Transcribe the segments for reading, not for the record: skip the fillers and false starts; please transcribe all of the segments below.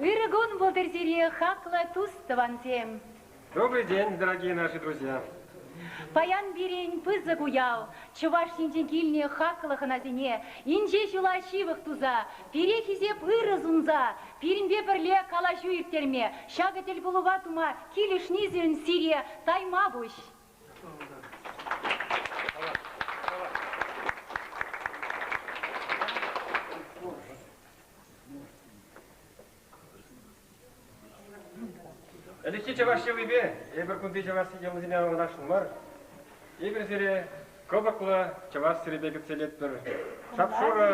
Ырӑ кун пултӑр сире, хаклӑ тус-тӑвансем! Добрый день, дорогие наши друзья! Паян пирӗн пысӑк уяв. Чӑваш Енчен килнӗ хаклӑ хӑнасене инҫе ҫула ҫывӑх туса, пире хисеп ырӑ сунса, пирӗнпе пӗрле калаҫу ирттерме, ҫакӑ тӗлпулӑва тума килӗшнисӗн сире тайма пуҫ. Ӗлӗкхи чӑваш йӑлипе эпир кунти чӑваш йӑлисене ӑнланасшӑн мар. Эпир сире кӑпӑклӑ чӑваш сырипе кӗтсе илетпӗр. Шап-шурӑ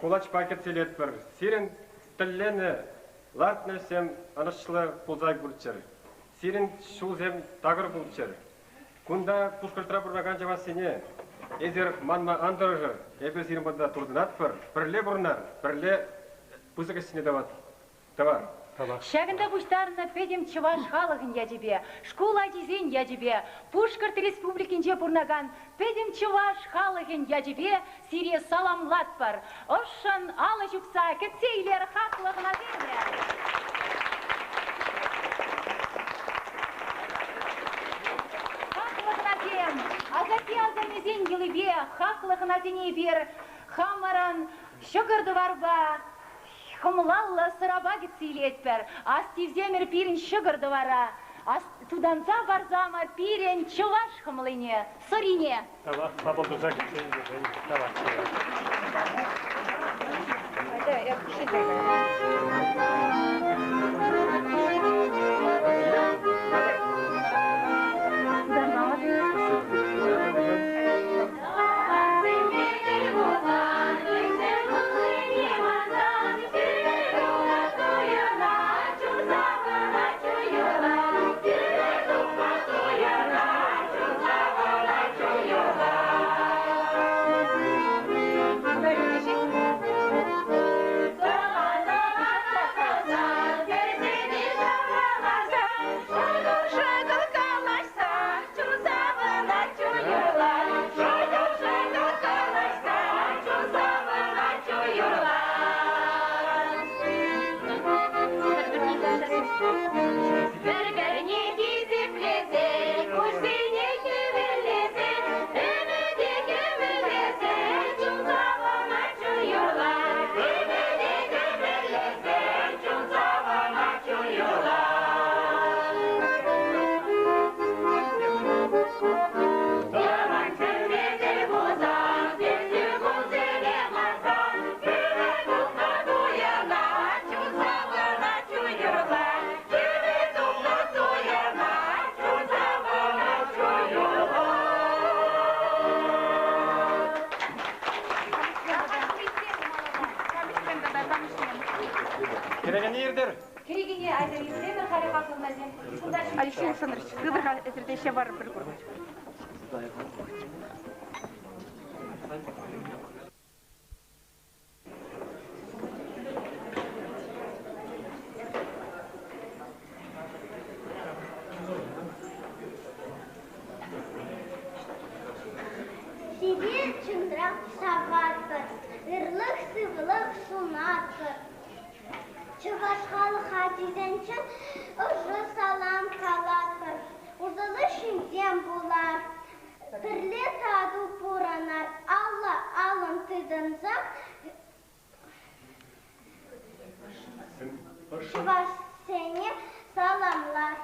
кулачпа кӗтсе илетпӗр. Сирӗн тӗлленӗ лартнӑ ӗҫсем ӑнӑҫлӑ пулса курччӑр. Сирӗн ҫулсем такӑр пулччӑр. Кунта Пушкӑртра пурӑнакан чӑвашсене эсир манма ан тӑрӑшӑр. Эпир сирӗн патра туртӑнатпӑр. Пӗрле пурӑнар, пӗрле пысӑк ӗҫсене тӑвар. Ҫакӑнта пуҫтарӑннӑ пӗтӗм чӑваш халӑхӗн ячӗпе, шкул ачисен ячӗпе, Пушкӑрт Республикинче пурӑнакан пӗтӗм чӑваш халӑхӗн ячӗпе сире саламлатпӑр. Ӑшшӑн алӑ ҫупса кӗтсе илер хаклӑ хӑнасене! Хаклӑ хӑнасем, асатте-асаннесен йӑлипе хаклӑ хӑнасене эпир хамӑрӑн ҫӑкӑр-тӑварпа, хӑмлаллӑ сӑрапа кӗтсе илетпӗр. Астивсемӗр пирӗн ҫӑкӑр-тӑвара, тутанса парсамӑр пирӗн чӑваш хӑмлине, сӑрине. Тавах, хапӑл туса кӗтсе илнӗшӗн тавах. Пӗр-пӗрне хисеплесе, куҫсене хӗвеллесе, ӗмӗте кӗмӗллесе, чун савӑнать, чун юрлать. Ӗмӗте кӗмӗллесе, чун савӑнать, чун юрлать. Тӑван чӗлхе тӗл пулсан, тӗл кунсене мансан, Хӗвел тухнӑ туйӑнать, чун савӑнать, чун юрлать. Хӗвел тухнӑ туйӑнать, чун савӑнать, чун юрлать. Кӗрекене иртӗр. Кӗрекене айтӑр иртетӗр халӗ хаклӑ хӑнасем. Кунта Алексей Александрович, тытӑр-ха эсир те вар пӗр кур. Сире чунран саватпӑр, ырлӑх-сывлӑх сунатпӑр. Чӑваш халӑх ачисенчен ӑшӑ салам калатпӑр. Усӑллӑ ҫынсем пулар, пӗрле тату пурӑнар, алла-аллӑн тытӑнса чӑвашсене саламлар.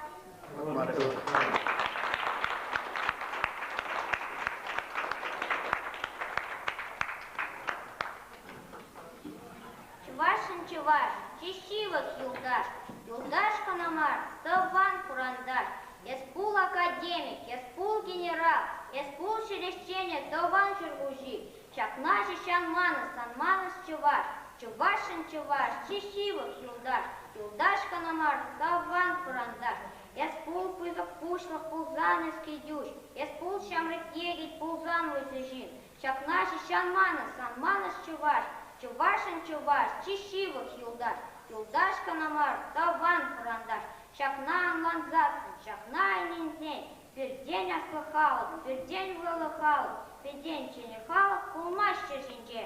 Чӑвашӑн чӑваш, чи ҫывӑх юлташ, юлташ кӑна мар, тӑван хуранташ. Эс пул академик, эс пул генерал, эс пул ҫӗрӗҫченӗ, тӑван ҫӗр хуҫи. Ҫакна ҫеҫ ан манӑс, ан манӑс чӑваш, чӑвашӑн чӑваш, чи ҫывӑх юлташ, юлташ кӑна мар, тӑван хуранташ. Эс пул пысӑк пуҫлӑх пулсан эс килтӳҫ, эс пул ҫамрӑк йӗкӗт пулсан вӑйсӑр ҫын. Ҫакна ҫеҫ ан манӑс, ан манӑс чӑваш, чӑвашӑн чӑваш, чи ҫывӑх юлташ, юлташ кӑна мар, тӑван хуранташ. Ҫакна ӑнлансассӑн, ҫакна ӗненсен, пиртен аслӑ халӑх, пиртен вӑйлӑ халӑх, пиртен ҫӗнӗ халӑх пулмасть ҫӗр ҫинче.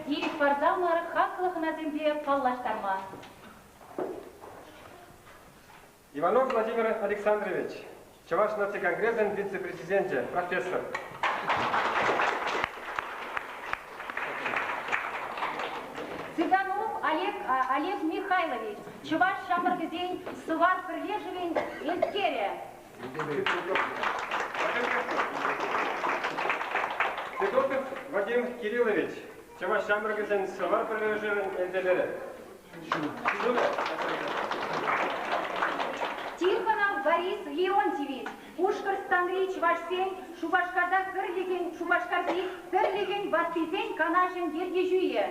ирӗк парсамӑр хаклӑ хӑнасемпе паллаштарма. Иванов Владимир Александрович, Чӑваш наци конгресӗн вице-президенчӗ, профессор. Цыганов Олег, Олег Михайлович, Чӑваш ҫамрӑкӗсен Сӑвар пӗрлешӗвӗн еткерӗ. Федотов Вадим Кириллович, Чӑваш ҫамрӑкӗсен Сӑвар пӗрлешӗвӗн элтеперӗ. Тихонов Борис Леонтьевич, Пушкӑртстанри чӑвашсен Шупашкарта пӗрлӗхӗн Шупашкарти пӗрлӗхӗн ваттисен канашӗн ертӳҫийӗ.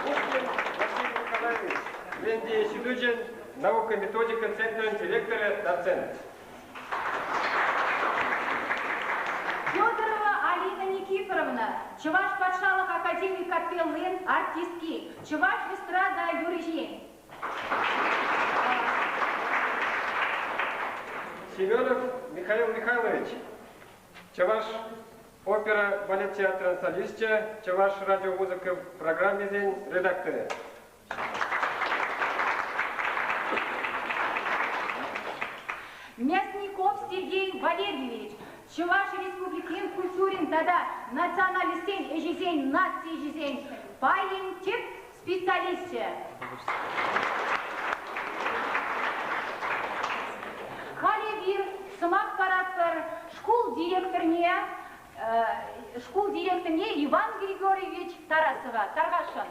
Пушкин Василий Николаевич, Вӗрентӳ институчӗн наука-методика центрӗн директорӗ, доцент. Федорова Алина Никифоровна, Чӑваш патшалӑх академи капеллин артистки, чӑваш эстрада юрӑҫи. Семенов Михаил Михайлович, Чӑваш опера балет театрӗн солисчӗ, Чӑваш радиомузыка программисен редакторӗ. Мясников Сергей Валерьевич, Чӑваш Республикин культурин тата националистсен ӗҫӗсен наци ӗҫӗсен пайӗн тӗп специалисчӗ. Халӗ эпир сӑмах паратпӑр шкул директорне, шкул директорне Иван Григорьевич Тарасова. Тархасшӑн.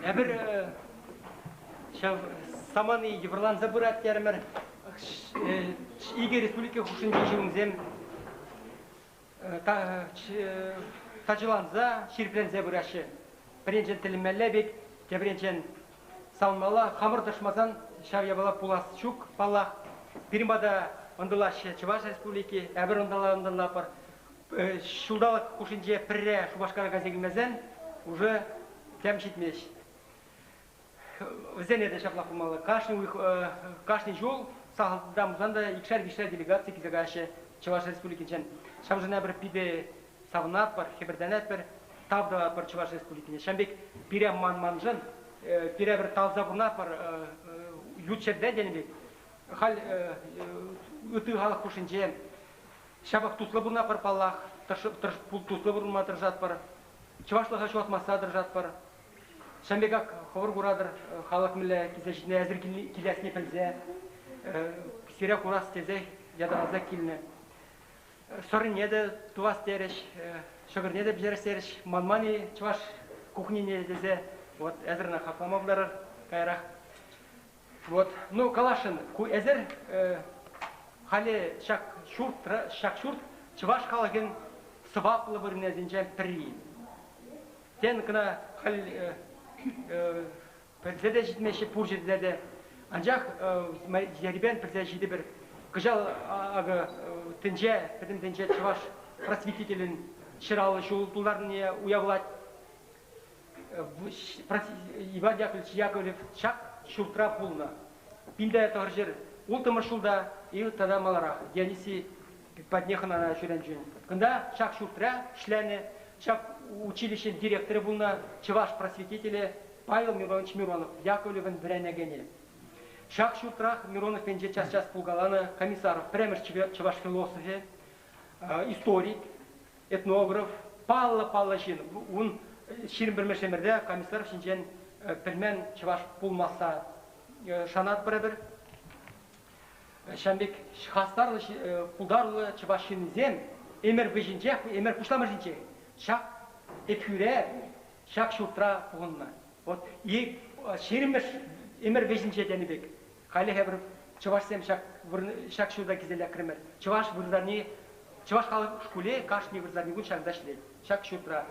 Эпир ҫав самани йывӑрланса пырать терӗмӗр. Икӗ республика хушшинчи ҫынсем тачӑланса, ҫирӗпленсе пыраҫҫӗ. Пӗринчен тӗлӗнмелле пек, тепринчен савӑнмалла. Хамӑр тӑрӑшмасан ҫав япала пулас ҫук, паллах. Пирӗн пата ӑнтӑлаҫҫӗ Чӑваш Республики, эпир ӑнтӑлатпӑр. Ҫулталӑк хушшинче пӗрре Шупашкара кайса килмесен уже тем ҫитмест. Вӗсене те ҫаплах пулмалла. Кашни уйӑх, кашни ҫул сахалтан пулсан та икшер-виҫшер делегаци килсе каяҫҫӗ Чӑваш Республикинчен. Ҫавшӑн эпир питӗ савӑнатпӑр, хӗпӗртенетпӗр, тав тӑватпӑр Чӑваш Республикине. Ҫавӑн пек пире манманшӑн, пире пӗр талса пурӑнатпӑр ют ҫӗрте тенӗ пек. Халь ытти халӑх хушшинче ҫапах туслӑ пурӑнатпӑр паллах, туслӑ пурӑнма тӑрӑшатпӑр. Чӑвашлӑха ҫухатмасса тӑрӑшатпӑр. Ҫавӑн пек ак хӑвӑр куратӑр, халӑх мӗнле килсе ҫитнӗ, эсир килесне пӗлсе, сире курас тесе ятарласа килнӗ. Сӑрне те тӑвас терӗҫ, ҫӑкӑрне те пӗҫерес терӗҫ, манман-и чӑваш кухнине тесе, вот эсир ӑна хаклама пултарӑр каярах. Вот, ну, каласшӑн, ку эсир халӗ ҫак ҫурт, ҫак ҫурт чӑваш халӑхӗн сӑваплӑ вырӑнӗсенчен пӗри. Тен, кӑна халь пӗлсе те ҫитмеҫҫӗ пур ҫӗрте те. Анчах ерипен пӗлсе ҫитӗпӗр. Кӑҫал акӑ тӗнче, пӗтӗм тӗнче чӑваш просветителӗн 150 ҫул тултарнине уявлать. Иван Яковлевич Яковлев ҫак ҫуртра пулнӑ. Пинте тӑхӑрҫӗр улттӑмӗш ҫулта и тата маларах Дионисий патне хӑнана ҫӳренӗ. Кунта ҫак ҫуртра ӗҫленӗ, ҫак училищӗн директорӗ пулнӑ чӑваш просветителӗ Павел Миронович Миронов, Яковлевӑн вӗренекенӗ. Ҫак ҫуртрах Миронов енче час-час пулкаланӑ Комиссаров пӗрремӗш чӑваш философӗ, историк, этнограф, паллӑ-паллӑ ҫын. Ун 21-мӗш ӗмӗрте Комиссаров ҫинчен пӗлмен чӑваш пулмасса шанатпӑр эпир. Ҫавӑн пек хастарлӑ, пултаруллӑ чӑваш ҫыннисем ӗмӗр вӗҫӗнчех, ӗмӗр пуҫламӑшӗнчех ҫак Ӗпхӳре, ҫак ҫуртра пухӑннӑ. Вот ҫирӗммӗш ӗмӗр вӗҫӗнче тенӗ пек халӗ эпир чӑвашсем ҫак ҫак ҫурта килсе лекрӗмӗр. Чӑваш вырсарни, чӑваш халӑх шкулӗ кашни вырсарни кун ҫакӑнта ӗҫлет, ҫак ҫуртра.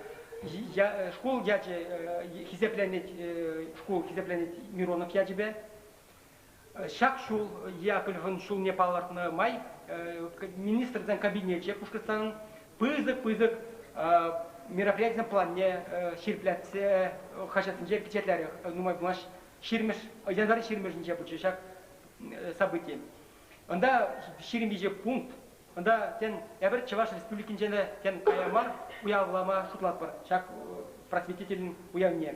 Шкул ячӗ хисепленет, шкул хисепленет Миронов ячӗпе. Ҫак ҫул Яковлевӑн ҫулне палӑртнӑ май Министрсен Кабинечӗ Пушкӑртстанӑн пысӑк-пысӑк мероприятисен планне ҫирӗплетсе хаҫатсенче пичетлерӗ. Нумай пулмасть ҫирмӗш, январь ҫирмӗшӗнче пулчӗ ҫак событи. Унта 23 пункт. Унта, тен, эпир Чӑваш Республикинчен те, тен, кая мар уявлама шутлатпӑр ҫак просветителӗн уявне.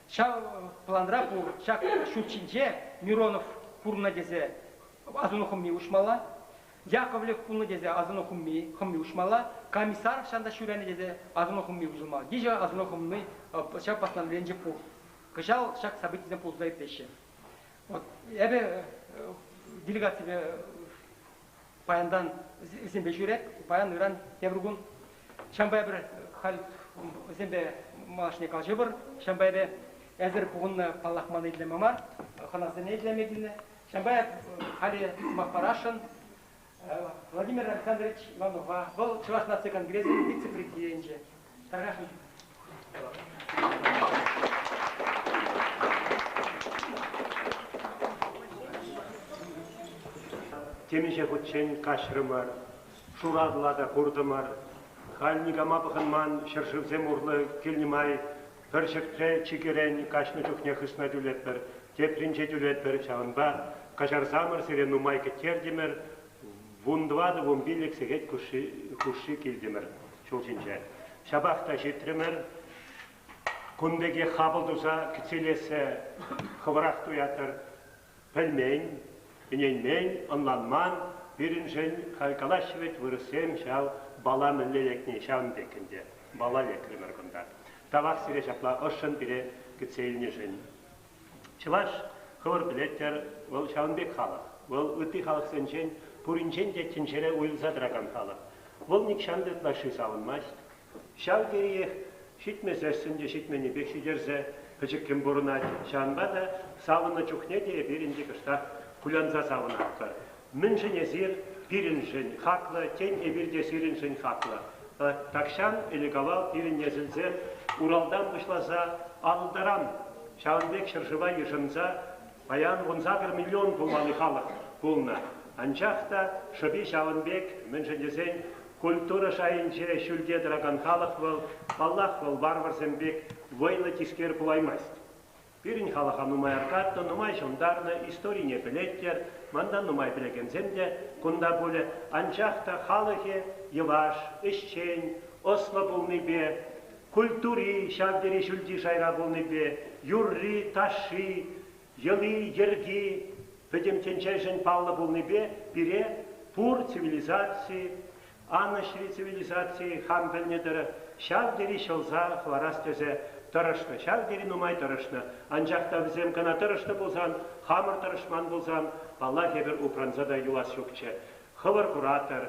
Ҫав планра пур ҫак ҫурт ҫинче Миронов пурӑннӑ тесе асӑну хӑмми уҫмалла. Яковлев пулнӑ тесе асӑну хӑмми, хӑмми уҫмалла. Комиссаров ҫанта ҫӳренӗ тесе асӑну хӑмми уҫӑлмалла. Виҫӗ асӑну хӑмми ҫав постановленинче пур. Кӑҫал ҫак событисем пулса иртеҫҫӗ. Вот эпӗ делегаципе паянтан вӗсемпе ҫӳрет, паян, ыран, тепӗр кун. Ҫавӑнпа эпир халь вӗсемпе малашне калаҫӑпӑр. Ҫавӑнпа эпӗ эсӗр пухӑннӑ, паллах, мана итлеме мар, хӑнасене итлеме килнӗ. Ҫавӑнпа халӗ сӑмах парасшӑн Владимир Александрович Иванова. Вӑл Чӑваш наци конгресӗн вице-президенчӗ. Тархасшӑн. Темиҫе хутчен каҫрӑмӑр, Шуратӑла та куртӑмӑр. Халь никама пӑхӑнман ҫӗршывсем урлӑ килнӗ май пӗр ҫӗртре чикӗрен каҫнӑ чухне хысна тӳлетпӗр, тепринче тӳлетпӗр. Ҫавӑнпа каҫарсамӑр сире нумай кӗттертӗмӗр, 14-15 сехет хушши килтӗмӗр ҫул ҫинче. Ҫапах та ҫитрӗмӗр. Кун пекех хапӑл туса кӗтсе илессе хӑвӑрах туятӑр. Пӗлмен, ӗненмен, ӑнланман пирӗншӗн халь калаҫҫӗ вӗт вырӑссем ҫав бала мӗнле лекни ҫавӑн пек ӗнтӗ. Бала лекрӗмӗр кунта. Тавах сире ҫапла ӑшшӑн пире кӗтсе илнӗшӗн. Чӑваш, хӑвӑр пӗлеттӗр, вӑл ҫавӑн пек халӑх. Вӑл ытти халӑхсенчен пуринчен те тӗнчере уйрӑлса тӑракан халӑх. Вӑл нихҫан та ытлашши савӑнмасть. Ҫав териех ҫитмесессӗн те ҫитменнипех ҫитерсе пӗчӗккӗн пурӑнать. Ҫавӑнпа та савӑннӑ чухне те эпир ӗнтӗ кӑштах кулянса савӑнатпӑр. Мӗншӗн эсир пирӗншӗн хаклӑ, тен, эпир те сирӗншӗн хаклӑ. Тахҫан ӗлӗк-авал пирӗн несӗлсем Уралтан пуҫласа Атӑлтаран ҫавӑн пек ҫӗршыва йышӑнса паян 18 миллион пулмалли халӑх пулнӑ. Анчах та шӑпи ҫавӑн пек, мӗншӗн тесен культура шайӗнче ҫӳлте тӑракан халӑх вӑл, паллах, вӑл варварсем пек вӑйлӑ тискер пулаймасть. Пирӗн халӑха нумай аркатнӑ, нумай ҫунтарнӑ, историне пӗлеттер, мантан нумай пӗлекенсем те кунта пулӗ. Анчах та халӑхӗ йӑваш, ӗҫчен, ӑслӑ пулнипе, культури ҫав тери ҫӳлти шайра пулнипе, юрри, ташши, йӑли-йӗрки пӗтӗм тӗнчешӗн паллӑ пулнипе пире пур цивилизаци, Анӑҫри цивилизаци хам пӗлнӗ тӑрӑх ҫав тери ҫӑлса хӑварас тесе тӑрӑшнӑ, ҫав тери нумай тӑрӑшнӑ. Анчах та вӗсем кӑна тӑрӑшнӑ пулсан, хамӑр тӑрӑшман пулсан, паллах, эпир упранса та юлас ҫукчӗ. Хӑвӑр куратӑр,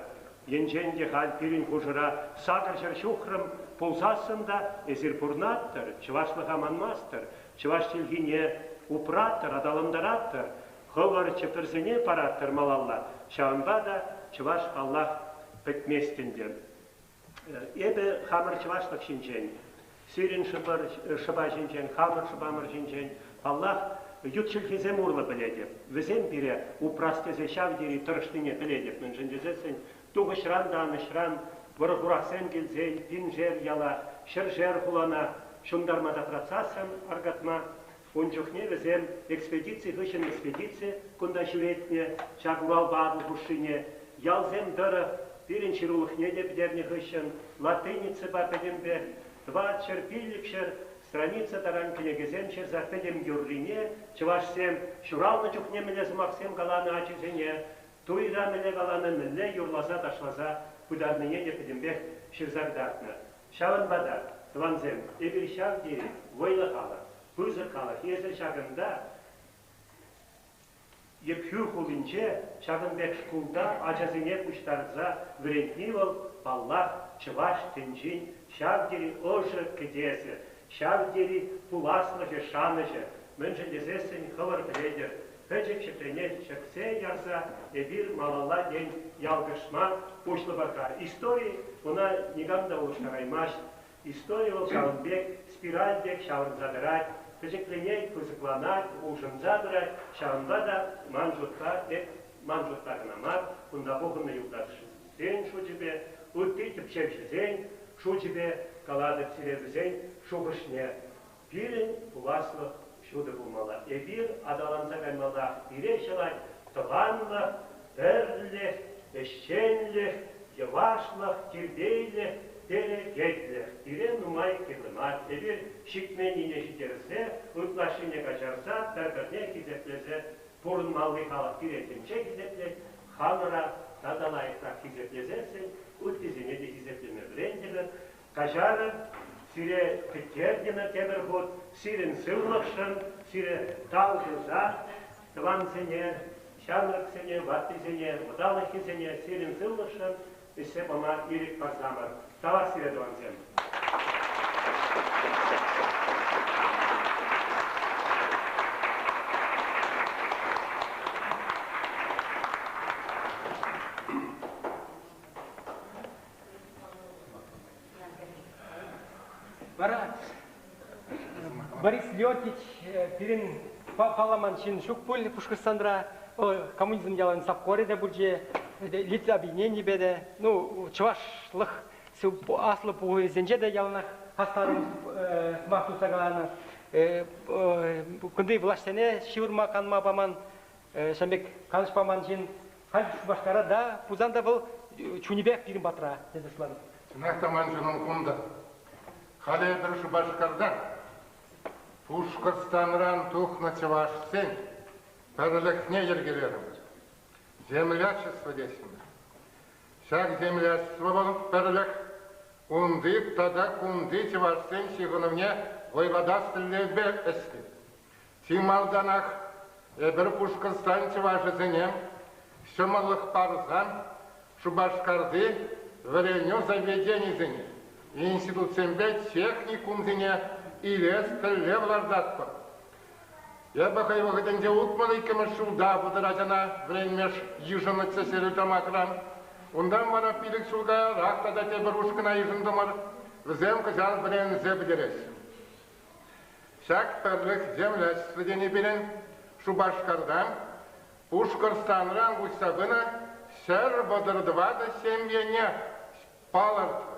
енчен те халь пирӗн хушӑра 800 ҫухрӑм пулсассӑн та эсир пурӑнаттӑр, чӑвашлӑха манмастӑр, чӑваш чӗлхине упратӑр, аталантаратӑр, хӑвӑр чӗпӗрсене параттӑр малалла. Ҫавӑнпа та чӑваш, паллах, пӗтмест ӗнтӗ. Эпӗ хамӑр чӑвашлӑх ҫинчен, сирӗн шӑпӑр, шӑпа ҫинчен, хамӑр шӑпамӑр ҫинчен, паллах, ют чӗлхесем урлӑ пӗлетӗп. Вӗсем пире упрас тесе ҫав тери тӑрӑшнине пӗлетӗп, мӗншӗн тесессӗн тухӑҫран та анӑҫран вӑрӑ-хурахсем килсен пиншер яла, ҫӗршер хулана ҫунтарма тапратсассӑн аркатма Ун чухне вӗсем экспедици хыҫҫӑн экспедици кунта ҫӳретнӗ, ҫак Уралпа Атӑл хушшине, ялсем тӑрӑх пирӗн ҫырулӑхне те пӗтернӗ хыҫҫӑн латиницӑпа пӗтӗмпех 400-500 страница таран кӗнекесем ҫырса пӗтӗм юррине чӑвашсем ҫуралнӑ чухне мӗнле сӑмахсем каланӑ ачисене, туйра мӗнле каланӑ, мӗнле юрласа-ташласа пытарнине те пӗтӗмпех ҫырса кӑтартнӑ. Ҫавӑнпа та, тӑвансем, эпир ҫав тери вӑйлӑ халӑх, пысӑк халӑх. Эсӗ ҫакӑнта Ӗпхӳ хулинче ҫакӑн пек шкулта ачасене пуҫтарса вӗрентни вӑл, паллах, чӑваш тӗнчин ҫав тери ӑшӑ кӗтесӗ, ҫав тери пуласлӑхӗ, шанӑҫӗ. Мӗншӗн тесессӗн хӑвӑр пӗлетӗр, пӗчӗк ҫӗпрене чӗртсе ярса эпир малалла тен ялкӑшма пуҫлӑпӑр-ха. Истори ӑна никам та улӑштараймасть. Истори вӑл ҫавӑн пек спираль пек ҫаврӑнса тӑрать, пӗчӗкленет, пысӑкланать, улшӑнса пырать. Ҫавӑнпа та ман шутпа, эп ман шутпа кӑна мар, кунта пухӑннӑ юлташсен шучӗпе, ытти тӗпчевҫӗсен шучӗпе калатӑп сире вӗсен шухӑшне. Пирӗн пуласлӑх ҫутӑ пулмалла. Эпир аталанса каймаллах. Пире ҫӑлать тӑванлӑх. Пӗрлӗх, ӗҫченлӗх, йӑвашлӑх, тирпейлӗх, перекетлӗх пире нумай кирлӗ мар. Эпир ҫитменнине ҫитерсе, ытлашшине каҫарса, пӗр-пӗрне хисеплесе пурӑнмалли халӑх пире тӗнче хисеплет, хамӑра тата лайӑхрах хисеплесессӗн ыттисене те хисеплеме вӗрентӗмӗр. Каҫарӑр, сире кӗттертӗмӗр тепӗр хут, сирӗн сывлӑхшӑн, сире тав туса тӑвансене, ҫамрӑксене, ваттисене, вӑталӑххисене сирӗн сывлӑхшӑн ӗҫсе пама ирӗк парсамӑр. Тавах сире, тӑвансем! Вара Борис Леонтьевич пирӗн палламан ҫын ҫук пуль Пушкӑртстанра. Коммунизм ялан совкорӗ те пулчӗ, литобъединенипе те, ну, чӑвашлӑх аслӑ пухӑвӗсенче те яланах хастар сӑмах туса каланӑ. Кунти влаҫсене ҫывӑрма, канма паман, ҫавӑн пек канӑҫ паман ҫын. Халь Шупашкара та пулсан та вӑл чунӗпех пирӗн патра, тесе шутлатӑп. Чӑнах та ман чунӑм кунта. Халӗ эпир Шупашкарта Пушкӑртстанран тухнӑ чӑвашсен пӗрлӗхне йӗркелерӗмӗр. Землячество теҫҫӗ. Ҫак землячество вӑл пӗрлӗх унти тата кунти чӑвашсен ҫыхӑнӑвне вӑйлатас тӗллевпе ӗҫлет. Чи малтанах эпир Пушкӑртстан чӑвашӗсене ҫӑмӑллӑх парсан Шупашкарти вӗренӳ заведенийӗсене, институтсемпе техникумсене илес тӗллев лартатпӑр. Эпӗ хӑй вӑхӑтӗнче 62-мӗш ҫулта вӑтӑр ачана вӗренме йышӑннӑччӗ Ҫерӳтамакран. Унтан вара 5 ҫул каярах тата тепӗр ушкӑна йышӑнтӑмӑр. Вӗсем кӑҫал вӗренсе пӗтереҫҫӗ. Ҫак пӗрлӗх землячество тени пирӗн Шупашкартан, Пушкӑртстанран куҫса пынӑ 134 ҫемьене палӑртрӗ.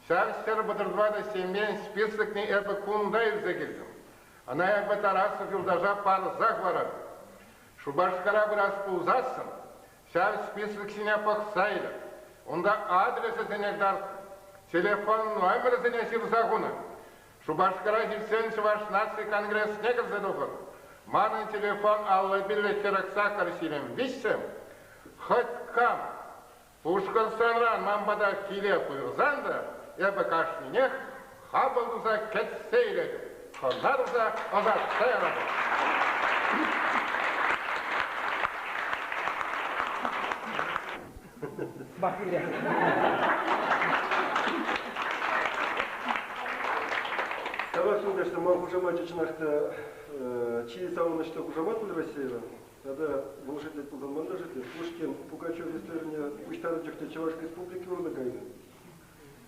Ҫав 134 ҫемьен списокне эпӗ кунта илсе килтӗм. Ӑна эпӗ Тарасов юлташа парсах паратӑп. Шупашкара пырас пулсассӑн ҫав список ҫине пӑхса илӗр. Унта адресӗсене кӑтартнӑ, телефон номерӗсене ҫырса хунӑ. Шупашкара ҫитсен Чӑваш наци конгресне кӗрсе тухӑр. Манӑн телефон 55 48 23. Хӑть кам Пушкӑртстанран ман пата киле пырсан та эпӗ кашнинех хапӑл туса кӗтсе илетӗп, хӑна туса ӑсатса яратӑп. Тавах юлташсем, ман хушамачӗ чӑнах та чи савӑнӑҫлӑ хушамат пуль Российӑра. Тата вӑл шӳтлет пулсан ман та шӳтлет. Пушкин Пугачев историне пуҫтарнӑ чухне Чӑваш Республики урлӑ кайнӑ.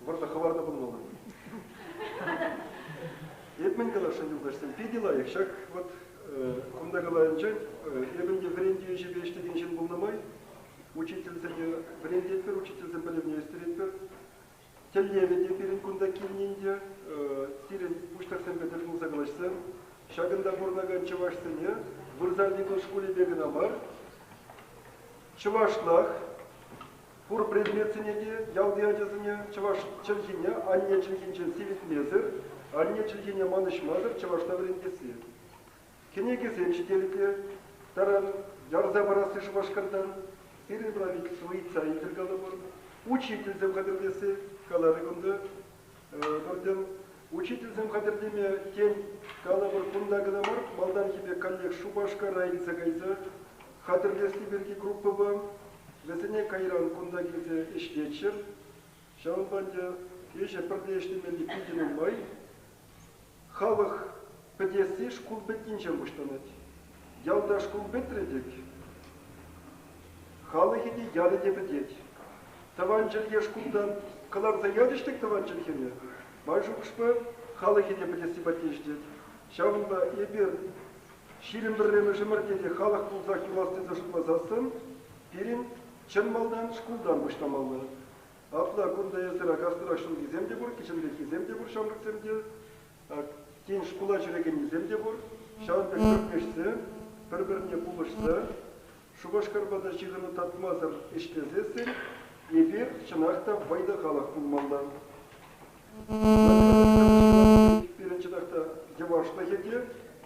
Вӑрлӑх хӑварнӑ пулмалла. Эп мӗн каласшӑн, юлташсем, питӗ лайӑх. Ҫак вот кунта каланинчен эпӗ ӗнтӗ вӗрентӳ ӗҫӗпе ӗҫлекен ҫын пулнӑ май учительсене вӗрентетпӗр, учительсен пӗлӗвне ӳстеретпӗр. Тӗллевӗ те пирӗн кунта килнин те, сирӗн пуҫлӑхсемпе тӗл пулса калаҫсан, ҫакӑнта пурӑнакан чӑвашсене вырсарникун шкулӗпе кӑна мар, чӑвашлах пур предметсене те ялти ачасене чӑваш чӗлхине анне чӗлхинчен сивӗтмесӗр, анне чӗлхине манӑҫмасӑр чӑвашла вӗрентесси. Кӗнекесем ҫителӗклӗ таран ярса парасси Шупашкартан. Пирӗн правительство ыйтса илтӗр калӑпӑр. Учительсем хатӗрлесси каларӗ кунта пӗртен. Учительсем хатӗрлеме, тен, калӑпӑр, кунта кӑна мар, малтанхи пек каллех Шупашкара илсе кайса хатӗрлесси пирки группӑпа вӗсене кайран кунта килсе ӗҫлеччӗр. Ҫавӑнпа ӗнтӗ ӗҫӗ пӗрле ӗҫлемелли питӗ нумай. Халӑх пӗтесси шкул пӗтнинчен пуҫланать. Ялта шкул пӗтрӗ-тӗк, халӑхӗ те, ялӗ те пӗтет. Тӑван чӗлхе шкултан кӑларса ячӗҫ-тӗк тӑван чӗлхене, ман шухӑшпа, халӑхӗ те пӗтесси патне ҫитет. Ҫавӑнпа эпир 21-мӗш ӗмӗрте те халӑх пулсах юлас тесе шутласассӑн пирӗн чӑн малтан шкултан пуҫламалла. Апла кунта эсир аслӑрах ҫулхисем те пур, кӗҫӗнреххисем те пур, ҫамрӑксем те. Тен, шкула ҫӳрекеннисем те пур. Ҫавӑн пек пӗрлешсе, пӗр-пӗрне пулӑшса. Шупашкарпа та ҫыхӑну татмасӑр ӗҫлесессӗн эпир чӑнах та вӑйлӑ халӑх пулмалла. Пирӗн чӑнах та йӑвашлӑхӗ те,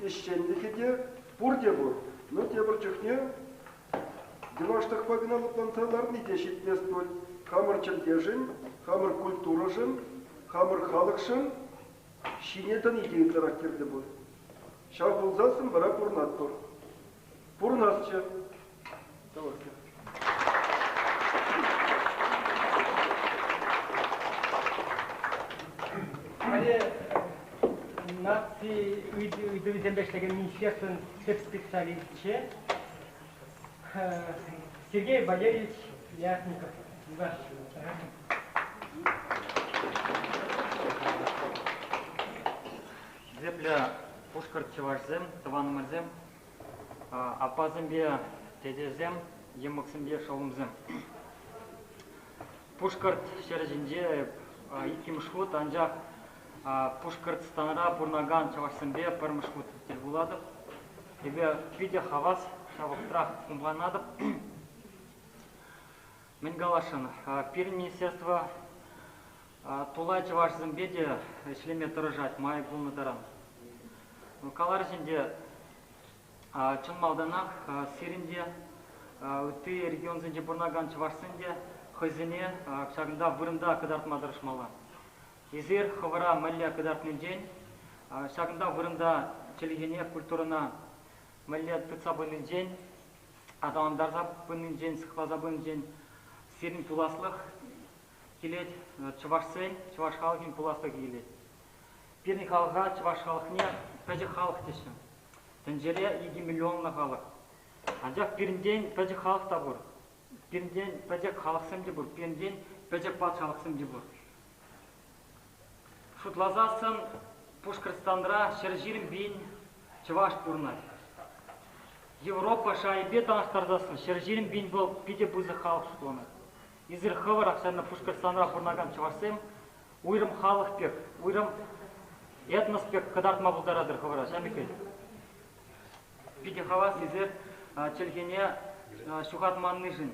ӗҫченлӗхӗ те пурте пур. Но тепӗр чухне йӑвашлӑхпа кӑна лӑпланса ларни те ҫитмест пуль. Хамӑр чӗлхешӗн, хамӑр культурӑшӑн, хамӑр халӑхшӑн ҫине тӑни те ытларах кирлӗ пуль. Ҫав пулсассӑн вара пурӑнатпӑр. Пурӑнасчӗ. Халӗ наци ыйтӑвӗсемпе ӗҫлекен министерствӑн тӗп специалисчӗ Сергей Валерьевич Мясников. Хисеплӗ пушкӑрт чӑвашсем, тӑванӑмӑрсем, аппасемпе тетесем, йӑмӑксемпе шӑллӑмсем. Пушкӑрт ҫӗрӗ ҫинче иккӗмӗш хут, анчах Пушкӑртстанра пурӑнакан чӑвашсемпе пӗрмӗш хут тӗл пулатӑп. Эпӗ питӗ хавас, ҫав вӑхӑтрах хумханатӑп. Мӗн каласшӑн, пирӗн министерство тулай чӑвашсемпе те ӗҫлеме тӑрӑшать май пулнӑ таран. Каларӗҫ ӗнтӗ, чӑн малтанах сирӗн те, ытти регионсенче пурӑнакан чӑвашсен те хӑйсене ҫакӑнта вырӑнта кӑтартма тӑрӑшмалла. Эсир хӑвӑра мӗнле кӑтартнинчен ҫакӑнта вырӑнта чӗлхене, культурӑна мӗнле тытса пынинчен, аталантарса пынинчен, сыхласа пынинчен сирӗн пуласлӑх килет, чӑвашсен, чӑваш халӑхӗн пуласлӑхӗ килет. Пирӗн халӑха, чӑваш халӑхне пӗчӗк халӑх теҫҫӗ. Тӗнчере 2 миллионлӑ халӑх. Анчах пирӗнтен пӗчӗк халӑх та пур. Пирӗнтен пӗчӗк халӑхсем те пур, пирӗнтен пӗчӗк патшалӑхсем те пур. Шутласассӑн Пушкӑртстанра 120 пин чӑваш пурӑнать. Европа шайӗпе танлаштарсассӑн 120 пин вӑл питӗ пысӑк халӑх шутланать. Эсир хӑвӑрах ҫавна Пушкӑртстанра пурӑнакан чӑвашсем уйрӑм халӑх пек, уйрӑм этнос пек кӑтартма пултаратӑр хӑвӑра, ҫав пек Питӗ хавас эсир чӗлхене ҫухатманнишӗн.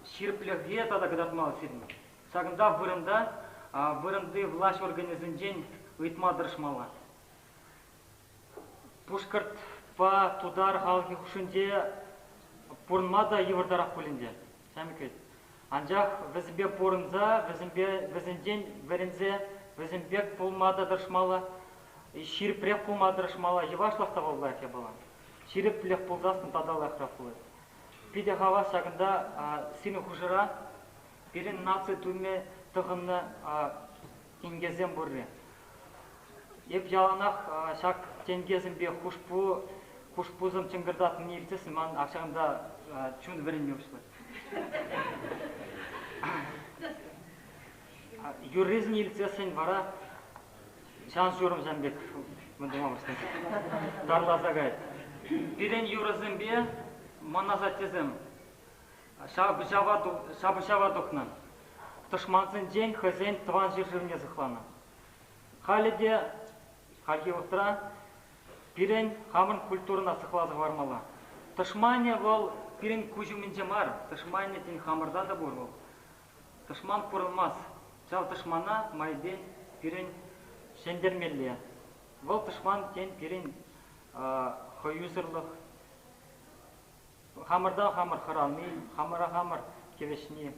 Ҫирӗплӗхе тата кӑтартмалла сирӗн. Ҫакӑнта вырӑнта вырӑнти влаҫ органӗсенчен ыйтма тӑрӑшмалла. Пушкӑртпа тутар халӑхӗ хушшинче пурӑнма та йывӑртарах пуль ӗнтӗ. Ҫавӑн пек. Анчах вӗсемпе пурӑнса, вӗсемпе вӗсенчен вӗренсе, вӗсем пек пулма та тӑрӑшмалла, ҫирӗпрех пулма тӑрӑшмалла. Йӑвашлӑх та вӑл лайӑх япала. Ҫирӗплӗх пулсассӑн тата лайӑхрах пулать. Питӗ хавас ҫакӑнта сирӗн хушӑра пирӗн наци тумӗ тӑхӑннӑ тенкесем пурри. Эп яланах ҫак тенкесемпе хушпу, хушпусем чӑнкӑртатнине илтсессӗн ман ак ҫакӑнта чун вӗренме пуҫлать. Юррисене илтсессӗн вара ҫан ҫурӑм ҫам пек мӗн тума пуҫлать, тарласа каять. Пирӗн юрӑсемпе мӑн асаттесем ҫапӑҫава тухнӑ. Тӑшмансенчен хӑйсен тӑван ҫӗршывне сыхланӑ. Халӗ те, хальхи вӑхӑтра, пирӗн хамӑн культурӑна сыхласа хӑвармалла. Тӑшманӗ вӑл пирӗн куҫ умӗнче мар, тӑшманӗ тен хамӑрта та пур вӑл. Тӑшман курӑнмасть. Ҫав тӑшмана майӗпен пирӗн ҫӗнтермелле. Вӑл тӑшман, тен, пирӗн хӑюсӑрлӑх, хамӑртан хамӑр хӑрани, хамӑра хамӑр кӗвӗҫни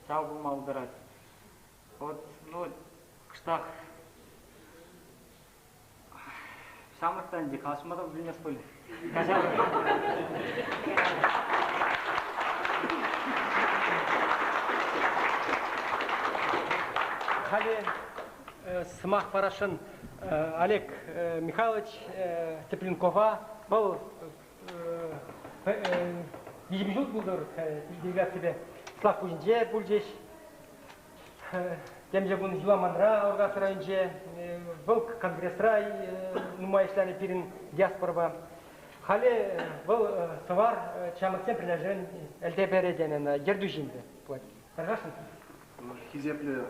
ҫав пулма пултарать. Вот, ну, кӑштах ҫамрӑк та ӗнтӗ, калаҫма та пӗлмест пуль. Каҫарӑр. Халӗ сӑмах парасшӑн Олег Михайлович Тепленкова. Вӑл виҫӗм ҫул пултӑр делегаципе Слакпуҫӗнче пулчӗҫ. Темиҫе кун Юламанра, Ургас районӗнче, вӑл конгресра нумай ӗҫленӗ пирӗн диаспорӑпа. Халӗ вӑл Сӑвар ҫамрӑксен пӗрлешӗвӗн ЛДПР тенӗ ертӳҫи ӗнтӗ пулать. Тархасшӑн. Хисеплӗ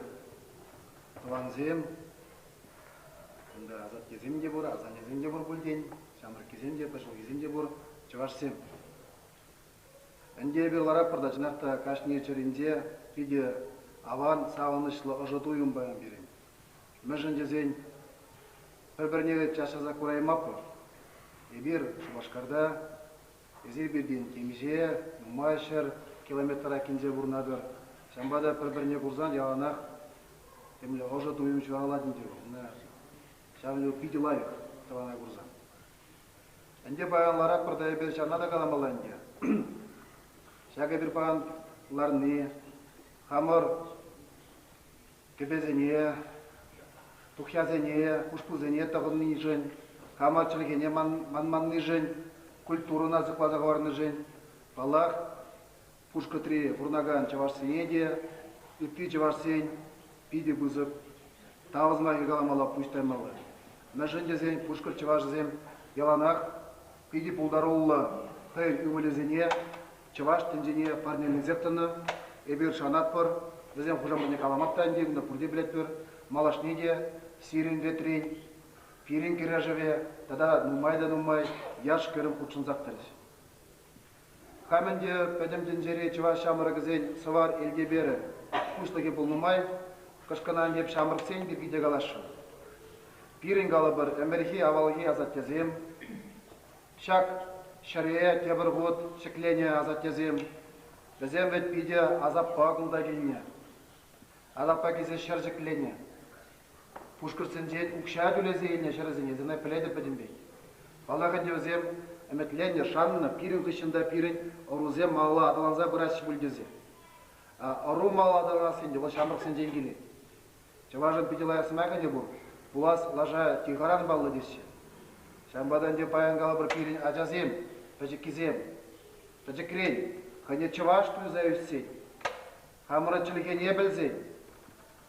тӑвансем, кунта асаттесем те пур, асаннесем те пур пуль тен, ҫамрӑккисем те, пӗр ҫулхисем те пур. чӑвашсем. Ӗнтӗ эпир ларатпӑр та чӑнах та кашни чӗринче питӗ аван, савӑнӑҫлӑ ӑшӑ туйӑм паян пирӗн. Мӗншӗн тесен пӗр-пӗрне час-часах кураймастпӑр. Эпир Шупашкарта, эсир пиртен темиҫе, нумай ҫӗр километра килсе пурӑнатӑр. Ҫавӑнпа та пӗр-пӗрне курсан яланах темле ӑшӑ туйӑм ҫуралать ӗнтӗ. Ҫавӑн питӗ лайӑх тӑвана курсан. Ӗнтӗ паян ларатпӑр та эпир ҫавна та каламалла ӗнтӗ. Ҫак эпир паян ларни, хамӑр кӗпесене, тухьясене, хушпусене тӑхӑннишӗн, хамӑр чӗлхене манманнишӗн, культурӑна сыхласа хӑварнишӗн, паллах, Пушкӑртри пурӑнакан чӑвашсене те, ытти чӑвашсен питӗ пысӑк тав сӑмахӗ каламалла, пуҫ таймалла. Мӗншӗн тесен пушкӑрт чӑвашӗсем яланах питӗ пултаруллӑ хӑйӗн ывӑлӗсене чӑваш тӗнчине парнелесех тӑнӑ. Эпир шанатпӑр, вӗсем хушаматне каламап та ӗнтӗ, пурте пӗлетпӗр. Малашне те сирӗн ретрен пирӗн кӗрешӗве тата нумай та нумай яш-кӗрӗм хутшӑнсах тӑрӗҫ. Хам ӗнтӗ пӗтӗм тӗнчери чӑваш ҫамрӑкӗсен Сӑвар элтеперӗ пуҫлӑхӗ пулнӑ май кӑшкӑна эп ҫамрӑксен пирки те каласшӑн. Пирӗн, калӑпӑр, ӗмӗрхи авалхи асаттесем, ҫак ҫӗре тепӗр хут ҫӗкленӗ асаттесем, вӗсем вӗт питӗ асаппа кунта килнӗ. Асаппа килсе ҫӗр ҫӗкленӗ. Пушкӑртсенчен укҫа тӳлесе илнӗ ҫӗрӗсене сана пӗлетӗп пӗтӗмпех. Паллах ӗнтӗ вӗсем ӗмӗтленнӗ, шаннӑ, пирӗн хыҫҫӑн та пирӗн ӑрусем малалла аталанса пыраҫҫӗ пуль тесе. Ӑру малалла аталанасси ӗнтӗ вӑл ҫамрӑксенчен килет. Чӑвашӑн питӗ лайӑх сӑмахӗ те пур. Пулас лаша тихаран паллӑ теҫҫӗ. Ҫавӑнпа та ӗнтӗ паян калӑпӑр пирӗн ачасем, пӗчӗккисем, пӗчӗкрен хӑйне чӑваш туйса ӳссен, хамӑрӑн чӗлхене пӗлсен,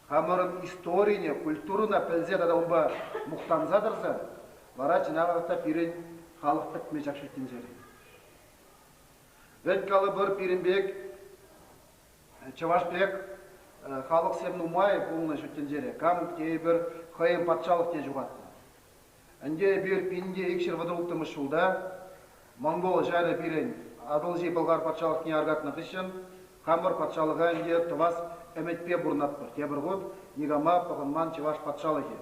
хамӑрӑн историне, культурӑна пӗлсе тата унпа мухтанса тӑрсан, вара чӑнахах та пирӗн халӑх пӗтме ҫак ҫут тӗнчере. Вӗт калӑпӑр пирӗн пек, чӑваш пек халӑхсем нумай пулнӑ ҫут тӗнчере. Кам тейӗпӗр хӑйӗн патшалӑхне ҫухатнӑ. Ӗнтӗ эпир 1236 ҫулта монгол ҫарӗ пирӗн Атӑлҫи Пӑлхар патшалӑхне аркатнӑ хыҫҫӑн хамӑр патшалӑха ӗнтӗ тӑвас ӗмӗтпе пурӑнатпӑр. Тепӗр хут никама пӑхӑнман чӑваш патшалӑхӗ.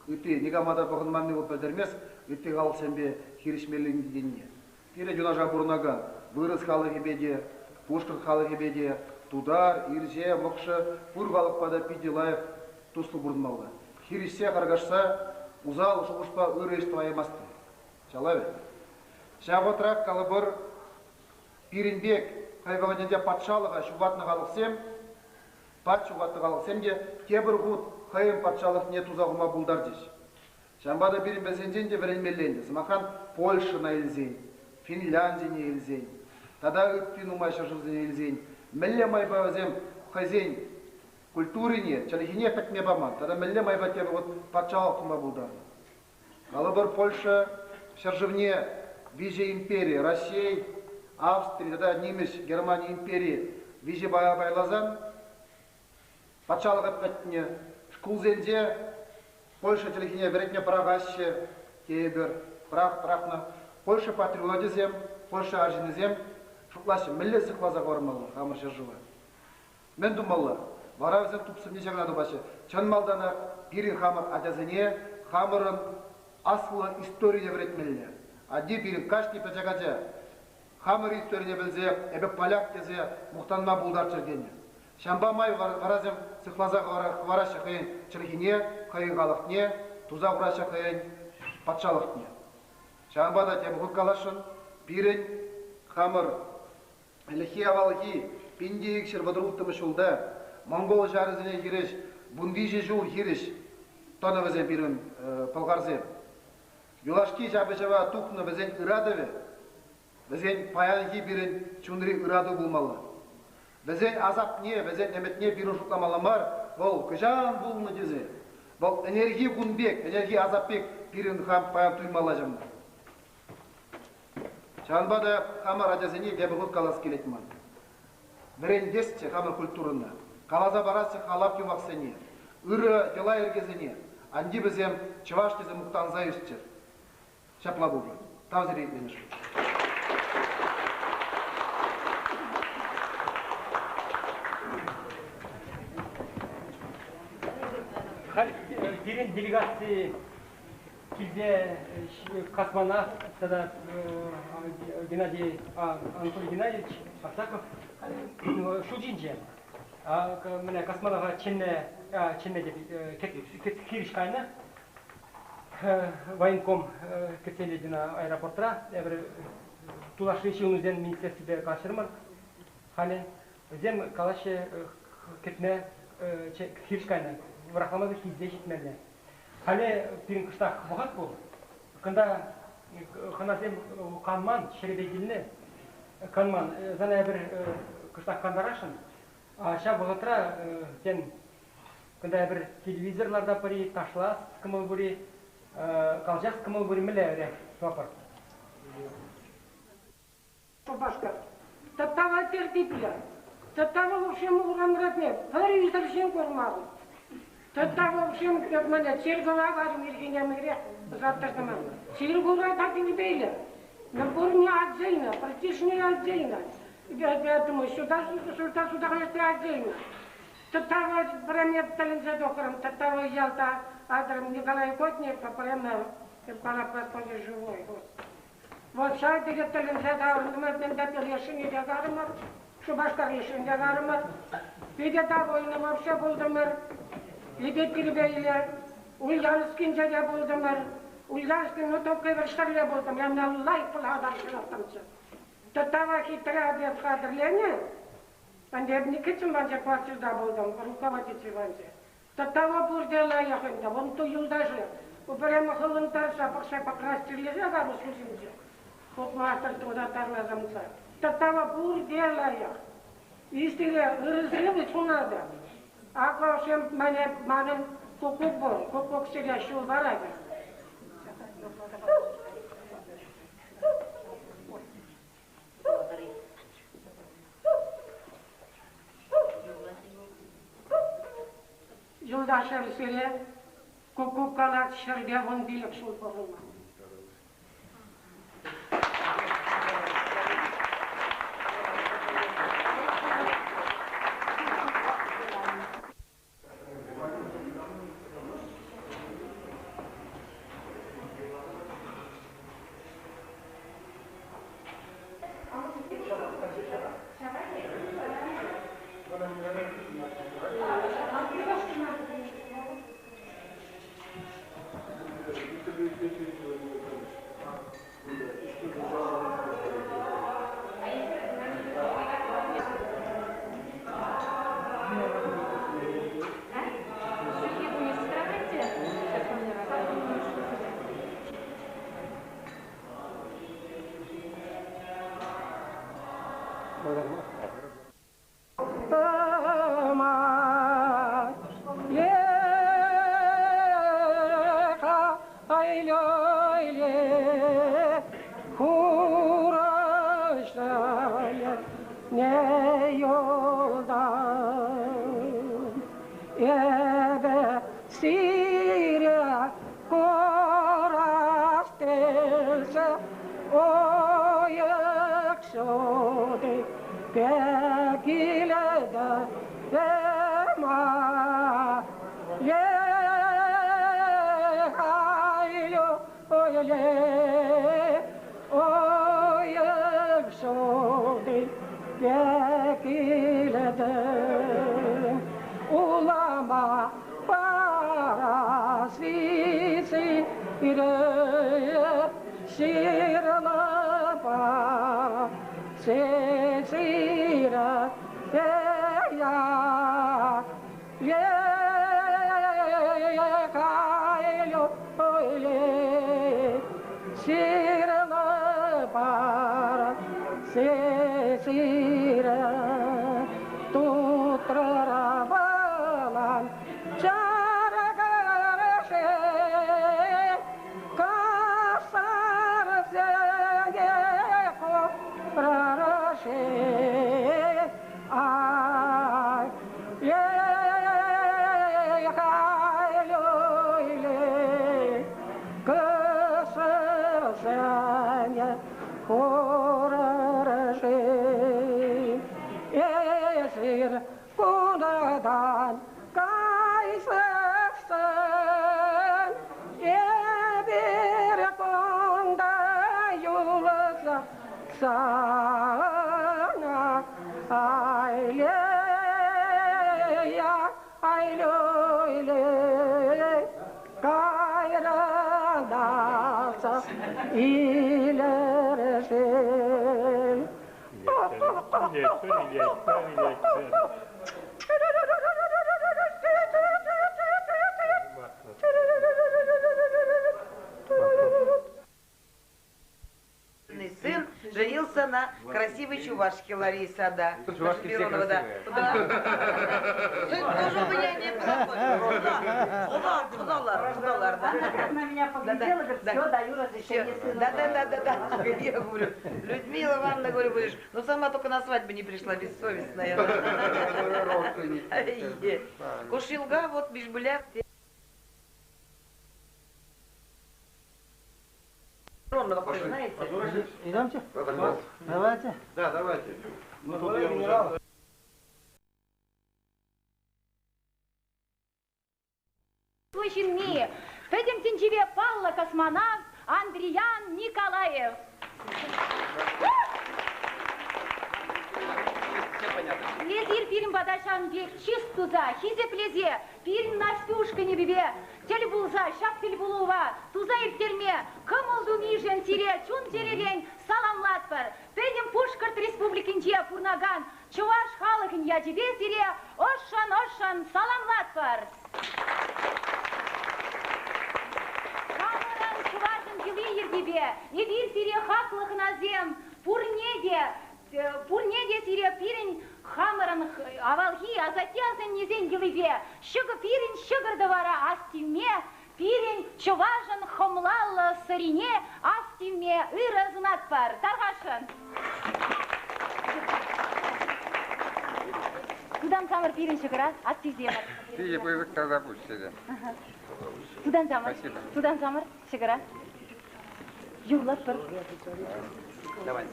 Ытти никама та пӑхӑнманни вӑл пӗлтермест ытти халӑхсемпе хирӗҫмелли тенине. Пирӗн юнашар пурӑнакан вырӑс халӑхӗпе те, пушкӑрт халӑхӗпе те, тутар, ирҫе, мӑкшӑ пур халӑхпа та питӗ лайӑх туслӑ пурӑнмалла. Хирӗҫсе, харкашса усал шухӑшпа ырӑ ӗҫ тӑваймастӑн. Ҫапла вӗт? Ҫав вӑхӑтрах, калӑпӑр, пирӗн пек хӑй вӑхӑтӗнче патшалӑха ҫухатнӑ халӑхсем, пат ҫухатнӑ халӑхсем те тепӗр хут хӑйӗн патшалӑхне туса хума пултарчӗҫ. Ҫавӑнпа та пирӗн вӗсенчен те вӗренмелле ӗнтӗ. Сӑмахран, Польшӑна илсен, Финляндине илсен тата ытти нумай ҫӗршывсене илсен, мӗнле майпа вӗсем хӑйсен культурине, чӗлхине пӗтме паман тата мӗнле майпа тепӗр хут патшалӑх тума пултарнӑ. Калӑпӑр, Польша ҫӗршывне виҫӗ импери, Раҫҫей, Австри тата Нимӗҫ, Германи импери виҫӗ пая пайласан, Патшалӑха пӗтнӗ. Шкулсенче Польша чӗлхине вӗрентме пӑрахаҫҫӗ тейӗпӗр. Пӑрахнӑ. Польша патриочӗсем, Польша арҫыннисем шутлаҫҫӗ, мӗнле сыхласа хӑвармалла хамӑр ҫӗршыва. Мӗн тумалла? Вара вӗсем тупсӑмне ҫакна тупаҫҫӗ. Чӑн малтанах пирӗн хамӑр ачасене хамӑрӑн аслӑ историне вӗрентмелле. Атте пирӗн кашни пӗчӗк ача хамӑр историне пӗлсе эпӗ поляк тесе мухтанма пултарччӑр тенӗ. Ҫавӑнпа май варасем сыхласа хӑвараҫҫӗ хӑйӗн чӗлхине, хӑйӗн халӑхне, туса хураҫҫӗ хӑйӗн патшалӑхне. Ҫавӑнпа та тепӗр хут каласшӑн, пирӗн хамӑр ӗлӗкхи-авалхи 1236 ҫулта монгол ҫарӗсене хирӗҫ 13 ҫул хирӗҫ тӑнӑ вӗсем пирӗн пӑлхарсем. Юлашки ҫапӑҫӑва тухнӑ вӗсен ыратӑвӗ Вӗсен паянхи пирӗн чунри ырату пулмалла. Вӗсен асапне, вӗсен ӗмӗтне пирӗн шутламалла мар, вӑл хӑҫан пулнӑ тесе. Вӑл ӗнерхи кун пек, ӗнерхи асап пек пирӗн хам паян туймалла ҫавна. Ҫавӑнпа та хамӑр ачасене тепӗр хут калас килет ман. Вӗрентесчӗ хамӑр культурӑна, каласа парасчӗ халап-юмахсене, ырӑ йӑла-йӗркесене, анти вӗсем чӑваш тесе мухтанса ӳсчӗр. Ҫапла пултӑр. Тав сире итленӗшӗн. Халь пирӗн делегаци килсе космонавт тата Геннадий Анатолий Геннадьевич Аксаков ҫул ҫинче. Мӗне космонавта чӗнме чӗнме те хирӗҫ кайнӑ. Военком кӗтсе илет ӑна аэропортра. Эпир тулашри ҫыхӑнусен министерствипе калаҫрӑмӑр. Халӗ вӗсем калаҫҫӗ кӗтме хирӗҫ кайнӑ. Вӑрахламасӑр килсе ҫитмелле. Халӗ пирӗн кӑштах вӑхӑт пур. Кунта хӑнасем канман, ҫӗрӗпе килнӗ. Канман. Сана эпир кӑштах кантарасшӑн. Ҫав вӑхӑтра, тен, кунта эпир телевизор лартатпӑр-и, ташлас кӑмӑл пур-и, калаҫас кӑмӑл пур-и, мӗнле тӑватпӑр? Шупашкар. Тата терпиплӗ. Тата вӑл ҫын урамра пӗр ӳсӗр ҫын курмарӑм. Тата вӑл ҫын мана чиркӑва варӑм ирхине мӗнре ӑсаттӑртӑмӑр. Чиркура та тирпейлӗ. Но пурне отдельно, практичне отдельно. Я думаю, сюда, сюда, сюда отдельно. Тата прямо тӗлӗнсе тухрӑм. Тата ялта адрым Николай Котнев, прямо пара живой. Вӑл ҫав тери тӗлӗнсе таврӑнтӑмӑр, мӗн лешине те карӑмӑр, Шупашкар лешине те карӑмӑр. Питӗ довольны вообще пултӑмӑр. Питӗ тирпейлӗ. Ульяновскинче те пултӑмӑр. Ульяновский, ну, только вӗрҫтӗрле пултӑм. Я меня лайӑх пӑлхатаршӑнаттӑмччӗ. Тата хитре обед хатӗрленӗ. Ӗнтӗ эп Никитин панче квартирта пултӑм, руководитель панче. Тата пурте лайӑх ӗнтӗ. Вӑл ту юлташӗ. Прямо хывӑнтарса пӑхса покрасьтерлесе карус хыҫӗнче. Хутмастӑр туса тарласамса. Тата пурте лайӑх. Истире ырӑсем сунатӑ. Акӑ мане манӑн куккук пур. Куккук сире ҫул парать. Юлташӑм сире куккук калать ҫӗрпе 15 ҫул пурӑннӑ. Сана айлея, айлей, кайран алса илерсен. Илетпӗр, илетпӗр, илетпӗр, илетпӗр. Сын женился на красивой чувашке Лариса, да. Чувашки все Миронова, да. красивые. Да. Сын тоже у меня неплохой. Куда, кудалар, кудалар, да. Она как на меня поглядела, говорит, все, даю разрешение сыну. Да, да, да, да, да. Я говорю, Людмила Ивановна, говорю, будешь, ну сама только на свадьбу не пришла, бессовестная. Кушилга, вот Бишбуляк. Знаете? Идемте? Давайте. Да, давайте. Ну, тут я уже... Ҫынни, пӗтӗм тӗнчипе паллӑ космонавт Андриян Николаев. Эсир пирӗн пата ҫавӑн пек чыс туса, хисеплесе, пирӗн Нарспи ушкӑнӗпе тӗл пулса ҫак тӗлпулӑва туса ирттерме кӑмӑл тунишӗн сире чун-чӗререн саламлатпӑр. Пӗтӗм Пушкӑрт Республикинче пурӑнакан чӑваш халӑхӗн ячӗпе сире ӑшшӑн-ӑшшӑн саламлатпӑр. Хамӑрӑн чӑвашӑн йӑли-йӗркипе эпир сире хаклӑ хӑнасем пурне те пурне те сире пирӗн хамӑрӑн авалхи асатте-асаннесен йӑлипе ҫӑкӑр пирӗн ҫӑкӑр-тӑвара ас тивме, пирӗн чӑвашӑн хӑмлаллӑ сӑрине ас тивме ырӑ сунатпӑр. Тархасшӑн. Тутансамӑр пирӗн ҫӑкӑра, ас тивсемӗр. Питӗ пысӑк таса пуҫ сире. Тутансамӑр. Спасибо. Тутансамӑр ҫӑкӑра. Юрлатпӑр. Давай.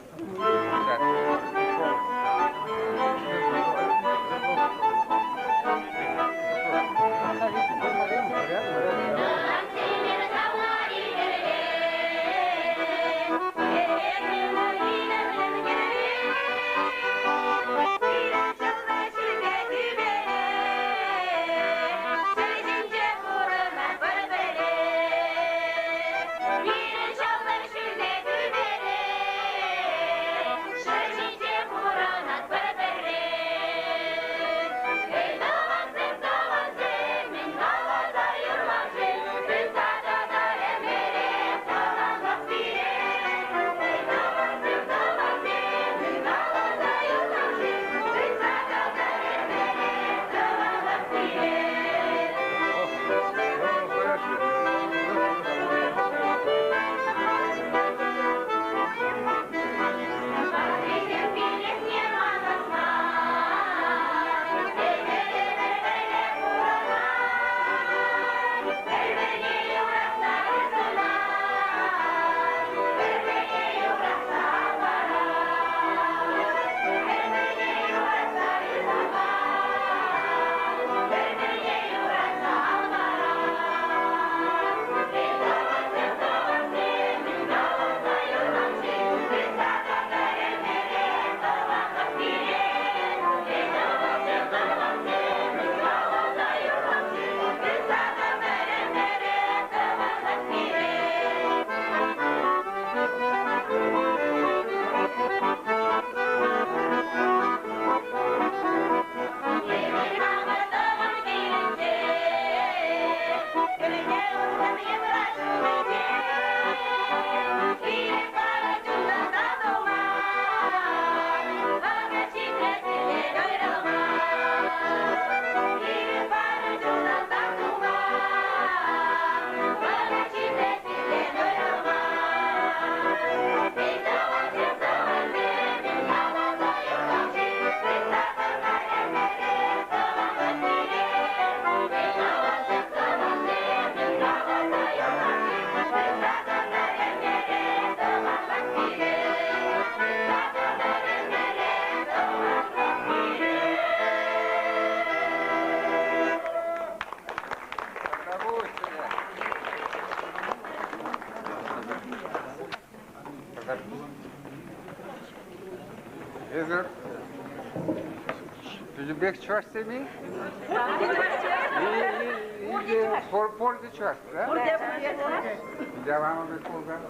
Пӗтӗмпех чӑвашсем-и? Пурте чӑваш, да? Пурте, пурте чӑваш. Ялан пек пулсан.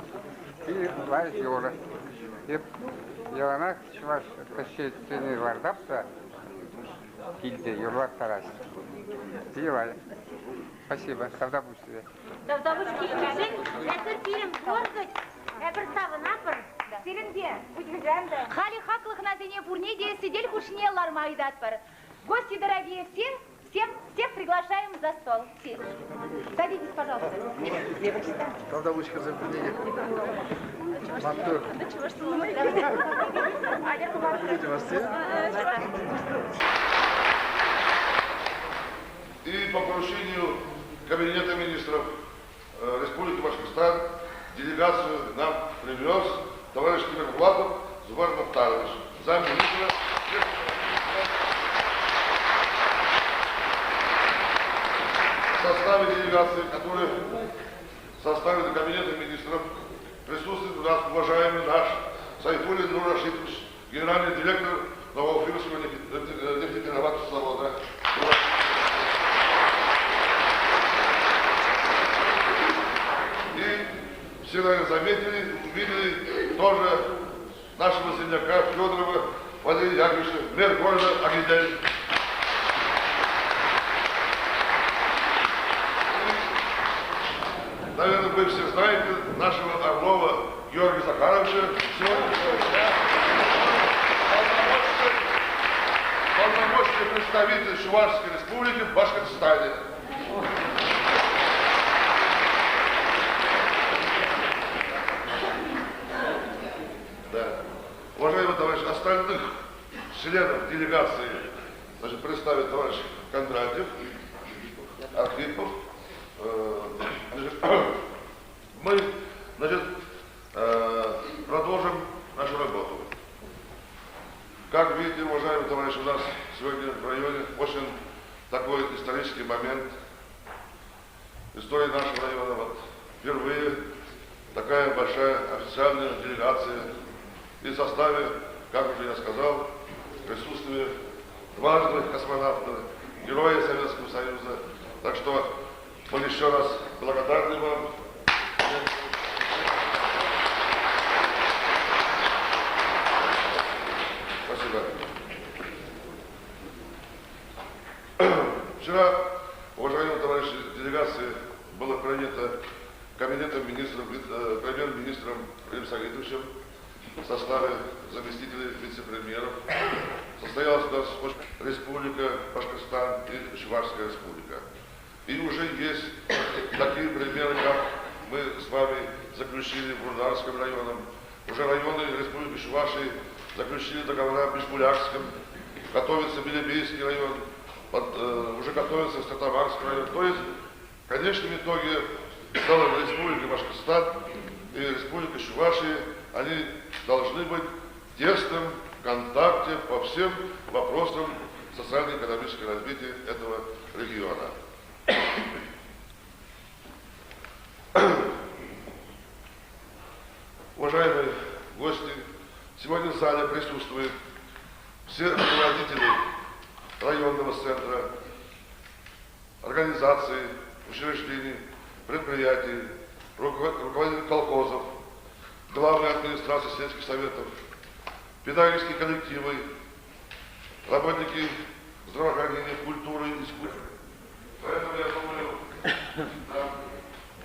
И лайӑх юрӑ. Эп яланах чӑваш кассетсене лартап та килте юрлаттарас. Питӗ лайӑх. Спасибо. Тавтапуҫ сире. Тавтапуҫ килнӗшӗн. Эсир пирӗн пур-хӑть. Эпир савӑнатпӑр. Сирӗнпе, пуҫӑнсан та. Халӗ хаклӑ хӑнасене пурне те сӗтел хушшине ларма ыйтатпӑр. Гости дорогие все, всем, всех приглашаем за стол. Сесть. Садитесь, пожалуйста. Тавтапуҫ хӗрсем пурне те. Маттур. Чӑвашсем. И по поручению Кабинета министров Республики Башкортостан делегацию нам привез товарищ Тимирбулатов Зубар Мухтарович, замминистра В составе делегации, который составили Кабинета министров, присутствует у нас уважаемый наш Сайфуллин Нур Рашидович, генеральный директор Новоуфимского нефтеперерабатывающего завода. И все, наверное, заметили, увидели тоже нашего земляка Федорова Валерия Яковлевича, мэр города Агидель. Наверное, вы все знаете нашего Орлова Георгия Захаровича. Сегодня полномочный представитель Чувашской республики в Башкортостане. Да. Уважаемые товарищи, остальных членов делегации значит, представит товарищ Кондратьев, Архипов. Значит, мы значит, продолжим нашу работу. Как видите, уважаемые товарищи, у нас сегодня в районе очень такой исторический момент. История нашего района вот впервые такая большая официальная делегация и в составе, как уже я сказал, присутствие дважды космонавта, героя Советского Союза. Так что мы еще раз благодарны вам. Спасибо. Вчера, уважаемые товарищи, делегации было принято Кабинетом министров, премьер-министром Рим Сагитовичем в составе заместителей вице-премьеров. Состоялась у нас Республика Башкортостан и Чувашская Республика. И уже есть такие примеры, как мы с вами заключили в Бурнарском районе, уже районы Республики Чувашии заключили договора в Бишбулякском, готовится Белебейский район, под, уже готовится Статамарский район. То есть, в конечном итоге, целая Республика Башкортостан и Республика Чувашия, они должны быть в тесном контакте по всем вопросам социально-экономического развития этого региона. Уважаемые гости, сегодня в зале присутствуют все руководители районного центра, организаций, учреждений, предприятий, руководители колхозов, главы администрации сельских советов, педагогические коллективы, работники здравоохранения, культуры, искусства. Поэтому я думаю, нам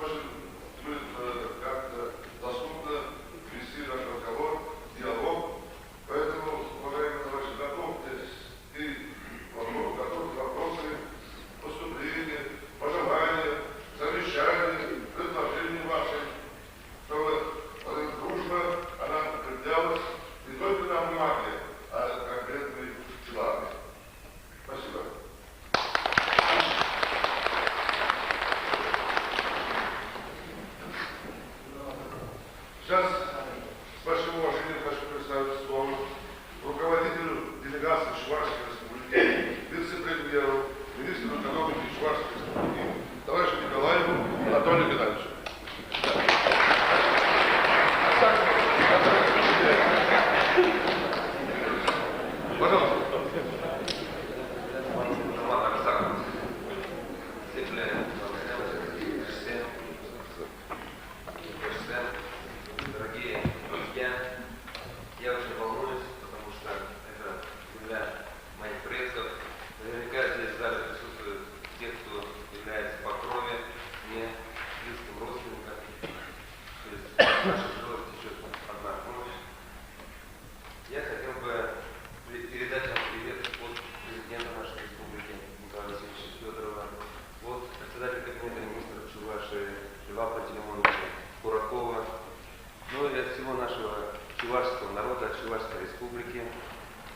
очень будет как-то доступно вести наш разговор, диалог. Поэтому, уважаемые товарищи, готовьтесь и готовьте вопросы, поступления, пожелания, замечания, предложения ваши, чтобы эта дружба, она укреплялась не только на бумаге, а конкретными делами. Спасибо. Льва Пантелеймоновича Куракова, ну и от всего нашего чувашского народа, от Чувашской республики.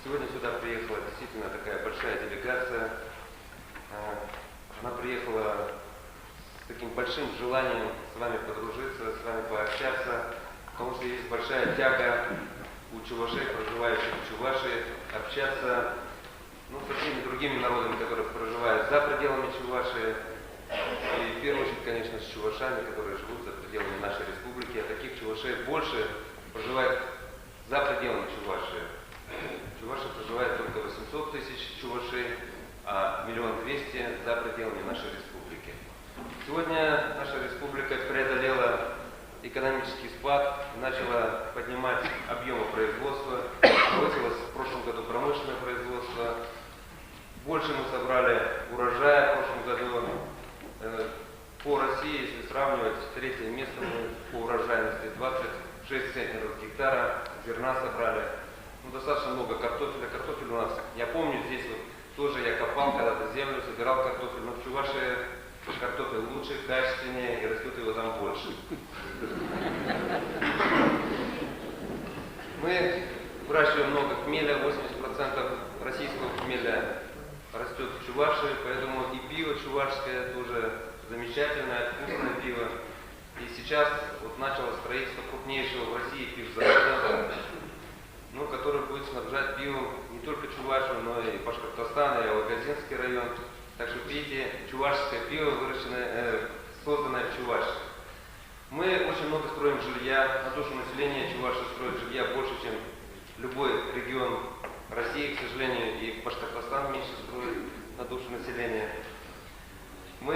Сегодня сюда приехала действительно такая большая делегация. Она приехала с таким большим желанием с вами подружиться, с вами пообщаться, потому что есть большая тяга у чувашей, проживающих в Чувашии, общаться ну, со всеми другими народами, которые проживают за пределами Чувашии. И в первую очередь, конечно, с чувашами, которые живут за пределами нашей республики. А таких чувашей больше проживает за пределами Чувашии. В Чувашии проживает только 800 тысяч чувашей, а 1 200 000 за пределами нашей республики. Сегодня наша республика преодолела экономический спад, начала поднимать объемы производства, повысилось в прошлом году промышленное производство, больше мы собрали урожая в прошлом году. По России, если сравнивать, третье место мы по урожайности, 26 центнеров с гектара зерна собрали. Ну, достаточно много картофеля. Картофель у нас, я помню, здесь вот тоже я копал когда-то землю, собирал картофель, но в Чувашии картофель лучше, качественнее и растет его там больше. Мы выращиваем много хмеля, 80% российского хмеля растет в Чувашии, поэтому и пиво чувашское тоже замечательное, вкусное пиво. И сейчас вот началось строительство крупнейшего в России пивзавода, ну, который будет снабжать пивом не только Чувашию, но и Башкортостан, и Алагазинский район. Так что пейте чувашское пиво, выращенное, созданное в Чувашии. Мы очень много строим жилья, на душу населения Чувашия строит жилья больше, чем любой регион России, к сожалению, и Башкортостан меньше строит на душу населения. Мы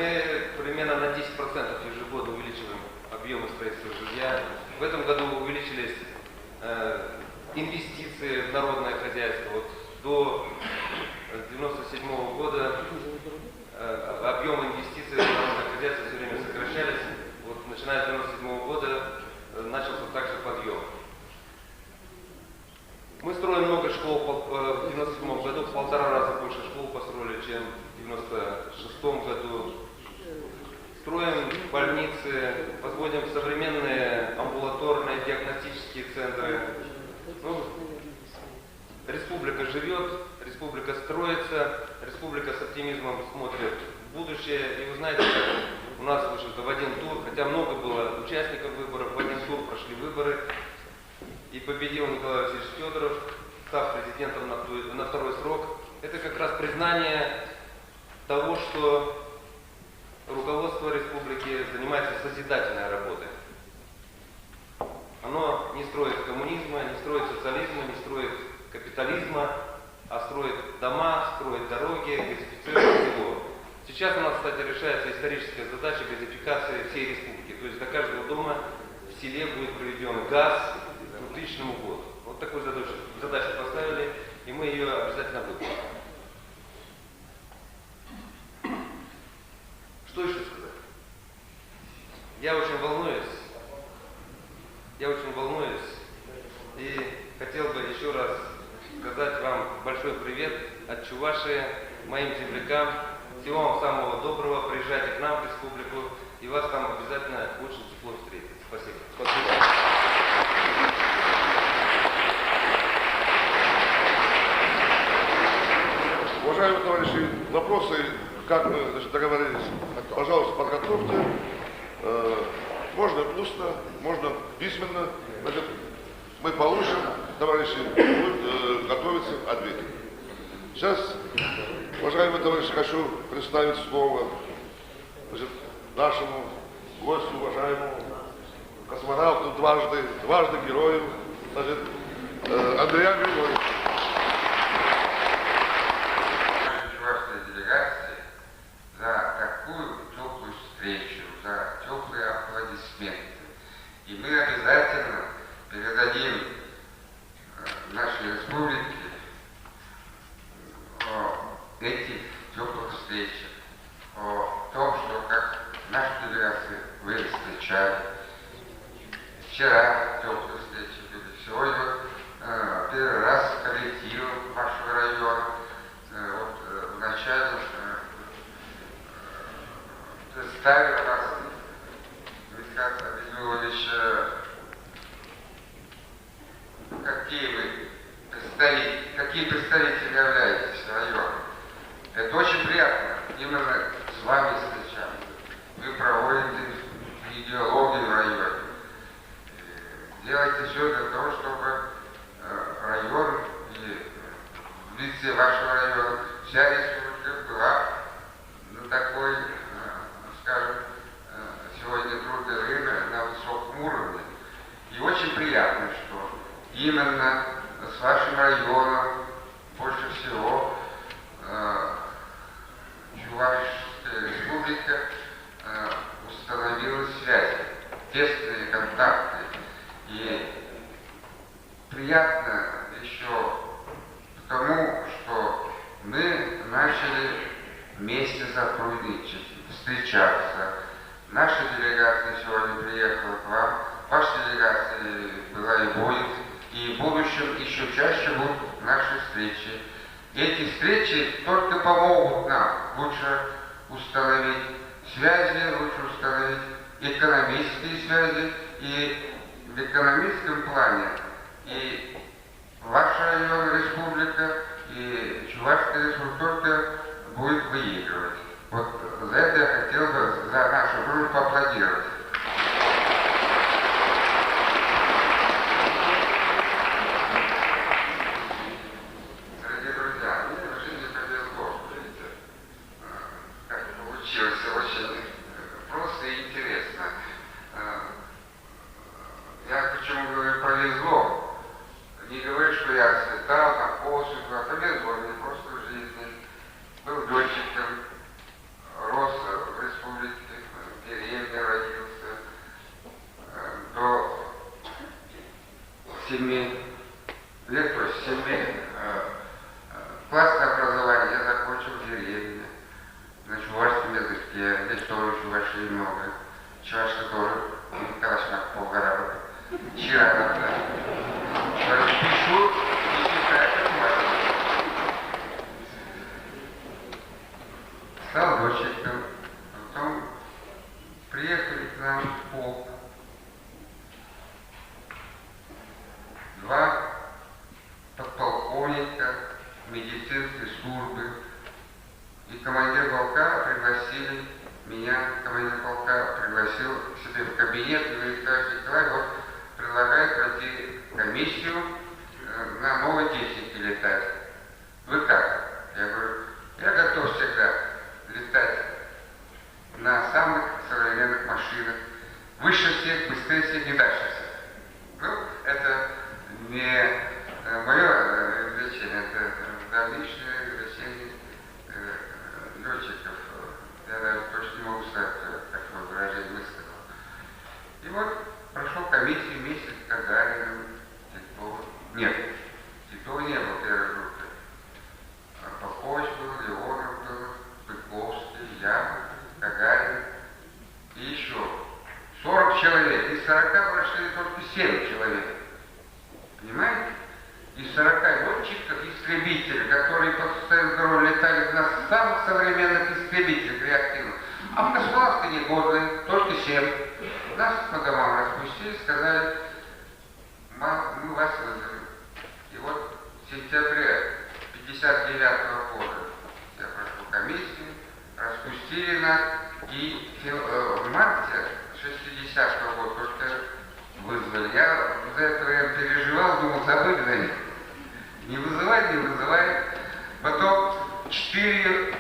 примерно на 10% ежегодно увеличиваем объемы строительства жилья. В этом году увеличились инвестиции в народное хозяйство. Вот до 1997 года объемы инвестиций в народное хозяйство все время сокращались. Вот, начиная с 1997 года начался также подъем. Мы строим много школ. В 1997 году в 1,5 раза больше школ построили, чем в 1996 году. Строим больницы, возводим современные амбулаторные диагностические центры. Ну, республика живет, республика строится, республика с оптимизмом смотрит в будущее. И вы знаете, как у нас, в общем-то, в один тур, хотя много было участников выборов, в один тур прошли выборы. И победил Николай Васильевич Федоров, став президентом на второй срок. Это как раз признание того, что руководство республики занимается созидательной работой. Оно не строит коммунизма, не строит социализма, не строит капитализма, а строит дома, строит дороги, газифицирует село. Сейчас у нас, кстати, решается историческая задача газификации всей республики. То есть до каждого дома в селе будет проведен газ к 2000 году. Вот такую задачу поставили, и мы ее обязательно выполним. Что еще сказать? Я очень волнуюсь. Я очень волнуюсь. И хотел бы еще раз сказать вам большой привет от Чувашии, моим землякам. Всего вам самого доброго. Приезжайте к нам в республику, и вас там обязательно очень тепло встретят. Спасибо. Спасибо. Уважаемые товарищи, вопросы, как мы, значит, договорились, пожалуйста, подготовьте. Можно устно, можно письменно. Значит, мы получим, товарищи, будут готовиться ответить. Сейчас, уважаемые товарищи, хочу представить слово, значит, нашему гостю, уважаемому космонавту, дважды герою, значит, Андрею Григорьевичу. Чувашской делегации за такую теплую встречу, за теплые аплодисменты. И мы обязательно передадим нашей республике о этих теплых встречах, о том, что как нашу делегацию вы встречали. Вчера теплые встречи были, сегодня первый раз с коллективом вашего района. Вот, вначале представил вас представитель, какие представители являетесь района. Это очень приятно именно с вами встречаться. Вы проводите идеологию в районе. Делаете все для того, чтобы район и в лице вашего района вся республика была на такой, скажем, сегодня трудное время на высоком уровне. И очень приятно, что именно с вашим районом больше всего Чувашская республика установила связи, тесные контакты. И приятно еще потому, что мы начали вместе сотрудничать, встречаться. Наша делегация сегодня приехала к вам, ваша делегация была и будет, и в будущем еще чаще будут наши встречи. Эти встречи только помогут нам лучше установить связи, лучше установить экономические связи и в экономическом плане и ваш район, республика, и Чувашская республика только будет выигрывать. Вот за это я хотел бы за нашу дружбу поаплодировать. Дорогие друзья, мне в жизни повезло, видите, как получилось очень просто и интересно. Я почему говорю повезло? Не говорю, что я цветал, там посуду, а повезло мне просто в жизни. Был летчиком, рос в республике, в деревне родился. До 7 лет, то есть 7 классное образование я закончил в деревне, на чувашском языке, здесь тоже чувашей много. Чувашка тоже, Калашнак полгора. Чирана, да. Пишу и читаю по-чувашски. Стал летчиком, потом приехали к нам в полк. Два подполковника медицинской службы и командир полка пригласили меня, командир полка пригласил к себе в кабинет и говорит, товарищ Николай, вот предлагает пройти комиссию на новой технике летать. Вы как? Я говорю, я готов всегда летать на самых современных машинах, выше всех, быстрее всех и дальше всех. Ну, это не мое увлечение, это давнишнее увлечение летчиков. Я даже точно не могу сказать, какое выражение высказал. И вот прошел комиссию вместе с Гагариным, Титовым. Нет, Титова не было в первой группе. Попович был, Леонов был, Быковский, я, Гагарин и еще 40 человек. Из 40 прошли только 7 человек. Понимаете? Из 40 летчиков, истребителей, которые по состоянию здоровья летали на самых современных истребителях реактивных. А в космонавты негодные, только 7. Нас по домам распустили, сказали, мы вас вызовем. И вот в сентябре 1959 года я прошел комиссию, распустили нас, и в марте 60-го года только вызвали. Я за это время переживал, думал, забыли на них. Не вызывай, не вызывай. Потом 4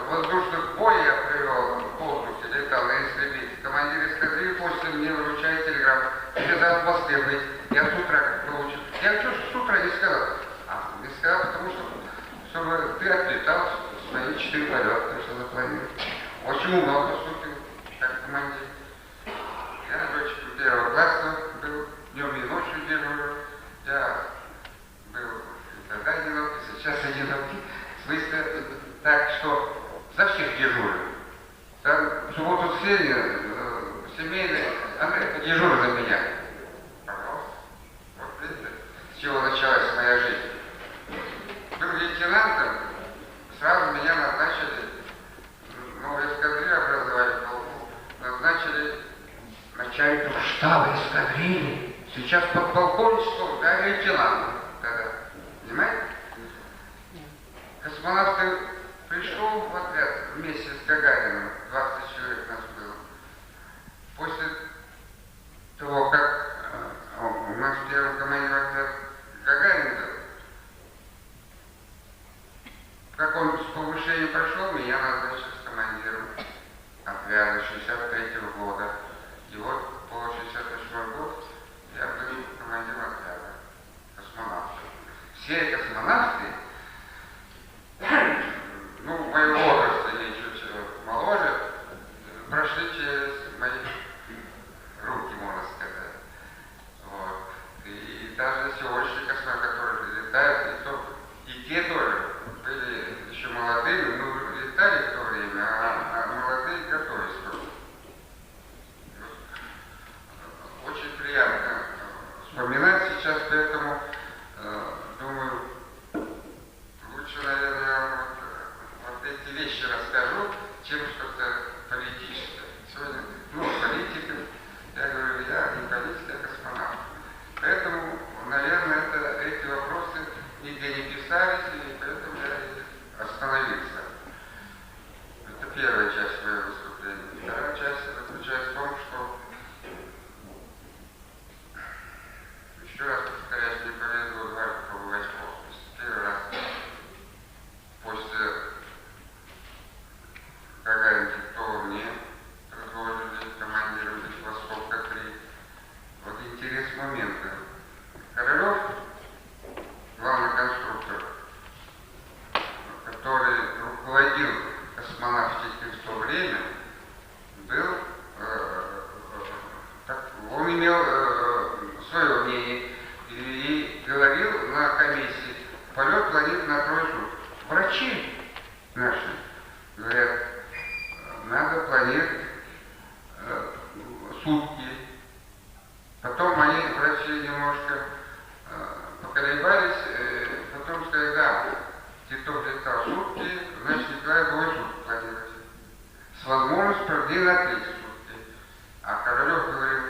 воздушных боя я привел в воздухе, летал на истребителе. Командир эскадрильи после мне вручает телеграмму. Тебе надо в Москве быть. Я с утра получил. Я что с утра не сказал? А, не сказал, потому что чтобы ты отлетал свои 4 полета, что запланировал. Очень умно поступил, как командир. Я летчиком первого класса был, днем и ночью дежурил. Я был и тогда одинокий, сейчас одинокий. В смысле, так что за всех дежурил. Там в субботу воскресенье семейный, Андрей, дежурил за меня. Пожалуйста. Вот видите, с чего началась моя жизнь. Был лейтенантом, сразу меня назначили, новую эскадрилью образовали полку, назначили начальником штаба эскадрильи. Сейчас подполковничество, да, лейтенант. Тогда. Космонавты пришел в отряд вместе с Гагарином, 20 человек нас было. После того, как у нас первым командир отряд Гагарин был, как он с повышением прошел, меня назначили с командиром отряда 63 года. И вот по 68 год я был командиром отряда космонавтов. Все космонавты, ну, моего возраста, я чуть моложе, прошли через мои руки, можно сказать. Вот. И даже сегодняшние космонавты, которые летают, и, то, и те тоже были еще молодыми, ну, летали в то время, а молодые готовились только. Очень приятно вспоминать сейчас, поэтому, думаю, лучше, наверное, вот эти вещи расскажу, чем что-то политическое. Сегодня, ну, политика, я говорю, я не политик, я космонавт. Поэтому, наверное, эти вопросы нигде не писались, и поэтому я и остановился. Это первая часть моего выступления. Вторая часть заключается в том, что, еще раз повторяюсь, мне повезло дважды побывать в космосе. Первый раз после Гагарина Титова мне предложили командиром быть Востока-3. Вот интерес момента. Королев, главный конструктор, который руководил космонавтикой в то время, был, он имел свое мнение и говорил на комиссии, полет планеты на трое суток. Врачи наши говорят, надо планировать сутки. Потом они, врачи, немножко поколебались, потом сказали, да, Титов летал сутки, значит, Николай двое суток планирует. С возможностью продлить на 3 сутки. А Королев говорил,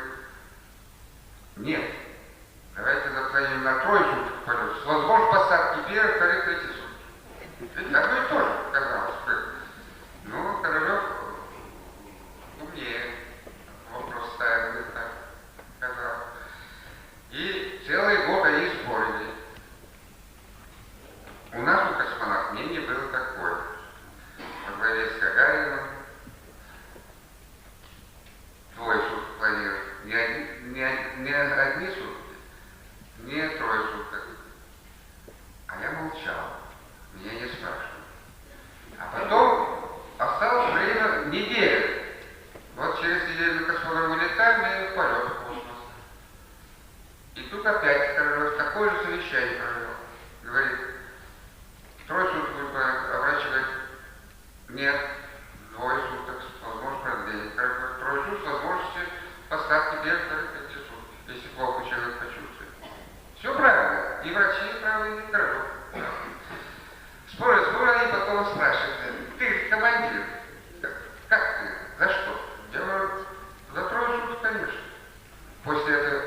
нет, давайте запланируем на трое суток полет, с возможностью посадки первых, вторых, третьих сутки. Ведь одно и то же, казалось бы. Но Королев умнее вопрос ставил, не так сказал. И целый год они спорили. У нас у космонавтов мнение было такое. Во главе с Гагарином двое суток планировали. Не одни сутки, не трое суток. А я молчал, меня не спрашивали. А потом осталось время неделя. Вот через неделю на космодром вылетаем и в полет в космос. И тут опять Королев такое же совещание провел. Говорит, трое суток будет планировать, а врач говорит, нет, двое суток, возможно, продление. Королев говорит, трое суток с возможностью посадки первых, вторых, третьих суток, если плохо человек почувствует. Все правильно, и врачи правы, и Королев. Споры, споры, они потом спрашивают, ты командир, как ты, за что? Я говорю, за трое суток, конечно. После этого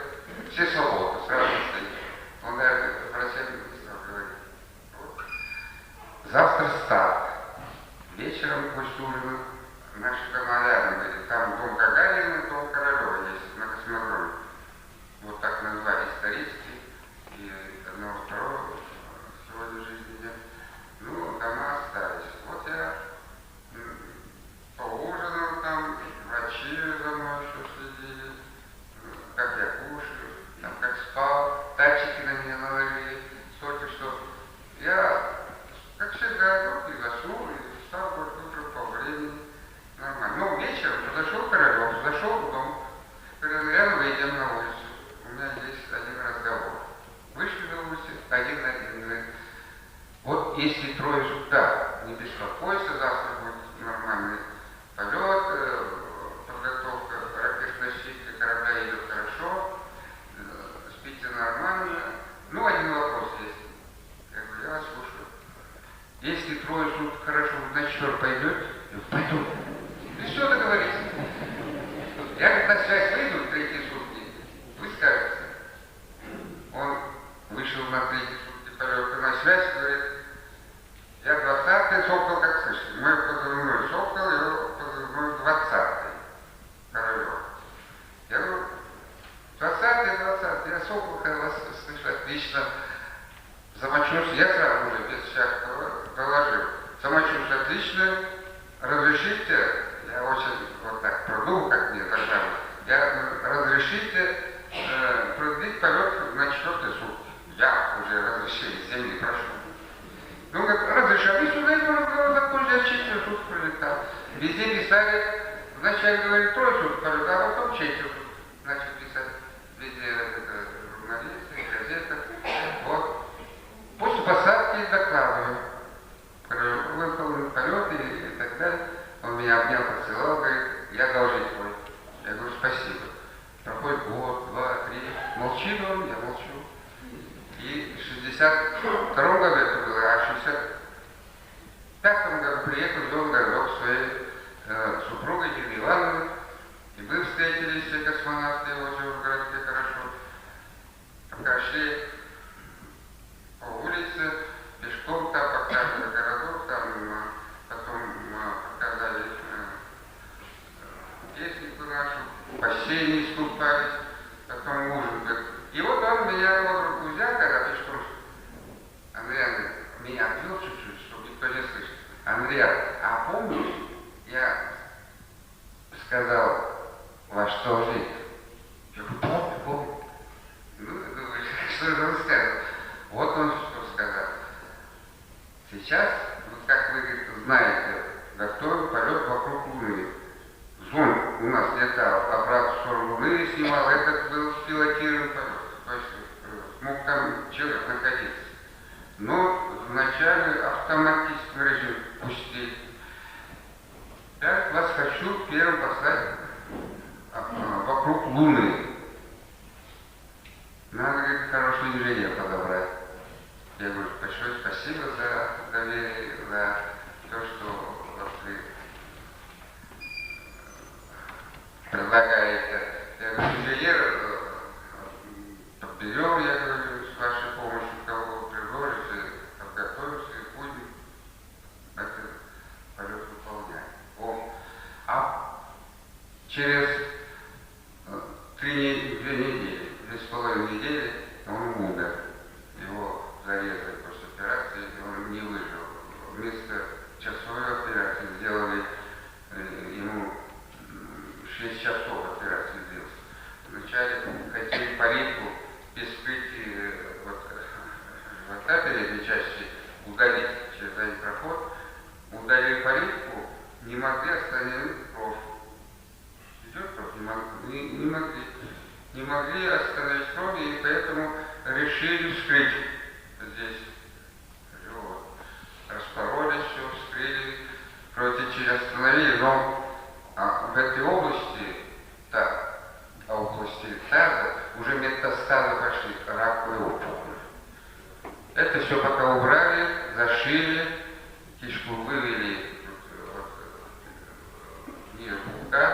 все свободны, сразу стоит. Он, наверное, врачам не стал говорить. Вот. Завтра старт. Вечером после ужина наши дома рядом были. Там дом Гагарина, дом Королева есть на космодроме. Вот так назвали исторически. И одного, второго сегодня жизни нет. Ну, дома остались. Вот я поужинал там, врачи за мной еще следили, как я кушаю, там, как спал, датчики на меня наловили, столько, что я, как всегда, ну, и заснул, и встал только утром по времени, нормально. Ну, вечером подошел Королев, зашел в дом, говорит, рядом выйдем на улицу, у меня есть один разговор. Вышли на улицу, один на один, говорит, вот если трое суток, да, не беспокойся, завтра будет нормальный полет, подготовка ракетоносителя корабля идет хорошо, спите нормально. Ну, один вопрос есть. Я говорю, я вас слушаю. Если трое суток хорошо, на четвертый пойдете? Я говорю, пойду. И все, договорились. Я говорит, на связь выйду в третьи сутки, вы скажете. Он вышел на третьи сутки полета на связь, говорит, я 20 позывной «Сокол», его позывной «Двадцатый» Королев. Я говорю, 20-й, 20-й, я «Сокол», когда вас слышу, отлично. Самочувствие, я сразу уже без всякого доложил. Самочувствие отлично, разрешите, я очень вот так продумал, как мне тогда, я разрешите продлить полет на четвертый сутки. Я уже разрешение с земли прошу. Ну, говорит, разрешали сюда, и разговор закончили, я четверть суток пролетал. Везде писали, вначале говорили трое суток полета, а потом четверть суток начали писать. Везде это, журналисты, газеты. Вот. После посадки докладываю. Выполнен полет и так далее. Он меня обнял, поцеловал, говорит, я должник твой. Я говорю, спасибо. Проходит год, два, три. Молчит он, я молчу. И в 62 году это было, а в 65 году приехал в Дом городок своей супругой Ниной Ивановной. И мы встретились, все космонавты, его живут в городке хорошо. Пока шли по улице, пешком там показывали городок, там потом показали песенку нашу, в бассейне искупались, потом ужин. Говорит. И вот он меня под руку взял, когда пешком, Андрей, меня отвел чуть-чуть, чтобы никто не слышал. Андрей, а помнишь, я сказал, ваш должник? Я говорю, помню, помню. Ну, думаешь, что же он скажет? Вот он что сказал. Сейчас, вот как вы, говорит, знаете, готовим полет вокруг Луны. Зонд у нас летал, обратно в сторону Луны снимал, этот был пилотируемый полет. То есть мог там человек находиться. Но вначале автоматический режим пустили. Я вас хочу первым послать вокруг Луны. Надо, говорит, хороший инженер подобрать. Я говорю, большое спасибо за доверие, за то, что вот вы предлагаете. Я говорю, инженер подберем, я говорю, с вашей помощью, кого вы предложите, подготовимся и будем этот полет выполнять. О. А через 2 недели, 2,5 недели он умер. Его зарезали после операции, и он не выжил. Вместо часовой операции сделали ему 6 часов операции длилась. Вначале хотели полипу без вскрытия вот, живота передней части удалить через задний проход. Удалили полипу, не могли остановить кровь. Идет кровь, не могли, не могли. Не могли остановить кровь, и поэтому решили вскрыть здесь живот. Распороли все, вскрыли, кровотечение остановили, но в этой области, так, области таза, уже метастазы пошли, раковые опухоли. Это все пока убрали, зашили, кишку вывели вот, ниже пупка,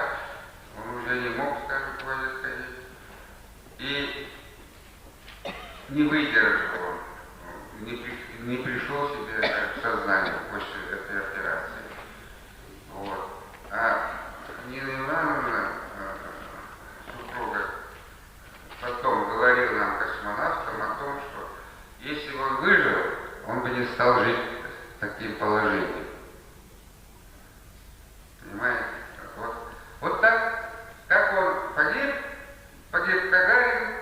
он уже не мог, скажем, в туалет ходить. И не выдержал он, не пришел себе в сознание после этой операции. Вот. А Нина Ивановна, супруга, потом говорила нам, космонавтам, о том, что если бы он выжил, он бы не стал жить таким положением. Понимаете? Вот, вот так, как он погиб, погиб Гагарин,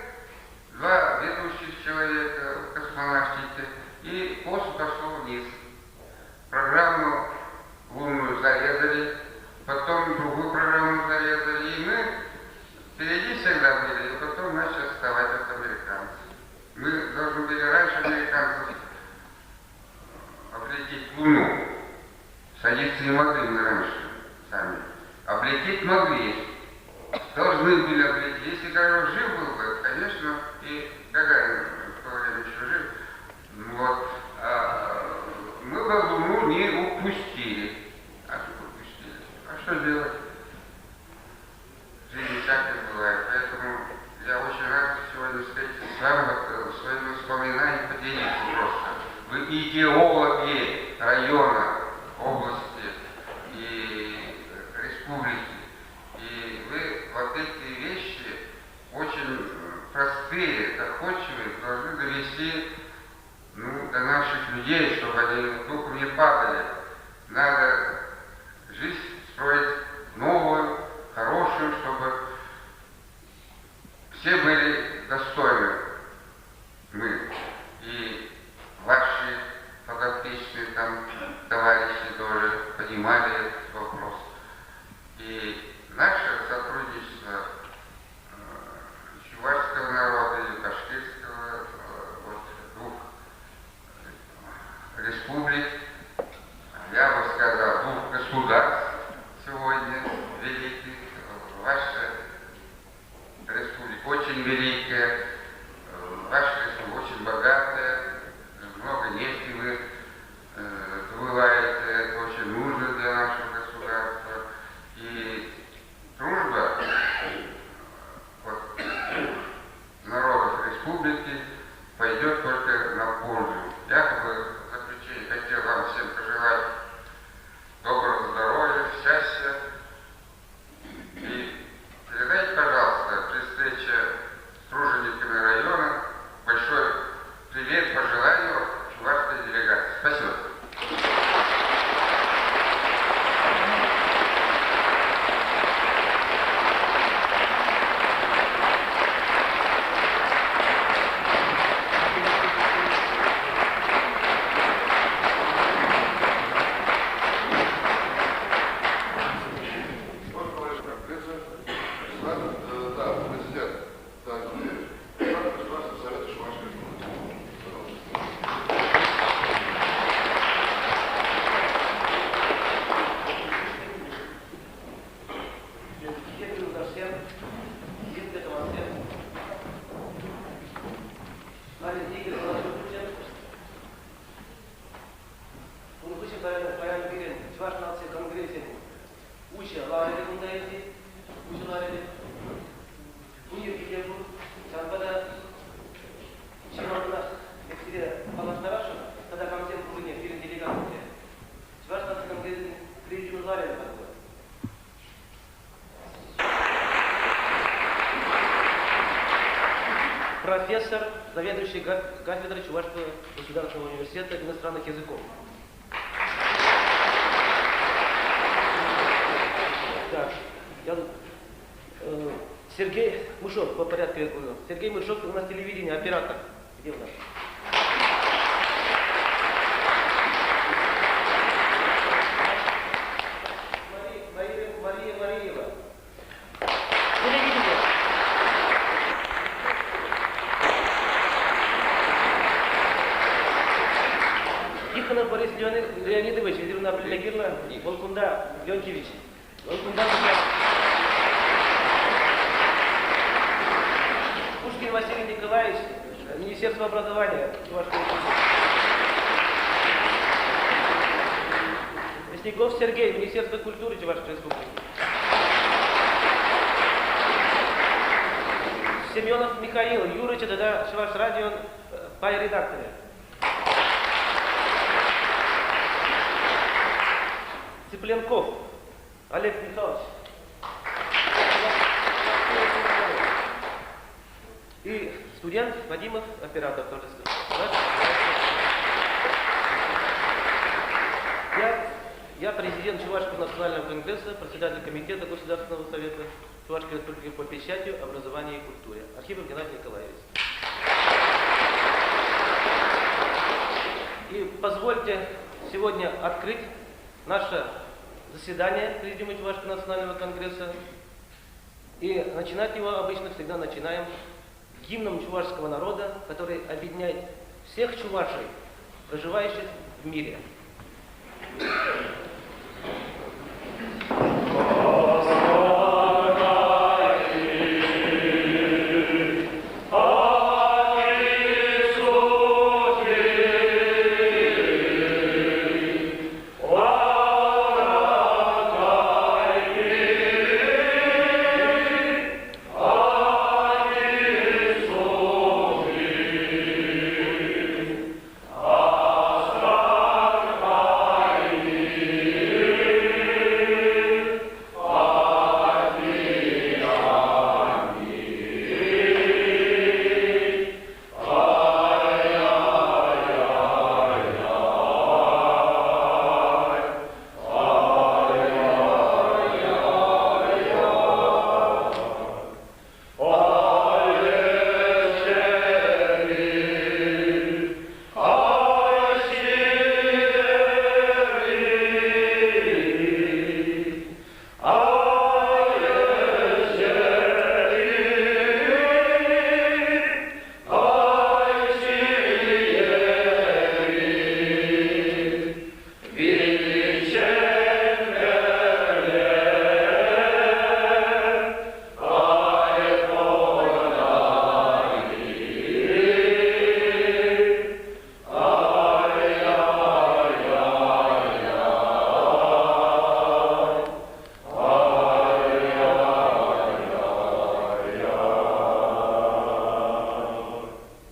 два ведущих человека в космонавтике, и после пошел вниз. Программу лунную зарезали, потом другую программу зарезали, и мы впереди всегда были, и потом начали отставать от американцев. Мы должны были раньше американцев облететь Луну. Садиться не могли мы раньше сами. Облететь могли. Должны были облететь. Если Гагарин жив был бы, конечно, и Гагарин в то время еще жив, вот, мы бы Луну не упустили. А тут упустили. А что делать? В жизни всякое бывает. Поэтому я очень рад сегодня встретиться с вами, вот, своими воспоминаниями поделиться просто. Вы идеологи района, области и республики. И вы вот эти вещи очень простые, доходчивые, должны довести ну, до наших людей, чтобы они духом не падали. Надо жизнь строить новую, хорошую, чтобы все были достойны мы. И ваши подопечные там товарищи тоже понимали этот вопрос. И наше сотрудничество чувашского народа и башкирского, вот, двух республик, я бы сказал, двух государств сегодня великих. Ваша республика очень великая, ваша республика очень богатая, много нефти вы добываете, это очень нужно для нашего государства. И дружба вот, народов республики пойдет только на пользу. Я бы в заключение хотел вам всем пожелать доброго здоровья, счастья. И передайте, пожалуйста, при встрече с тружениками района большой привет, пожелания от чувашской делегации. Спасибо. Вот, товарищ Конгресса, да, президент, да, Государственного совета Чувашской Республики. Пожалуйста. Ун хыҫҫӑн паян пирӗн Чӑваш наци конгресӗн уҫӑ ларӑвӗ кунта иртет. Уҫӑ ларӑвӗ. Кун йӗрки те пур. Ҫавӑнпа та чи малтанах эп сире паллаштарасшӑн тата камсем пуррине пирӗн делегацинче. Чӑваш наци конгресӗн президиумӗн ларӑвӗ пулать. Профессор, заведующий кафедрой Чувашского государственного университета иностранных языков. Так, я тут, Сергей Мышов, по порядку я говорю. Сергей Мышов у нас телевидение, оператор. Где у нас? Мария, Мария Мариева. Телевидение. Тихонов Борис Леонидович, Ирина Плегирна, Волкунда Леонтьевич. Волкунда Пушкин Василий Николаевич, Министерство образования Чувашской Республики. Мясников Сергей, Министерство культуры Чувашской Республики. Семенов Михаил, Юрыч, тата Чӑваш радион пай редакторӗ. Цыпленков Олег Михайлович. И студент Вадимов, оператор тоже. Я президент Чувашского национального конгресса, председатель комитета Государственного совета Чувашской республики по печати, образованию и культуре. Архипов Геннадий Николаевич. И позвольте сегодня открыть наше заседание Президиума Чувашского национального конгресса. И начинать его обычно всегда начинаем гимном чувашского народа, который объединяет всех чувашей, проживающих в мире.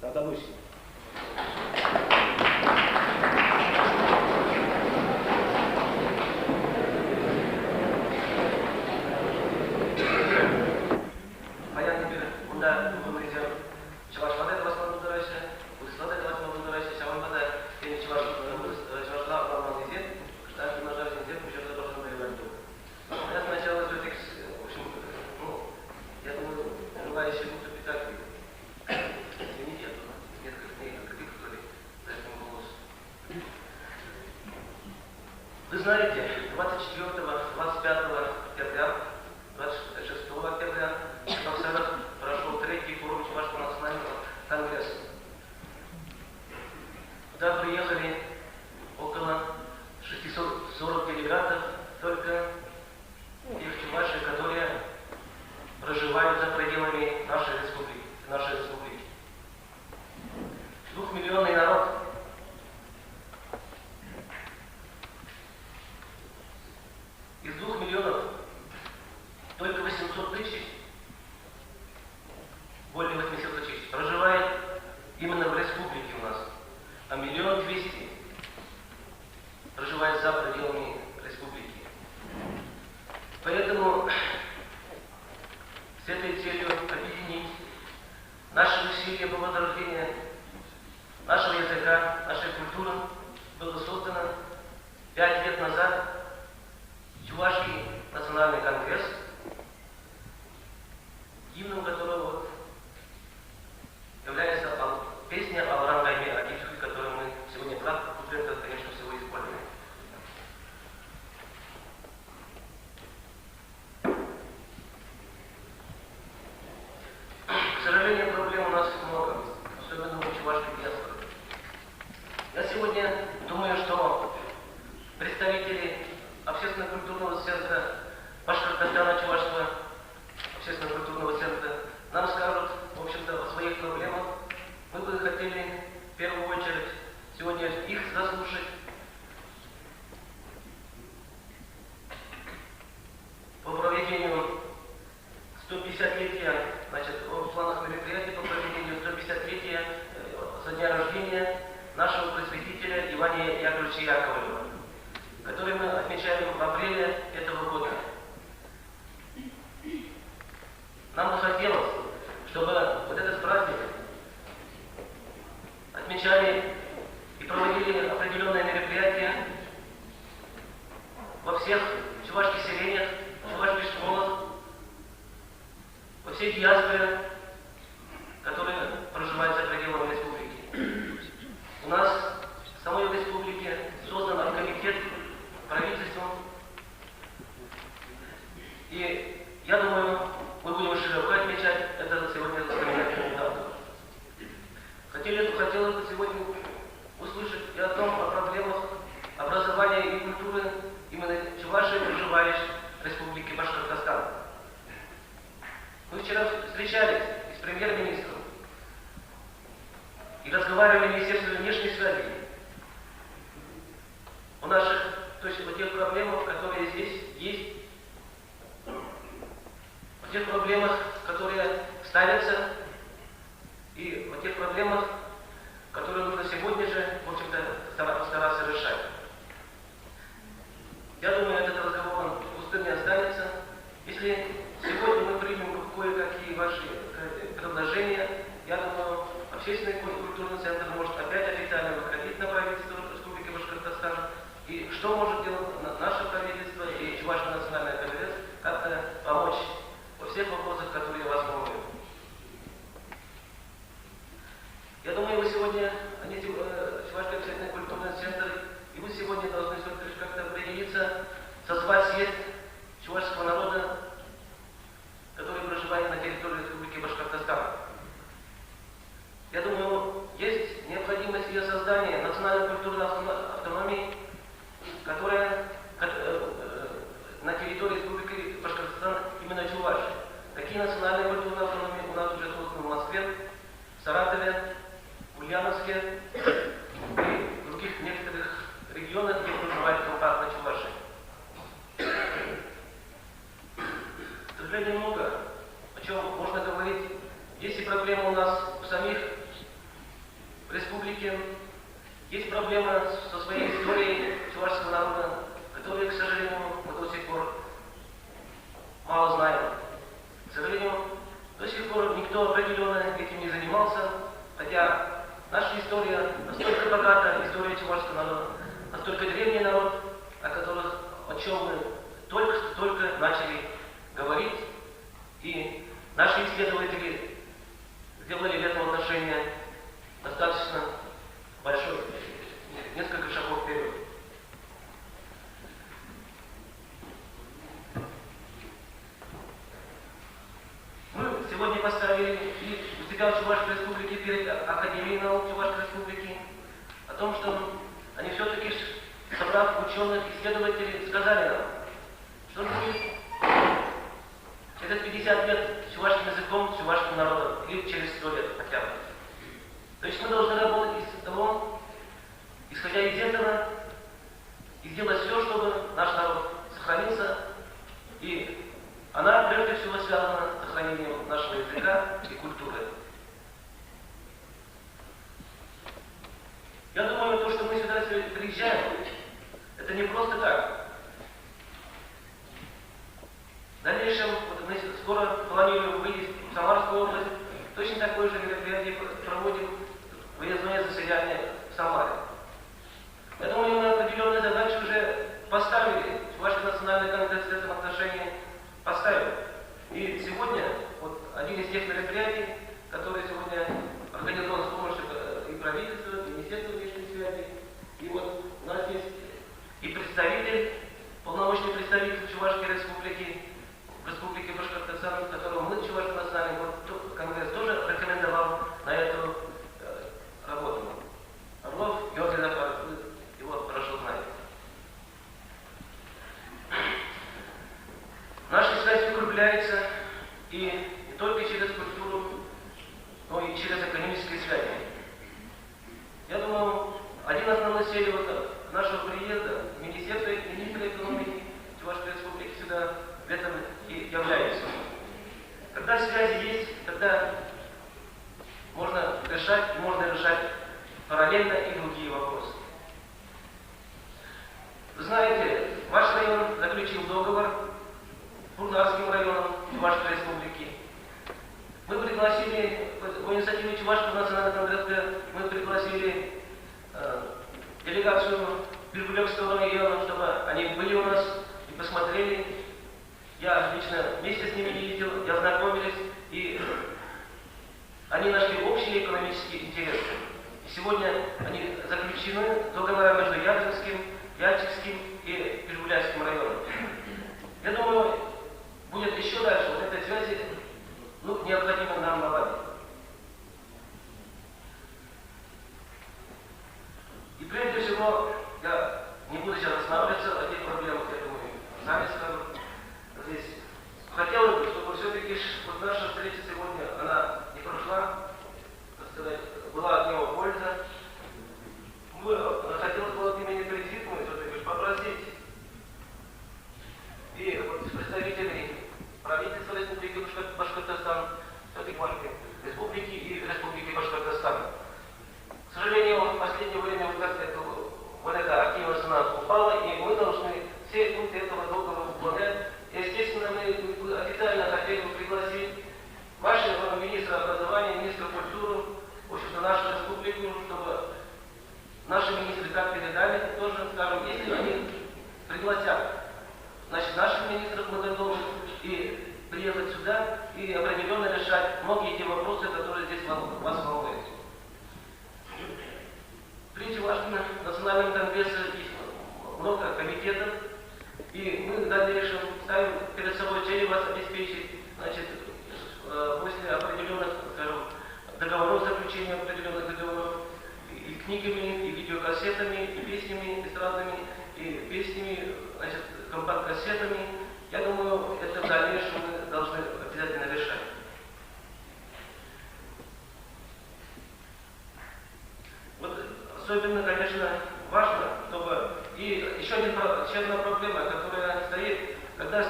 Тавтапуҫ. Паян эпир унта пухӑннисем чӑвашла та калаҫма пултараҫҫӗ, вырӑсла та калаҫма пултараҫҫӗ. Ҫавӑнпа та тен чӑваш чӑвашла ӑнланманнисем кӑштах юнашар ҫынсем куҫарса парсан та юрать пуль. Я сначала все-таки, в общем, ну, я думаю, желающие выступить так. Извините, я тут несколько дней репетировали за этим голос. Вы знаете, 24-25 октября, 26 октября в Чебоксарах прошел третий форум Чувашского национального конгресса. Туда приехали около 640 делегатов, только тех чувашей, которые проживают за пределами нашей республики. Нашей республики. Двухмиллионный народ. Из 2 миллионов только 800 тысяч, более 800 тысяч, проживает именно в республике у нас, а 1 200 000 проживает за пределами республики. Поэтому с этой целью объединить наши усилия по возрождению нашего языка, нашей культуры было создано 5 лет назад Чувашский национальный конгресс, гимном которого вот является песня «Алран кайми аки, которую мы сегодня куплетов, конечно, всего используем. К сожалению, проблем у нас много, особенно у чувашской диаспоры. Я сегодня думаю, что представители общественно-культурного центра Башкортостана Чувашского общественно-культурного центра нам скажут, в общем-то, о своих проблемах. Мы бы хотели в первую очередь сегодня их заслушать. По проведению 150-летия, значит, в планах мероприятий по проведению 150-летия со дня рождения нашего просветителя Ивана Яковлевича Яковлева, который мы отмечаем в апреле этого года. Нам бы хотелось, чтобы вот этот праздник отмечали и проводили определенные мероприятия во всех чувашских селениях, чувашских школах, во всей диаспоре, которая проживает за пределами республики. У нас в самой республике создан комитет правительством. И я думаю, мы будем широко отмечать это сегодня знаменательную дату. Хотелось бы сегодня услышать и о том, о проблемах образования и культуры именно Чувашии, проживающей в Республике Башкортостан. Мы вчера встречались с премьер-министром и разговаривали в Министерстве внешней связи о наших, то есть о тех проблемах, которые здесь есть, о тех проблемах, которые ставятся, и о тех проблемах, которые нужно сегодня же, в общем-то, постараться решать. Я думаю, этот разговор он пустым не останется. Если сегодня мы примем кое-какие ваши предложения, я думаю, общественный культурный центр может опять официально выходить на правительство Республики Башкортостан. И что может делать наше правительство и Чувашский национальный конгресс, как-то помочь во всех вопросах, которые вас волнуют. Я думаю, вы сегодня, они, Чувашский общественный культурный центр, и вы сегодня должны все-таки как-то определиться, созвать съезд Чувашского Такие национальные культурные автономии у нас уже созданы в Москве, в Саратове, Ульяновске и других некоторых регионах, где проживают компактно чуваши. К сожалению, много о чем можно говорить. Есть и проблемы у нас в самих республике, есть проблемы со своей историей чувашского народа, которые, к сожалению, мы до сих пор мало знаем. К сожалению, до сих пор никто определенно этим не занимался, хотя наша история настолько богата, история чувашского народа, настолько древний народ, о которых, о чем мы только что только начали говорить, и наши исследователи сделали в этом отношении достаточно большой, несколько шагов вперед. Мы сегодня поставили и у себя в Чувашской Республике перед Академией наук Чувашской Республики о том, что они все-таки, собрав ученых, исследователей, сказали нам, что же будет через 50 лет с чувашским языком, с чувашским народом, или через 100 лет хотя бы. То есть мы должны работать из того, исходя из этого, и сделать все, чтобы наш народ сохранился. И она прежде всего связана с сохранением нашего языка и культуры. Я думаю, то, что мы сюда приезжаем, это не просто так. В дальнейшем, вот мы скоро планируем выезд в Самарскую область, точно такое же мероприятие проводим, выездное заседание в Самаре. Я думаю, мы определенные задачи уже поставили, Чувашский национальный конгресс в этом отношении поставил. И сегодня вот один из тех мероприятий, который сегодня организован с помощью и правительства, и Министерства внешних связей. И вот у нас есть и представитель, полномочный представитель Чувашской республики, Республики Башкортостан, которого мы, Чувашский национальный конгресс, тоже рекомендовал на эту работу. Орлов Георгий Захаров, вы его хорошо знаете. Наша связь укрепляется и не только через культуру, но и через экономические связи. Я думаю, один основной целей вот нашего приезда Министерства министра экономики Чувашской Республики сюда в этом и является. Когда связи есть, тогда можно решать, можно решать параллельно и другие вопросы. Вы знаете, ваш район заключил договор с Бурнарским районом Чувашской Республики. Мы пригласили, по инициативе Чувашского национального конгресса, мы пригласили делегацию Бирбулекского района, чтобы они были у нас и посмотрели. Я лично вместе с ними ездил, я знакомились, и они нашли общие экономические интересы. И сегодня они заключены договора между Ябзинским, Яльчикским и Бирбулякским районом. Я думаю, будет еще дальше вот этой связи, ну, необходимо нам наладить. И прежде всего, я не буду сейчас останавливаться о тех проблемах, я думаю, сами скажут здесь. Хотелось бы, чтобы все-таки вот наша встреча сегодня, она не прошла, так сказать, была от него польза. Мы, хотелось бы от имени президиума все-таки попросить и вот представителей правительства Республики Башкортостан, все-таки Республики и Республики Башкортостан. К сожалению, в последнее время вот как это, вот эта активность у нас упала, и мы должны все пункты этого договора выполнять. Естественно, мы официально хотели бы пригласить вашего министра образования, министра культуры, в общем-то, нашу республику, чтобы наши министры как передали, тоже скажем, если они пригласят, значит, наших министров мы готовы и приехать сюда и определенно решать многие те вопросы, которые здесь вас волнуют. При Чувашском национальном конгрессе есть много комитетов, и мы в дальнейшем ставим перед собой цель вас обеспечить, значит, после определенных, скажем, договоров, заключения определенных договоров, и книгами, и видеокассетами, и песнями эстрадными, и песнями, значит, компакт-кассетами. Я думаю, это в дальнейшем мы должны обязательно решить.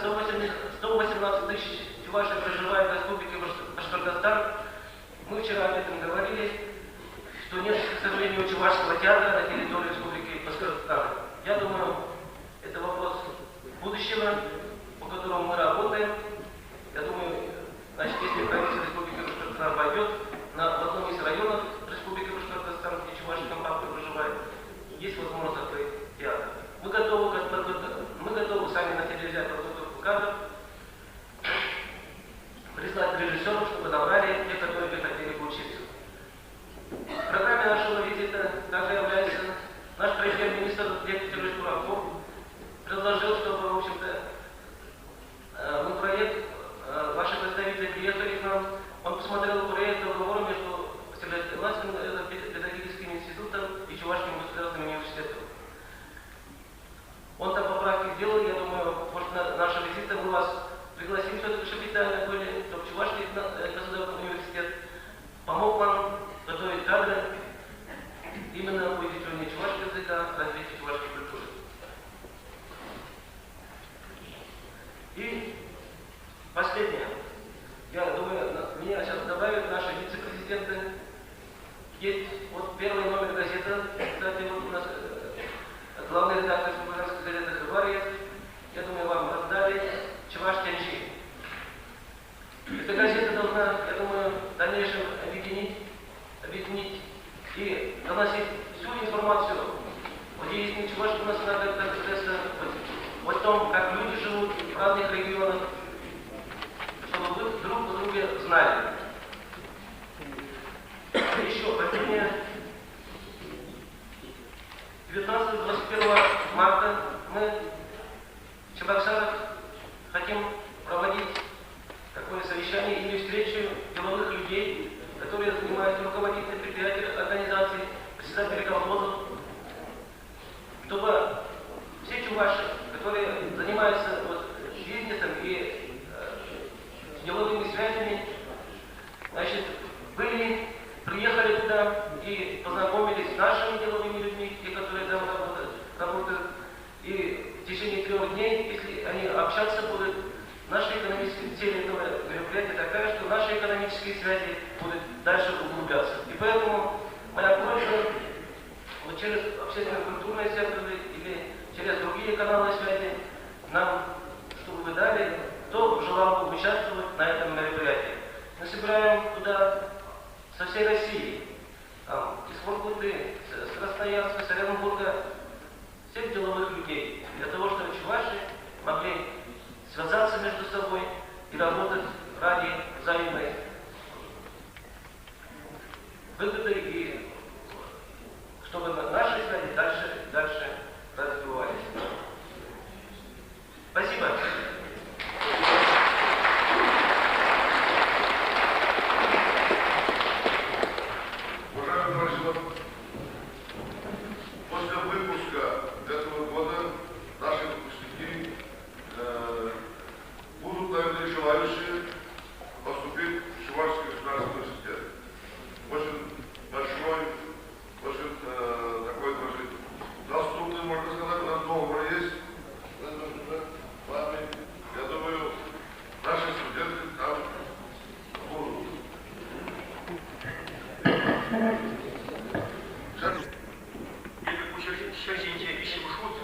118 тысяч чувашей проживает в Республике Башкортостан. Мы вчера об этом говорили, что нет, к сожалению, чувашского театра на территории Республики Башкортостан. Я думаю, это вопрос будущего, по которому мы работаем. Я думаю, значит, если правительство Республики Башкортостан пойдет на, в одном из районов Республики Башкортостан, где чуваши компактно проживают, есть возможность открыть театр. Мы готовы, мы готовы сами на себя взять подготовку кадров, прислать режиссеров, чтобы набрали те, которые бы хотели учиться. В программе нашего визита также является наш премьер-министр Лев Петрович Кураков предложил, чтобы, в общем-то, мы проект, ваши представители приехали к нам, он посмотрел проект договора между Стерлитамакским педагогическим институтом и Чувашским государственным университетом. Он там поправки сделал, я думаю, может, на нашего визита мы вас пригласим все-таки, чтобы официально были, чтобы Чувашский государственный университет помог вам готовить кадры именно по изучению чувашского языка, развитию чувашской культуры. И последнее. Я думаю, меня сейчас добавят наши вице-президенты. Есть вот первый номер газеты. Кстати, вот у нас главный редактор республиканской газеты «Хабар» есть. Я думаю, вам раздали Чуваш Тяньжи. Эта газета должна, я думаю, в дальнейшем объединить, объединить и доносить всю информацию о деятельности Чувашского национального конгресса, о том, как люди живут в разных регионах, чтобы вы друг о друге знали. Еще последнее. 19-21 марта мы в Чебоксарах хотим проводить такое совещание или встречу деловых людей, которые занимаются руководители предприятий, организаций, председатели колхозов, чтобы все чуваши, которые занимаются вот, бизнесом и деловыми связями, значит, были, приехали туда и познакомились с нашими деловыми людьми, те, которые там работают, работают. И в течение 3 дней, если они общаться будут, наша экономическая цель этого мероприятия такая, что наши экономические связи будут дальше углубляться. И поэтому моя просьба, вот через общественно-культурные центры или через другие каналы связи, нам, чтобы вы дали, кто желал бы участвовать на этом мероприятии. Мы собираем туда со всей России, там, из Воркуты, с Красноярска, с Оренбурга, всех деловых людей, для того, чтобы чуваши могли связаться между собой и работать ради взаимной выгоды и чтобы наши связи дальше и дальше развивались. Спасибо. Уважаемые товарищи, вот после выпуска этого года наши выпускники будут, наверное, желающие поступить в Чувашский государственный университет. Очень большой, очень такой, даже доступный, можно сказать, у нас договор есть. Я думаю, наши студенты там будут. Ҫӗр ҫинче виҫҫӗмӗш хут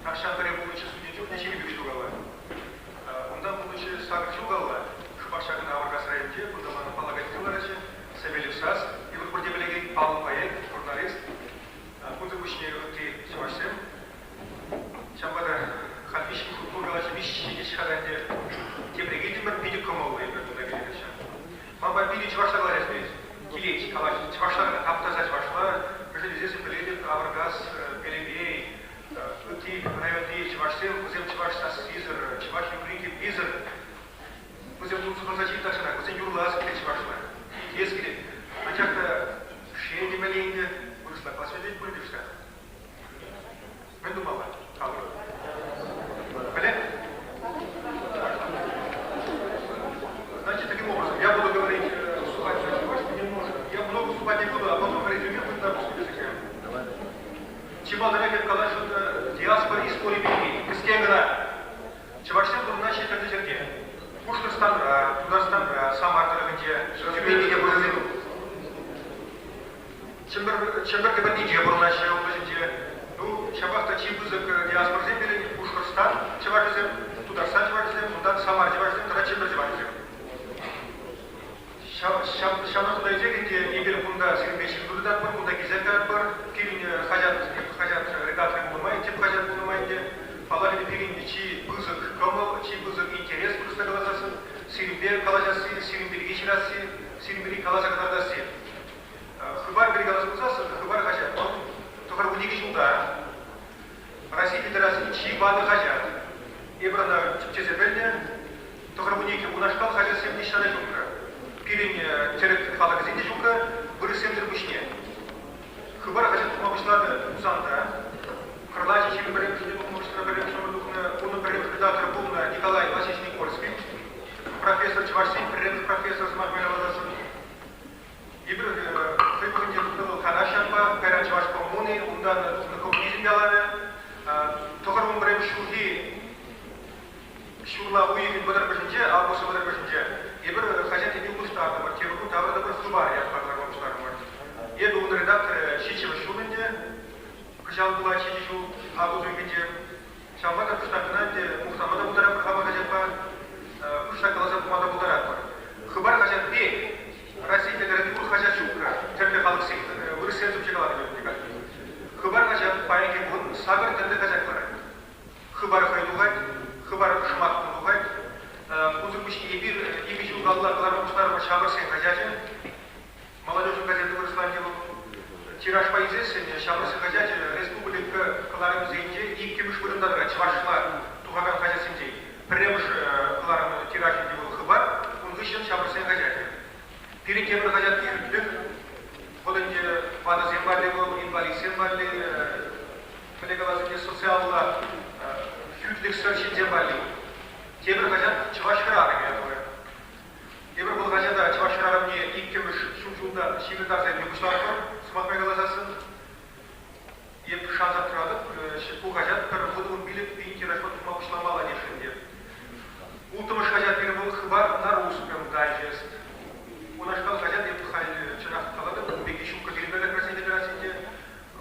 тахҫан пӗрре пулнӑччӗ студент чухне ҫирӗп ҫулкалла. Унтан пулнӑччӗ сакӑр ҫулкалла. Шӑпах ҫакӑнта Авӑркас районӗнче, кунта манӑн паллакансем лараҫҫӗ, Савельев Сас, эпир пурте пӗлекен паллӑ поэт, журналист. Кунсӑр пуҫне ытти чӑвашсем. Ҫавӑнпа та халь виҫҫӗмӗш хут куркалаҫҫӗ, виҫҫӗ ҫеҫ-ха ӗнтӗ. Тепре килтӗмӗр, питӗ кӑмӑллӑ эпир кунта килнӗ хыҫҫӑн. Манпа питӗ чӑвашла калаҫас килет. Килет, калаҫ, чӑвашла кӑна, тап-таса чӑвашла. Мӗншӗн тесессӗн пӗлетӗп, Авӑркас, Пелепей, ытти районти чӑвашсем, вӗсем чӑваш сассисӗр, чӑваш юрри-кӗввисӗр. Вӗсем тунсӑхласа ҫитнӗ тахҫанах, вӗсен юрлас килет чӑвашла, итлес килет. Анчах та шел темелле ӗнтӗ, вырӑсла класс вӗрентет пуль те-ҫке. Мӗн тумалла халӑх? Пӗле? Значит, таким образом, я буду говорить, выступать по-чувашски немножко. Я много выступать не буду, а потом резюме будет на русском языке. Чи малтанах эп калаҫу диаспора истори пирки, кӗскен. Пушкӑртстанра, Тутарстанра, Самар тӑрӑхӗнче, Тюменьте пурӑннӑ. Чӗмпӗр, Чӗмпӗр кӗпӗрнинче пурӑнаҫҫӗ облаҫӗнче. Ну, ҫапах та чи пысӑк диаспорӑсем пирӗн Пушкӑртстан чӑвашӗсем, Тутарстан чӑвашӗсем, унтан Самар чӑвашӗсем тата Чӗмпӗр чӑвашӗсем. Ҫавна шута илсех ӗнтӗ эпир кунта сирӗнпе ҫыхӑну тытатпӑр, кунта килсе каятпӑр. Пирӗн хаҫат, хаҫат редакторӗ пулнӑ май, тӗп хаҫат пулнӑ май ӗнтӗ, паллах ӗнтӗ, пирӗн чи пысӑк кӑмӑл, чи пысӑк интерес вырӑсла каласассӑн, сирӗнпе калаҫасси, сирӗн пирки ҫырасси, сирӗн пирки каласа кӑтартасси. Хыпар пирки калас пулсассӑн, Хыпар хаҫат вӑл 92 ҫулта Россия Федерацийӗн чи ватӑ хаҫат. Эпир ӑна тӗпчесе пӗлнӗ. 92 унашкал хаҫатсем ниҫта та ҫук-ха. Пирӗн тӗрӗк халӑхӗсен те ҫук-ха, вырӑссемсӗр пуҫне. Хыпар хаҫат тухма пуҫланӑ Хусанта. Кӑрлачӑ 21-мӗшӗнче тухма пуҫланӑ пӗрремӗш номер тухнӑ. Унӑн пӗрремӗш редакторӗ пулнӑ Николай Васильевич Никольский. Профессор чӑвашсен пӗрремӗш профессор сӑмах майласассӑн. Эпир хӑй вӑхӑтӗнче тухнӑ вӑл Канаш ятпа, кайран Чӑваш коммуни, унтан тухнӑ коммунизм ялавӗ. 91-мӗш ҫулхи ҫурла уйӑхӗн вӑтӑрмӗшӗнче, август вӑтӑрмӗшӗнче, эпир хаҫат тӗпе улӑштартӑмӑр, тепӗр кун таврӑнтӑмӑр Хыпар ятпа кӑларма пуҫларӑмӑр. Эпӗ ун редакторӗ ҫиччӗмӗш ҫул ӗнтӗ, кӑҫал пулать ҫичӗ ҫул август уйӑхӗнче. Ҫавӑнпа та кӑштах кӑна ӗнтӗ мухтанма та пултаратпӑр хамӑр хаҫатпа, кӑштах каласа пама та пултаратпӑр. Хыпар хаҫат пек Россия Федераци пур хаҫат ҫук-ха, тӗрлӗ халӑхсен, вырӑссем сӑмҫи каланӑ пек Хыпар хаҫат паянхи кун сакӑр тӗрлӗ хаҫат кӑларать. Хыпар хӑй тухать, Хыпар шӑмат кун тухать. Унсӑр пуҫне эпир икӗ ҫул калла кӑларма пуҫларӑмӑр ҫамрӑксен хаҫачӗ. Молодежь газета вырӑсла ӗнтӗ вӑл. Тиражпа илсессӗн ҫамрӑксен хаҫачӗ республика кӑларӑмӗсенче иккӗмӗш вырӑнта тӑрать чӑвашла тухакан хаҫатсенчен. Пӗрремӗш кӑларӑм тиражӗ ӗнтӗ вӑл Хыпар, ун хыҫҫӑн ҫамрӑксен хаҫачӗ. Пирӗн тепӗр хаҫат Хӳтлӗх. Вӑл ӗнтӗ ватӑсем валли вӑл, инвалидсем валли, мӗнле калас ӗнтӗ, социаллӑ хӳтлӗхсӗр ҫынсем валли. Тепӗр хаҫат Чӑваш хӗрарӑмӗ ятлӑ. Эпир вӑл хаҫата чӑваш хӗрарӑмне иккӗмӗш ҫур ҫулта ҫырӑнтарса илме пуҫларӑмӑр, сӑмах май каласассӑн. Эп шансах тӑратӑп, ку хаҫат пӗр 15 пин тиражпа тухма пуҫламалла тесшӗн те. Улттӑмӗш хаҫат пирӗн вӑл Хыпар на русском дайджест. Унашкал хаҫат эп халь чӑнах калатӑп, ун пекки ҫуккӑ пирӗн пӗрлех Россия Федерацийӗнче.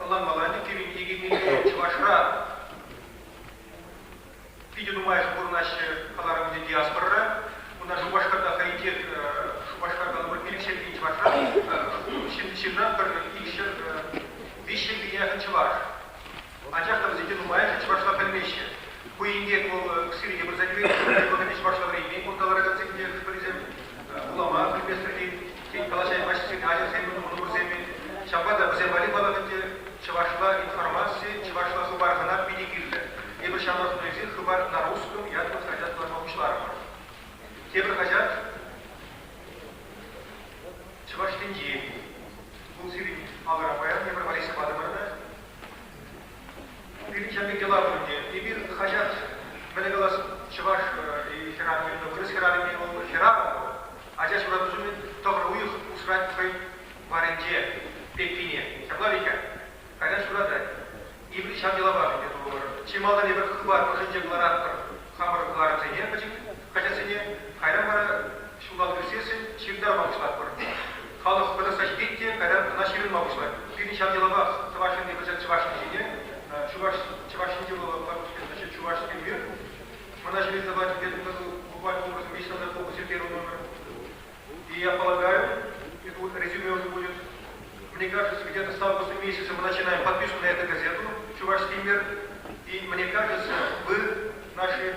Ӑнланмалла ӗнтӗ, пирӗн икӗ чӑвашра Питӗ нумайӑшӗ пурӑнаҫҫӗ кӑларӑмсен диаспорӑра. Унта Шупашкарта хӑйӗнчех Шупашкар калӑпӑр 500 пин чӑвашран ҫынна пӗр икҫӗр виҫҫӗр пин яхӑн чӑваш. Анчах та вӗсенче нумайӑшӗ чӑвашла пӗлмеҫҫӗ. Ку инкек вӑл Сирине пырса тивет, вӑхӑтӗнче чӑвашла вӗренмен кунта ларакансем те хӑш-пӗрисем вулама пӗлместӗр тен, калаҫаймаҫҫӗ, ачасем, мӑнуксем. Ҫавӑнпа та вӗсем валли паллах ӗнтӗ чӑвашла информаци, чӑвашла хыпар-хӑнар питӗ кирлӗ. Эпир ҫамрӑк журналистсем Хыпар на русском ятлӑ хаҫат кӑларма пуҫларӑмӑр. Тепӗр хаҫат Чӑваш тӗнчи. Вӑл сирӗн алӑра паян эпир валеҫсе патӑмӑр та. Пирӗн ҫав пек йӑла пур ӗнтӗ. Эпир хаҫат, мӗнле калас, чӑваш хӗрарӑмӗ, вырӑс хӗрарӑмӗ вӑл хӗрарӑм вӑл. Ача ҫуратнӑ чухне тӑхӑр уйӑх усрать хӑй варӗнче пепкине. Ҫапла вӗт-ха? Кайран ҫуратать. Эпир ҫав йӑлапах ӗнтӗ турӑмӑр. Чи малтан эпир хыпар ӑшӗнче кӑларатпӑр хамӑр кӑларӑмсене, пӗчӗк хаҫатсене. Кайран вара ҫулталӑк иртсессӗн ҫырӑнтарма пуҫлатпӑр. Халӑх хӑнӑхса ҫитет те кайран ӑна ҫырӑнма пуҫлать. Пирӗн ҫав йӑлапах Чӑваш Енри пӗчӗк чӑваш тӗнчине, Чуваш, Чӑваш тӗнчи вӑл значит, Чувашский мир. Мы начали издавать в этом году буквально образом месяц назад выпустили первый номер. И я полагаю, это резюме уже будет, мне кажется, где-то с августа месяца мы начинаем подписку на эту газету «Чувашский мир». И мне кажется, вы, наши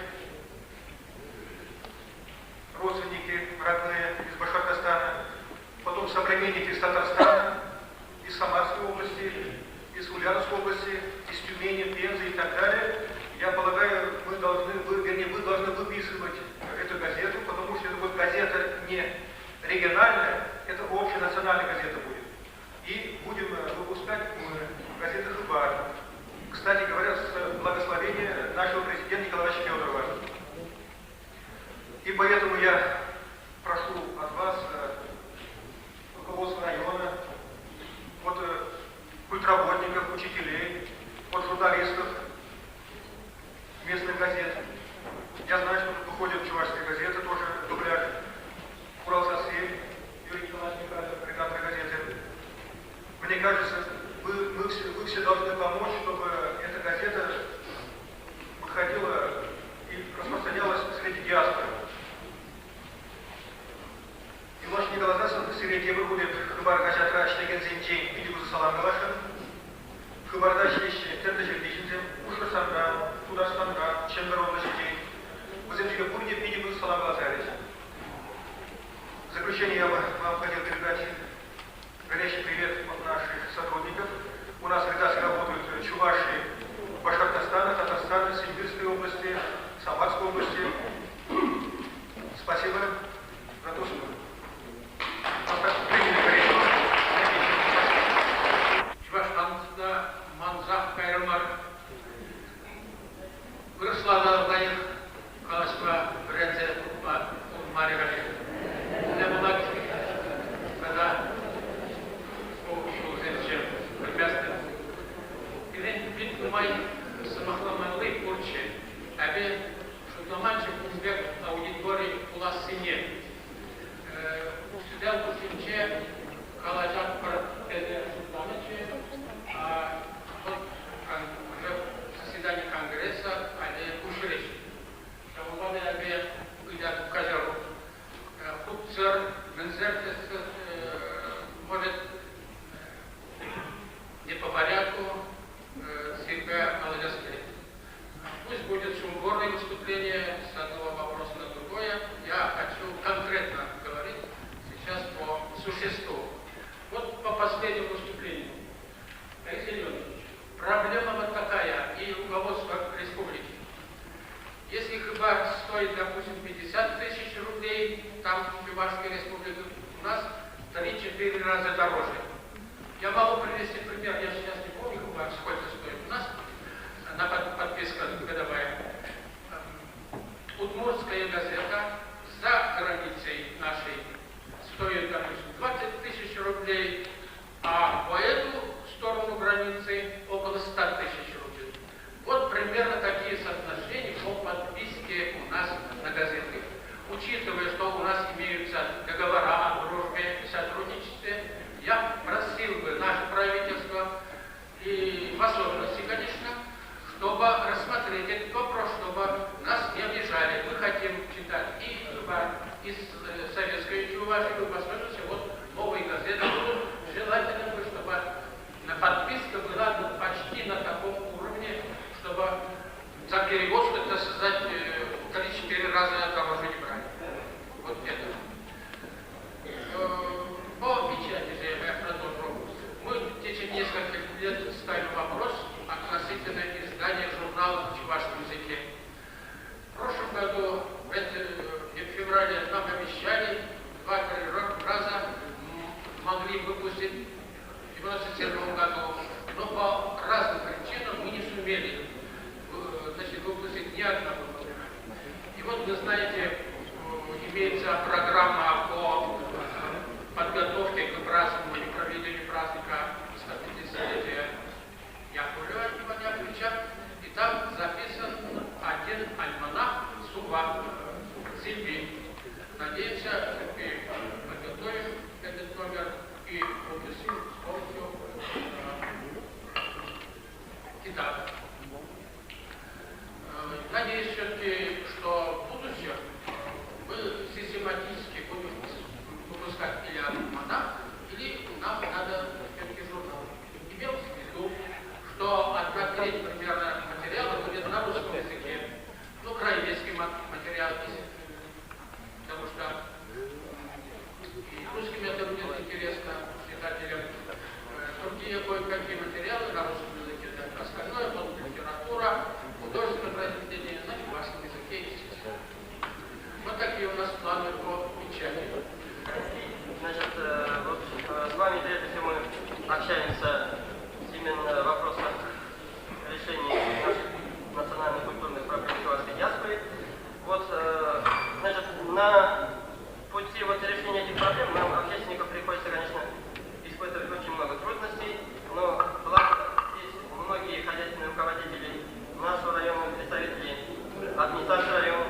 родственники, родные из Башкортостана, потом современники из Татарстана, из Самарской области, из Ульяновской области, из Тюмени, Пензы и так далее, я полагаю, мы должны, вы, вернее, вы должны выписывать эту газету, потому что это будет газета не региональная, это общенациональная газета будет. И будем выпускать газету «Хыбар». Кстати говоря, с благословения нашего президента Николая Федорова. И поэтому я прошу от вас, руководства района, от культработников, учителей, от журналистов местных газет. Я знаю, что тут выходит чувашская газета, тоже дубляж. Салам каласа В заключение я бы вам хотел передать горячий привет от наших сотрудников. У нас в редакции работают чуваши Башкортостана, Татарстана, Симбирской области, Самарской области. Спасибо за то, что нас так приняли горячо. Чӑваш халӑхна мансах кайрӑмӑр. Вырӑсла та лайӑх калаҫма вӗренсе тухма пулмарӗ халех. Мӗнле пулать тата ку ҫулсенче пӗлместӗп. Пирӗн пит нумай сӑмахламалли пурччӗ. Эпӗ шутламанччӗ кун пек аудитори пулассине. Сӗтел хушшинче калаҫатпӑр тесе шутланӑччӗ. Вӑл уже заседание Конгресса халӗ куҫрӗҫ. Ҫавӑнпа та эпӗ ыйтатӑп каҫару. Хутсӑр, мӗнсӗр может, не по порядку сирпе калаҫас килет. Пусть будет сумбурное выступление с одного вопроса на другое. Я хочу конкретно говорить сейчас по существу. Вот по последнему выступлению. Алексей Леонидович, проблема вот такая и руководство республики. Если хыпар стоит, допустим, 50 тысяч рублей, там в Чувашской республике, у нас 3-4 раза дороже. Я могу привести пример, я сейчас не помню, хыпар сколько стоит у нас, на подписка годовая. Удмуртская газета за границей нашей стоит, допустим, 20 тысяч рублей, а по эту сторону границы около 100 тысяч рублей. Вот примерно такие соотношения по подписке у нас на газеты. Учитывая, что у нас имеются договора о дружбе и сотрудничестве, я просил бы наше правительство, и в особенности, конечно, чтобы рассмотреть этот вопрос, чтобы нас не обижали. Мы хотим читать и и советскую Чувашию, в особенности вот новые газеты будут. Желательно бы, чтобы подписка была почти на таком уровне, чтобы за перевозку, так сказать, 3-4 раза дороже не брали. Вот это. По печати же я продолжу. Мы в течение нескольких лет ставим вопрос относительно издания журнала на чувашском языке. В прошлом году, в феврале, нам обещали 2-3 раза могли выпустить в 1997 году, но по разным причинам мы не сумели, значит, выпустить ни одного номера. И вот, вы знаете, имеется программа по подготовке к празднованию, проведению праздника 150-летия Яковлева Ивана Яковлевича, и там записан один альманах Сува Сильви. Надеемся, все-таки подготовим этот номер и выпустим с помощью китаба. Надеюсь все-таки, что в будущем мы систематически будем выпускать или альманах, или нам надо все-таки журнал. Имелось в виду, что 1/3 примерно материала будет на русском языке, ну, краеведский материал, потому что и русским это будет интересно читателям. Другие кое-какие материалы на русском языке, да, остальное вот литература, художественное произведение на чувашском языке, естественно. Вот такие у нас планы по печати. Значит, вот с вами прежде всего мы общаемся именно в вопросах решения наших национальных культурных проблем чувашской диаспоры. Вот, значит, на пути вот решения этих проблем нам, общественникам, приходится, конечно, испытывать очень много трудностей, но благо здесь многие хозяйственные руководители нашего района, представители администрации района,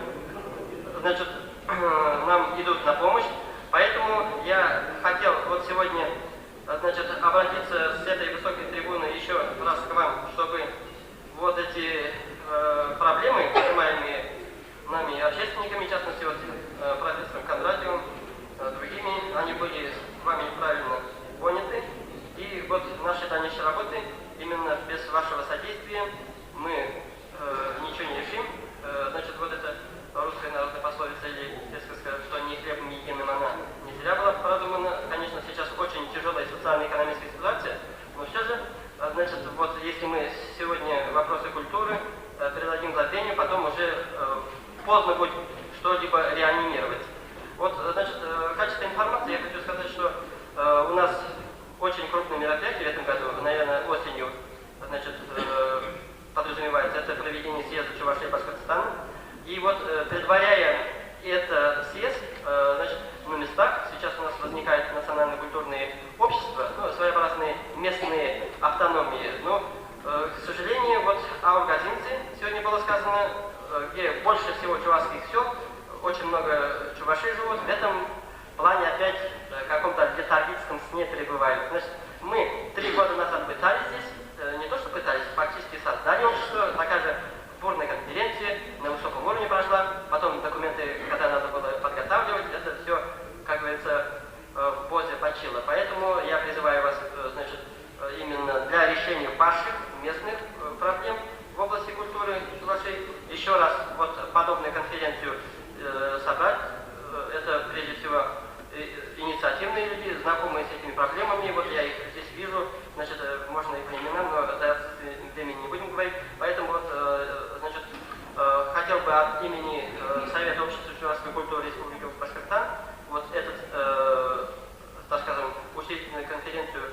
значит, нам идут на помощь. Поэтому я хотел вот сегодня, значит, обратиться с этой высокой трибуны еще раз к вам, чтобы вот эти проблемы, поднимаемые нами общественниками, в частности, вот, профессором Кондратьевым, другими, они были с вами правильно поняты. И вот наши дальнейшие работы, именно без вашего содействия, мы ничего не решим. Значит, вот эта русская народная пословица или что не хлебом единым она не зря была продумана. Конечно, сейчас очень тяжелая социально-экономическая ситуация, но все же, значит, вот если мы сегодня вопросы культуры предадим забвению, потом уже поздно будет что-либо реанимировать. Вот, значит, качество информации, я хочу сказать, что у нас очень крупное мероприятие в этом году, наверное, осенью, значит, подразумевается, это проведение съезда Чувашии и Башкортостана. И вот, предваряя это съезд, значит, на местах сейчас у нас возникают национально-культурные общества, ну, своеобразные местные автономии. Но, к сожалению, вот аургазинцы, сегодня было сказано, где больше всего чувашских сел, очень много чувашей живут, в этом плане опять в каком-то летаргическом сне пребывают. Значит, мы 3 года назад пытались здесь, не то что пытались, фактически создали общество, такая же бурная конференция на высоком уровне прошла, потом документы, когда надо было подготавливать, это все, как говорится, в бозе почило. Поэтому я призываю вас, значит, именно для решения ваших местных проблем в области культуры чувашей, еще раз вот подобную конференцию собрать. Это, прежде всего, инициативные люди, знакомые с этими проблемами. Вот я их здесь вижу, значит, можно и по именам, но за отсутствие времени не будем говорить. Поэтому вот, значит, хотел бы от имени Совета общества чувашской культуры Республики Башкортостан вот этот, так скажем, учредительную конференцию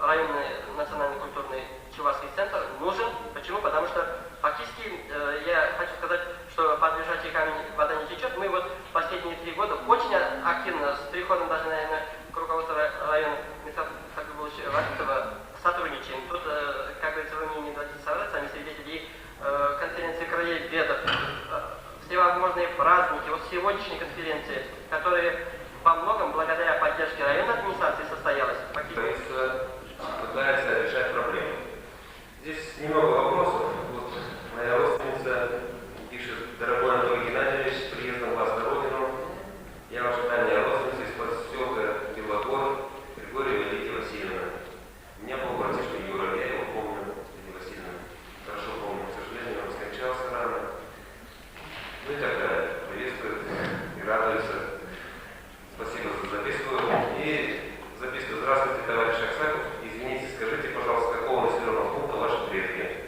районный национально-культурный чувашский центр нужен. Почему? Потому что фактически я хочу сказать, что под лежачий камень вода не течет. Мы вот последние 3 года очень активно, с приходом даже, наверное, к руководству района Михаила Хабибулловича Вахитова сотрудничаем. Тут, как говорится, вы мне не дадите соврать, сами свидетели и конференции краеведов, всевозможные праздники, вот сегодняшние конференции, которые во многом благодаря поддержке районной администрации состоялась. Правительство пытается решать проблемы. Здесь немного вопросов. Вот моя родственница пишет: дорогой Анатолий Геннадьевич, с приездом вас на родину. Я ваша дальняя родственница из поселка Белогор, Григорьева Лидия Васильевна. У меня был братишка Юра, я его помню, Лидия Васильевна. Хорошо помню, к сожалению, он скончался рано. Ну и так далее. Приветствует и радуется. Спасибо за записку. И записка: здравствуйте, товарищ Аксаков. Извините, скажите, пожалуйста, какого населенного пункта ваши предки?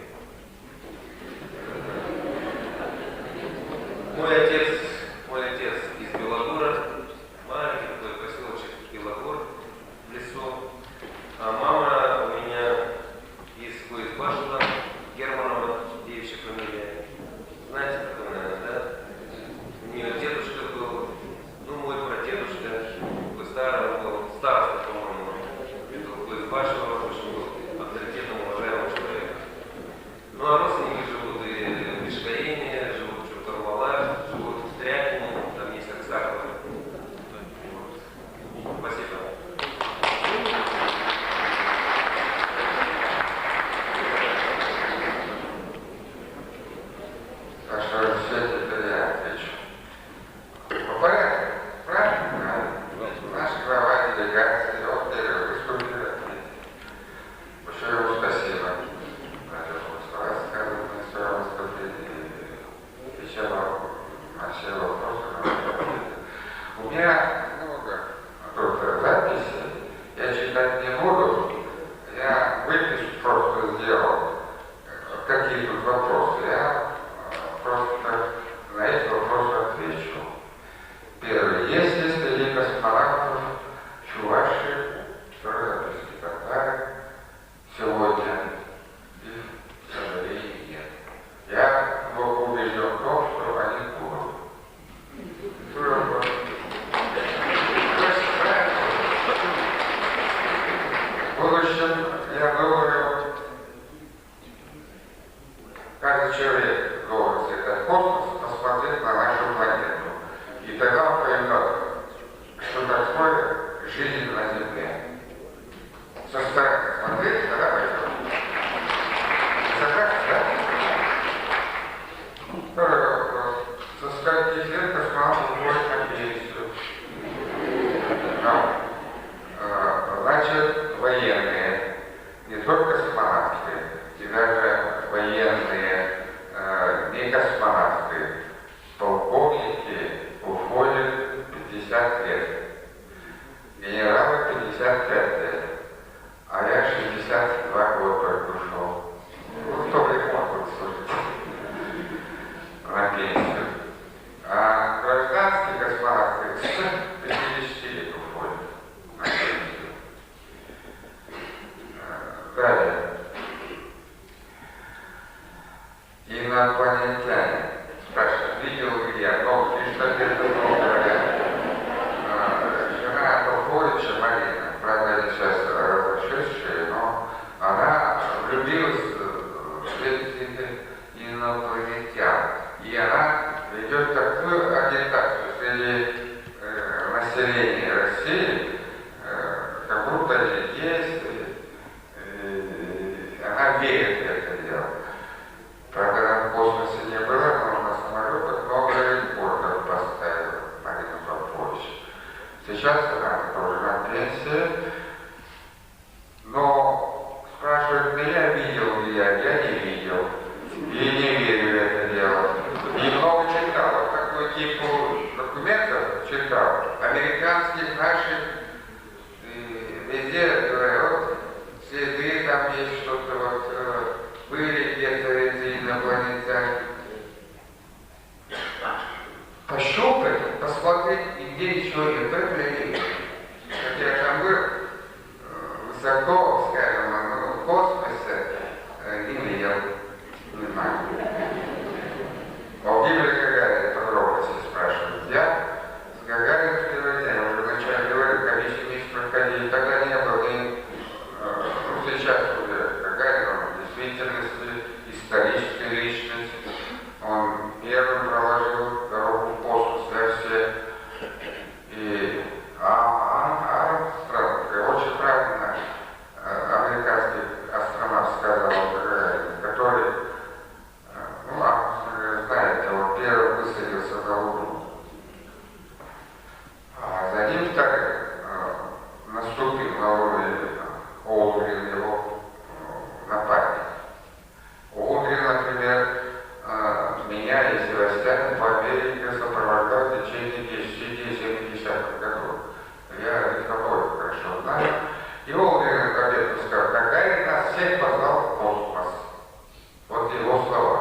60 лет. Генералу 55 лет. А я 62 года только ушел. Ну, кто мог служить на пенсию. А гражданские космонавты с 50 лет уходят на пенсию. Далее. Инопланетяне. Спрашивают, видел ли я, но лишь это говорят. Жена Толковича Марина, правда, они сейчас разошедшие, но она влюбилась в этих инопланетян. И она ведет такую агитацию среди населения России, как будто они есть, и она верит в это дело. Правда, она в космосе не была, но на самолетах много рекордов поставила Марина Попович. Сейчас она тоже на пенсии, но спрашивают меня, видел ли я, я не видел. И не верю в это дело. И много читал, вот такой типу документов читал, американских, наших, и везде говорят, вот следы там есть, что-то вот были где-то эти инопланетяне. Пощупать, посмотреть, нигде ничего нет, только я не верю. Хотя я там был высоко, скажем, в космосе, не видел. Не знаю. О гибели Гагарина подробности спрашивают. Я с Гагарином в первый день, уже вначале говорил, комиссию месяц проходили, тогда не было ни, ну, сейчас уже Гагарин, он в действительности историческая личность, он первым проложил дорогу в космос для всех. И Армстронг, очень правильно американский астронавт сказал о Гагарине, который, ну, Армстронг, знаете, он первым высадился на Луну. А за ним вторым наступил на Луну Олдрин, его напарник. Олдрин, например, меня и Севастьяна по Америке сопровождал в течение 10-70-х годов. Я их обоих хорошо знаю. И Олдрин об этом сказал, Гагарин нас всех позвал в космос. Вот его слова.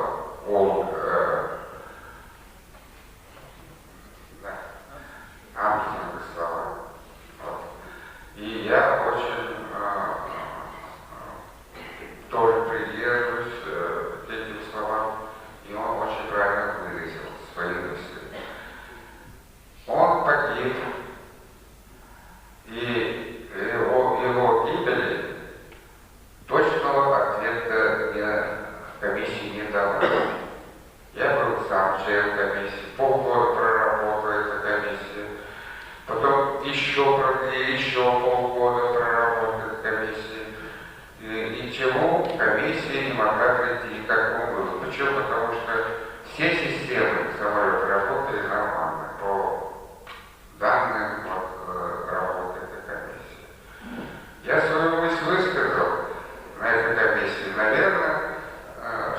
Да, Армстронга слова. Вот. И я очень тоже придерживаюсь этим словам, и он очень правильно выразил свои мысли. Он погиб, и его гибели точного ответа комиссии не дала. Я был сам членом комиссии, полгода проработал эту комиссию, потом еще продлили, еще полгода проработали комиссию. И ничего комиссия не могла прийти ни к какому выводу. Почему? Потому что все системы самолета работали нормально по данным вот, работы этой комиссии. Я свою мысль высказал на этой комиссии. Наверное,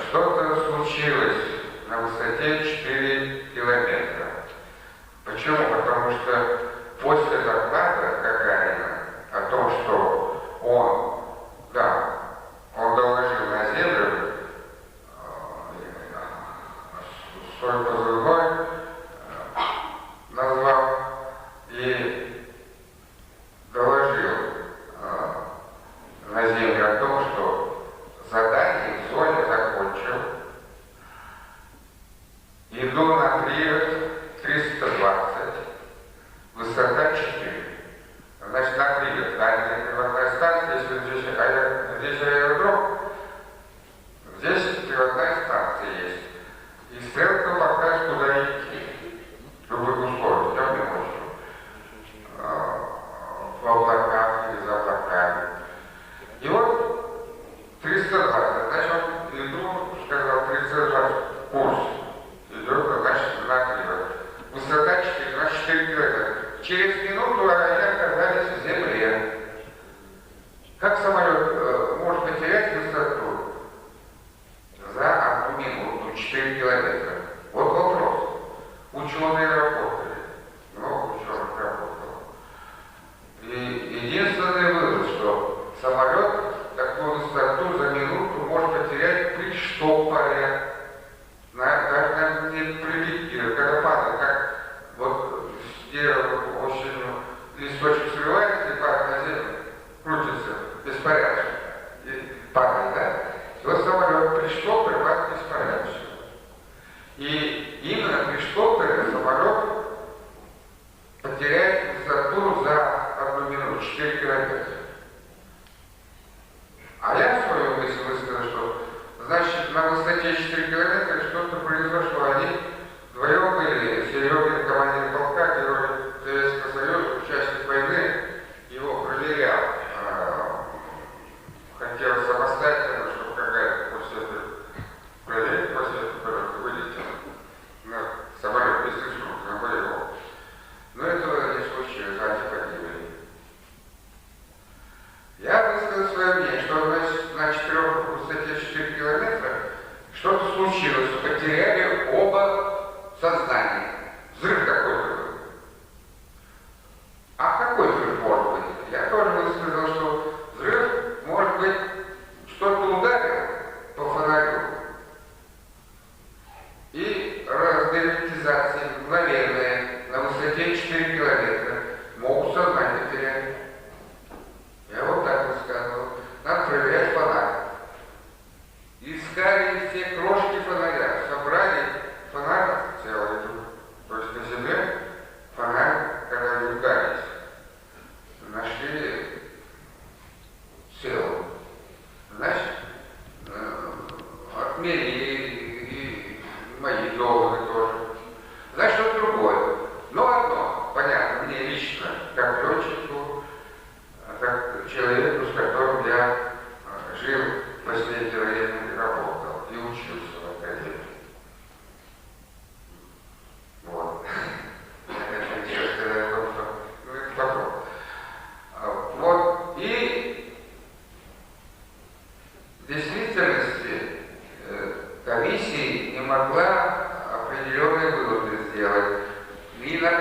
что-то случилось на высоте 4 километра. Почему? Потому что после доклада Гагарина о том, что он, да, он доложил на землю свой позывной, назвал и доложил на землю о том, что задание в зоне закончил, иду на привод 320, высота 4. Значит, на привод, а приводная станция, если здесь, здесь аэродром, здесь приводная станция есть. И стрелка показывает, куда идти. В любых условиях, днем и ночью. В облаках или за облаками. И вот 320, значит, он иду, сказал, 320 курс. Идет, значит, на привод. Высота 4, значит, 4 километра. Через минуту они оказались в земле. Как самолет может потерять высоту за одну минуту, 4 километра? Вот вопрос. Ученые работали. Много ученых работали.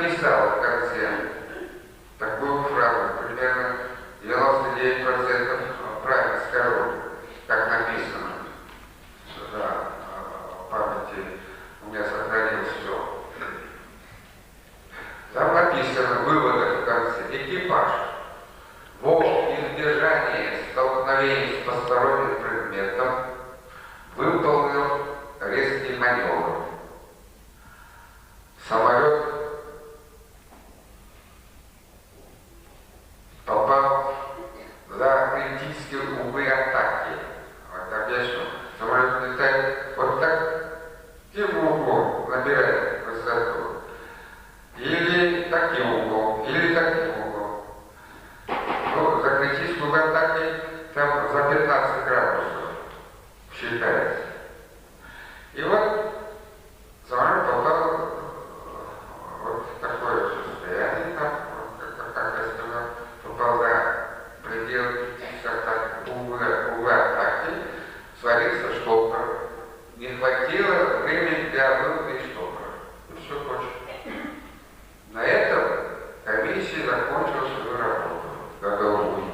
написал в конце такую фразу, примерно 99% правильно скажу, как написано. Да, в памяти у меня сохранилось все. Там написано в выводах в конце, экипаж во избежание столкновений с посторонним предметом выполнил резкий маневр. Самолет попал за критические углы атаки. Вот объясню. Самолет летает вот так, тем углом набирает высоту. Или таким углом, или таким углом. Ну, за критическую углы атаки там за 15 градусов считается. И вот самолет попал вот в такое состояние, там, вот, как я сказал, попал за пределы угла атаки, свалился штопор. Не хватило времени для вывода из штопора. И все больше. На этом комиссия закончила свою работу годовую.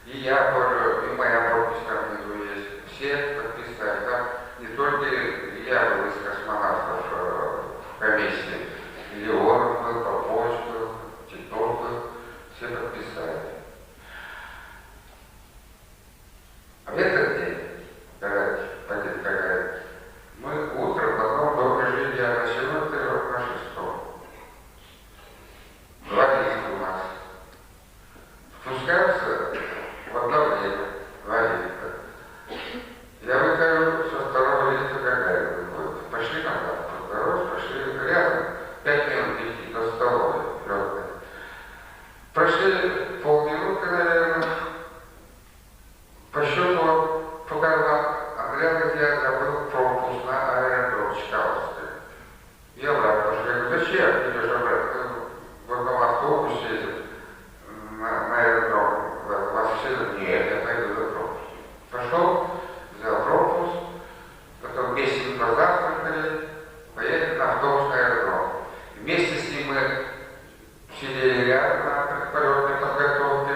И я тоже, и моя подпись там внизу есть. Все подписали. Там не только я был из космонавтов в комиссии. Леонов был, Попович был, Титов был. Все подписали. А в этот день, когда погиб Гагарин, мы утром в одном доме жили, я на седьмом этаже, он на шестом. Два лифта у нас. Спускаемся в одно время, два лифта. Я выхожу со второго лифта Гагарин выходит. Пошли назад, поздоровались, пошли рядом, 5 минут идти до столовой летной. Прошли полминуты, наверное, пощупал по карман, Андрей, я забыл пропуск на аэродром Чкаловский. Я обратно пошел. Я говорю, зачем идешь обратно? В одном автобусе ездит на аэродром. Вас все говорят, нет, я пойду за пропуск. Пошел, взял пропуск, потом вместе мы позавтракали, поехали на автобус на аэродром. Вместе с ним мы сидели рядом на предполетной подготовке.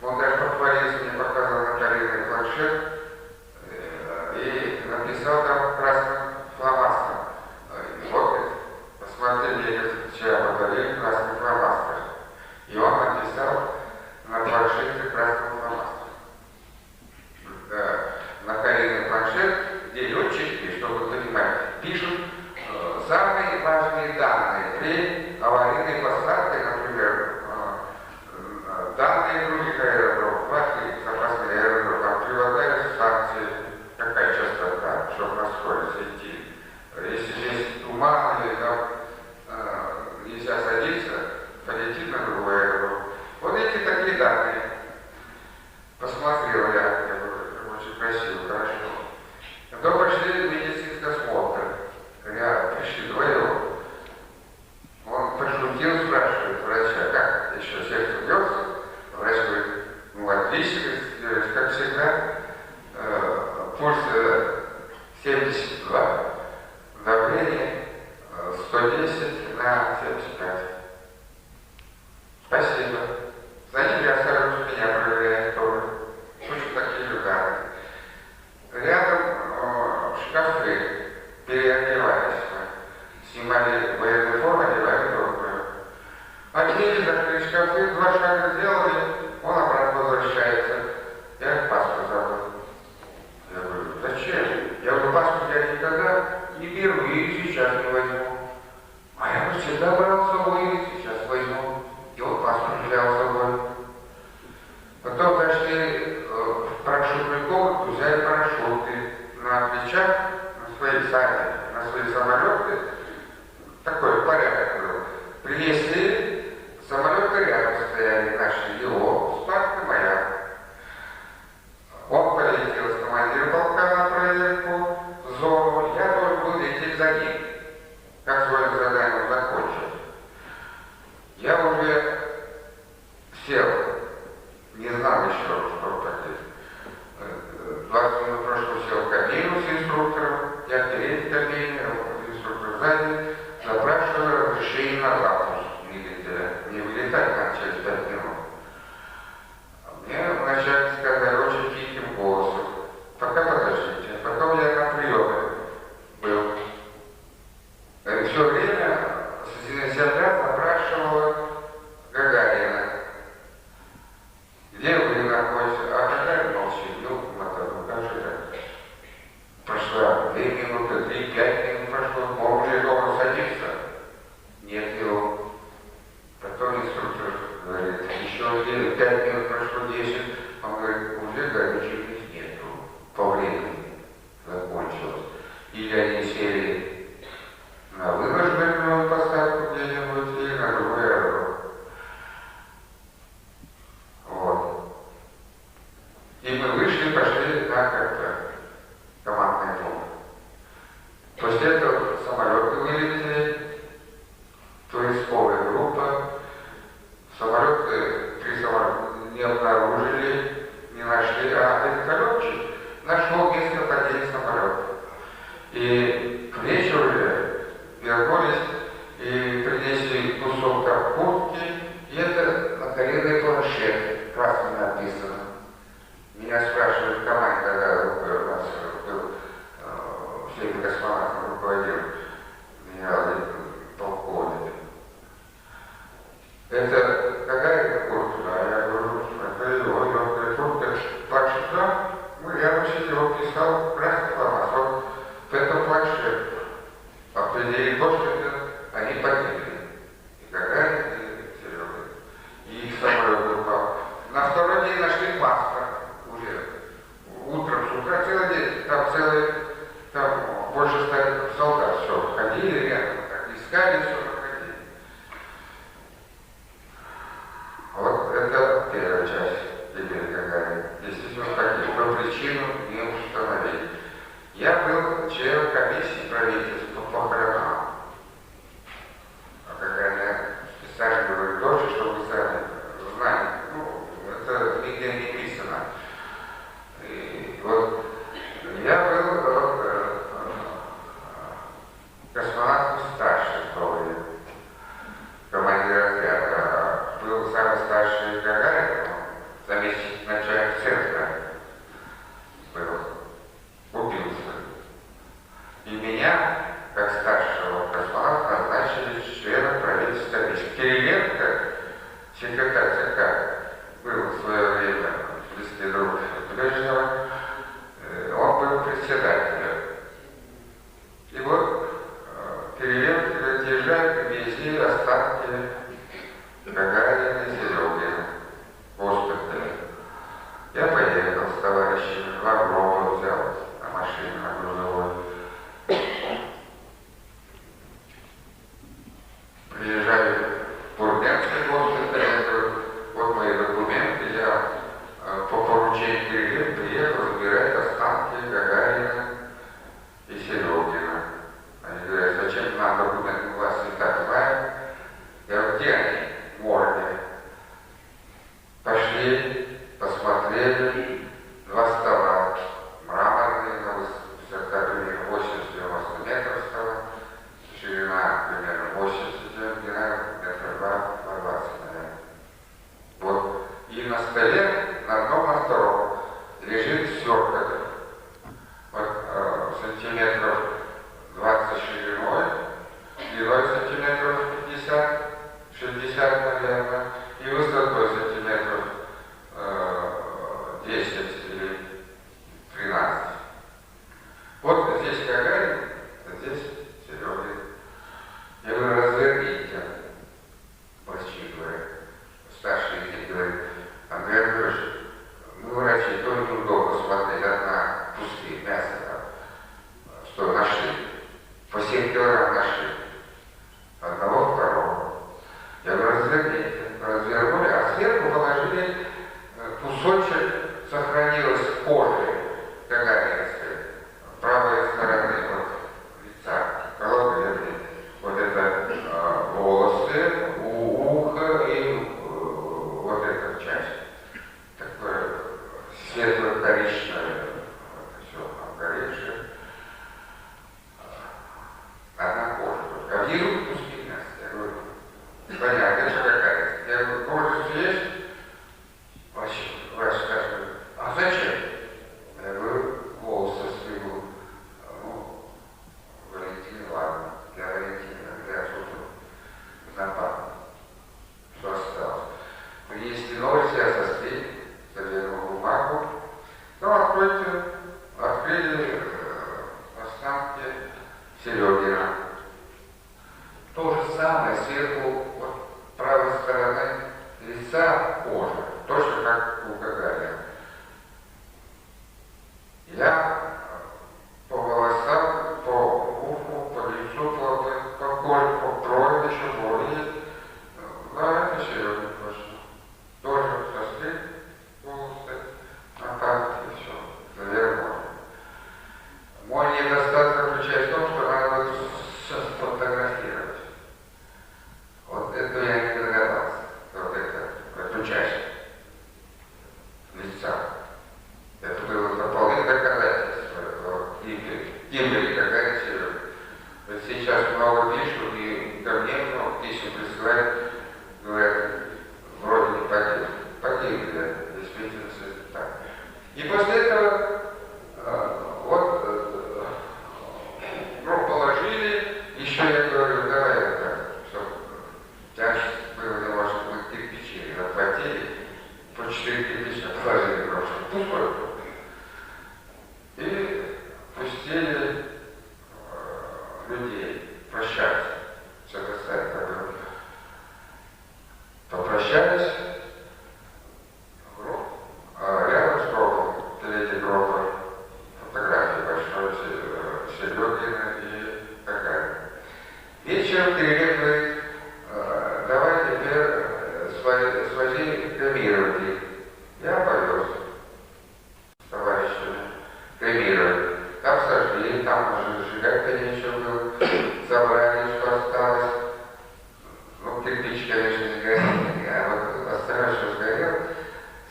Он даже похвалился, мне показал накаленный планшет и написал там красным фломастером. Вот, посмотрели, вчера подарили красный фломастер. И он написал на планшете красным фломастером. Накаленный планшет, где летчики, чтобы вы понимали, пишут самые важные данные при аварийной посадке, например, данные других аэродромов, ваши запасные аэродромы, там приводная станции, какая частота, чтобы настроиться идти. Если здесь туман или там нельзя садиться, полетит на другой аэродром. Вот эти такие данные. Посмотрел я, говорю, очень красиво, хорошо. Потом пошли в медицинский осмотр. Я пришли вдвоем. Он пошутил, спрашивает врача, как еще сердце бьется? Врач говорит, ну отлично, как всегда, пульс 72, давление 110 на 75. Спасибо. За ним я сажусь, меня проверяет тоже. Точно такие же данные. Рядом шкафы, переодевались мы. Снимали военную форму, одевали другую. Одели, закрыли шкафы, 2 шага сделали, он обратно возвращается. Я паспорт забыл. Я говорю, зачем? Я говорю, паспорт я никогда не беру и сейчас не возьму. А я говорю, всегда брал с собой и сейчас возьму. И он паспорт взял с собой. Потом зашли в парашютную комнату, взяли парашюты на плечах, на свои сани, на свои самолеты. Такой порядок был. Принесли, самолеты рядом стояли наши, его, Спарта моя. Он полетел с командиром полка на проверку в зону, я должен был лететь за ним. Как свое задание он закончил. Я уже сел, не знал еще, что такое. 20 минут прошло, сел в кабину с инструктором, я в передней кабине, инструктор сзади, запрашиваю разрешение на запуск. Двигателя. Не вылетать там через 5 минут. Мне вначале сказали очень тихим голосом, пока подождите. Потом я на приеме был. Все время земля запрашивала Гагарина. Где вы находитесь? А Гагарин молчит. Ну, ну как же так? Прошло 2 минуты, 3, 5 минут прошло. Он уже должен садиться. Нет его. Потом инструктор говорит, еще 5 минут прошло, 10. Он говорит, уже горючего нету. По времени закончилось. Или они сели на вынужденную посадку где-нибудь, или на другой аэродром. Вот. И мы вышли, пошли на КП, командный пункт. После этого самолеты вылетели, поисковая группа. Самолеты, три самолета не обнаружили, не нашли, а вертолетчик нашел место падения самолета. И к вечеру вернулись и принесли кусок там куртки, и это наколенный планшет, красным написано. Меня спрашивают в команде, когда у нас был всеми космонавтами руководил генерал-полковник. Это какая куртка? А я говорю, это его легкая куртка. Планшет, да? Ну, я вообще его писал красный фломастер. Вот это планшет. Определили то, что это они погибли. И Гагарин, и Серега. И их самолет упал. На второй день нашли паспорт уже. Утром, с утра целый день, там целый, там больше 100 солдат, все, ходили рядом, так, искали, все находили. Вот это первая часть гибели Гагарина. Действительно погиб, но причину не установили. Я был членом комиссии правительства по похоронам. А Гагарина специально говорю тоже, чтобы вы сами знали. Ну, это нигде не писано. И вот я был космонавтом старший в то время, командир отряда. Был самый старший Гагарин, он заместитель начальника центра был, убился. И меня, как старшего космонавта, назначили членом правительства комиссии. Кириленко, секретарь ЦК, был в свое время близкий друг Брежнева, он был председателем. И вот Кириленко говорит, езжай, привези останки Гагарина и Серегина в госпитале. Я поехал с товарищами, два гроба взял на машине, на грузовой. Приезжаю в Бургенский госпиталь, я говорю, вот мои документы, я по поручению Кириленко приехал забирать останки Гагарина и Серегина. Они говорят, зачем нам документы, мы вас и так знаем. Я говорю, где они? В морге. Пошли, посмотрели, два стола мраморные, на высота примерно 80-90 метров стола, ширина примерно 80, длина метра 2, 2,20, наверное. Вот. И на столе, на одном, на втором, лежит сверток. Вот сантиметров 20 шириной, длиной сантиметров 50, 60, наверное, и высотой сантиметров 10 или 13. Вот здесь Гагарин, а здесь Серегин. Я говорю, разверните. Врачи говорят, старший из них говорит, Андрей Анатольевич, мы врачи тоже неудобно смотреть на куски мяса, там, что нашли. По 7 килограмм нашли. Одного, второго. Я говорю, разверните. Развернули, а сверху положили кусочек, сохранилось кожи гагаринской, правой стороны вот, лица, головы, вернее. Вот это волосы, ухо и вот эта часть. Такое светло-коричневое, вот, все обгоревшее. Одна кожа. А внизу куски мяса. Я говорю, понятно. Прощались, гроб, рядом с гробом, впереди гроба, фотографии большой Серегина и Гагарина. Вечером Кириленко говорит, давай теперь свози кремировать их. Я повез с товарищами кремировать. Там сожгли, там уже сжигать-то нечего было. Забрали, что осталось. Ну, кирпич, конечно, не сгорел, а вот остальное, что сгорело.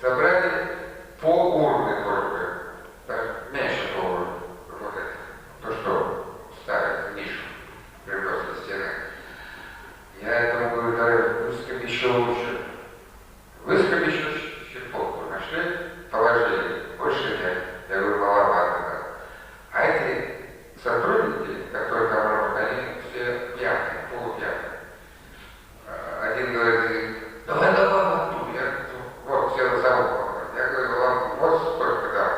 Собрали пол урны только, даже меньше пол урны. Вот это, то, что ставят в нишу Кремлевской стены. Я этому говорю, давай выскоби еще лучше. Выскоби еще щепотку. Нашли, положили. Больше нет. Я говорю, маловато. Да. А эти сотрудники, которые там работают, они все пьяные, полупьяные. Один говорит, давай, давай, давай. Я, вот, все за Я говорю, вам вот сколько дал.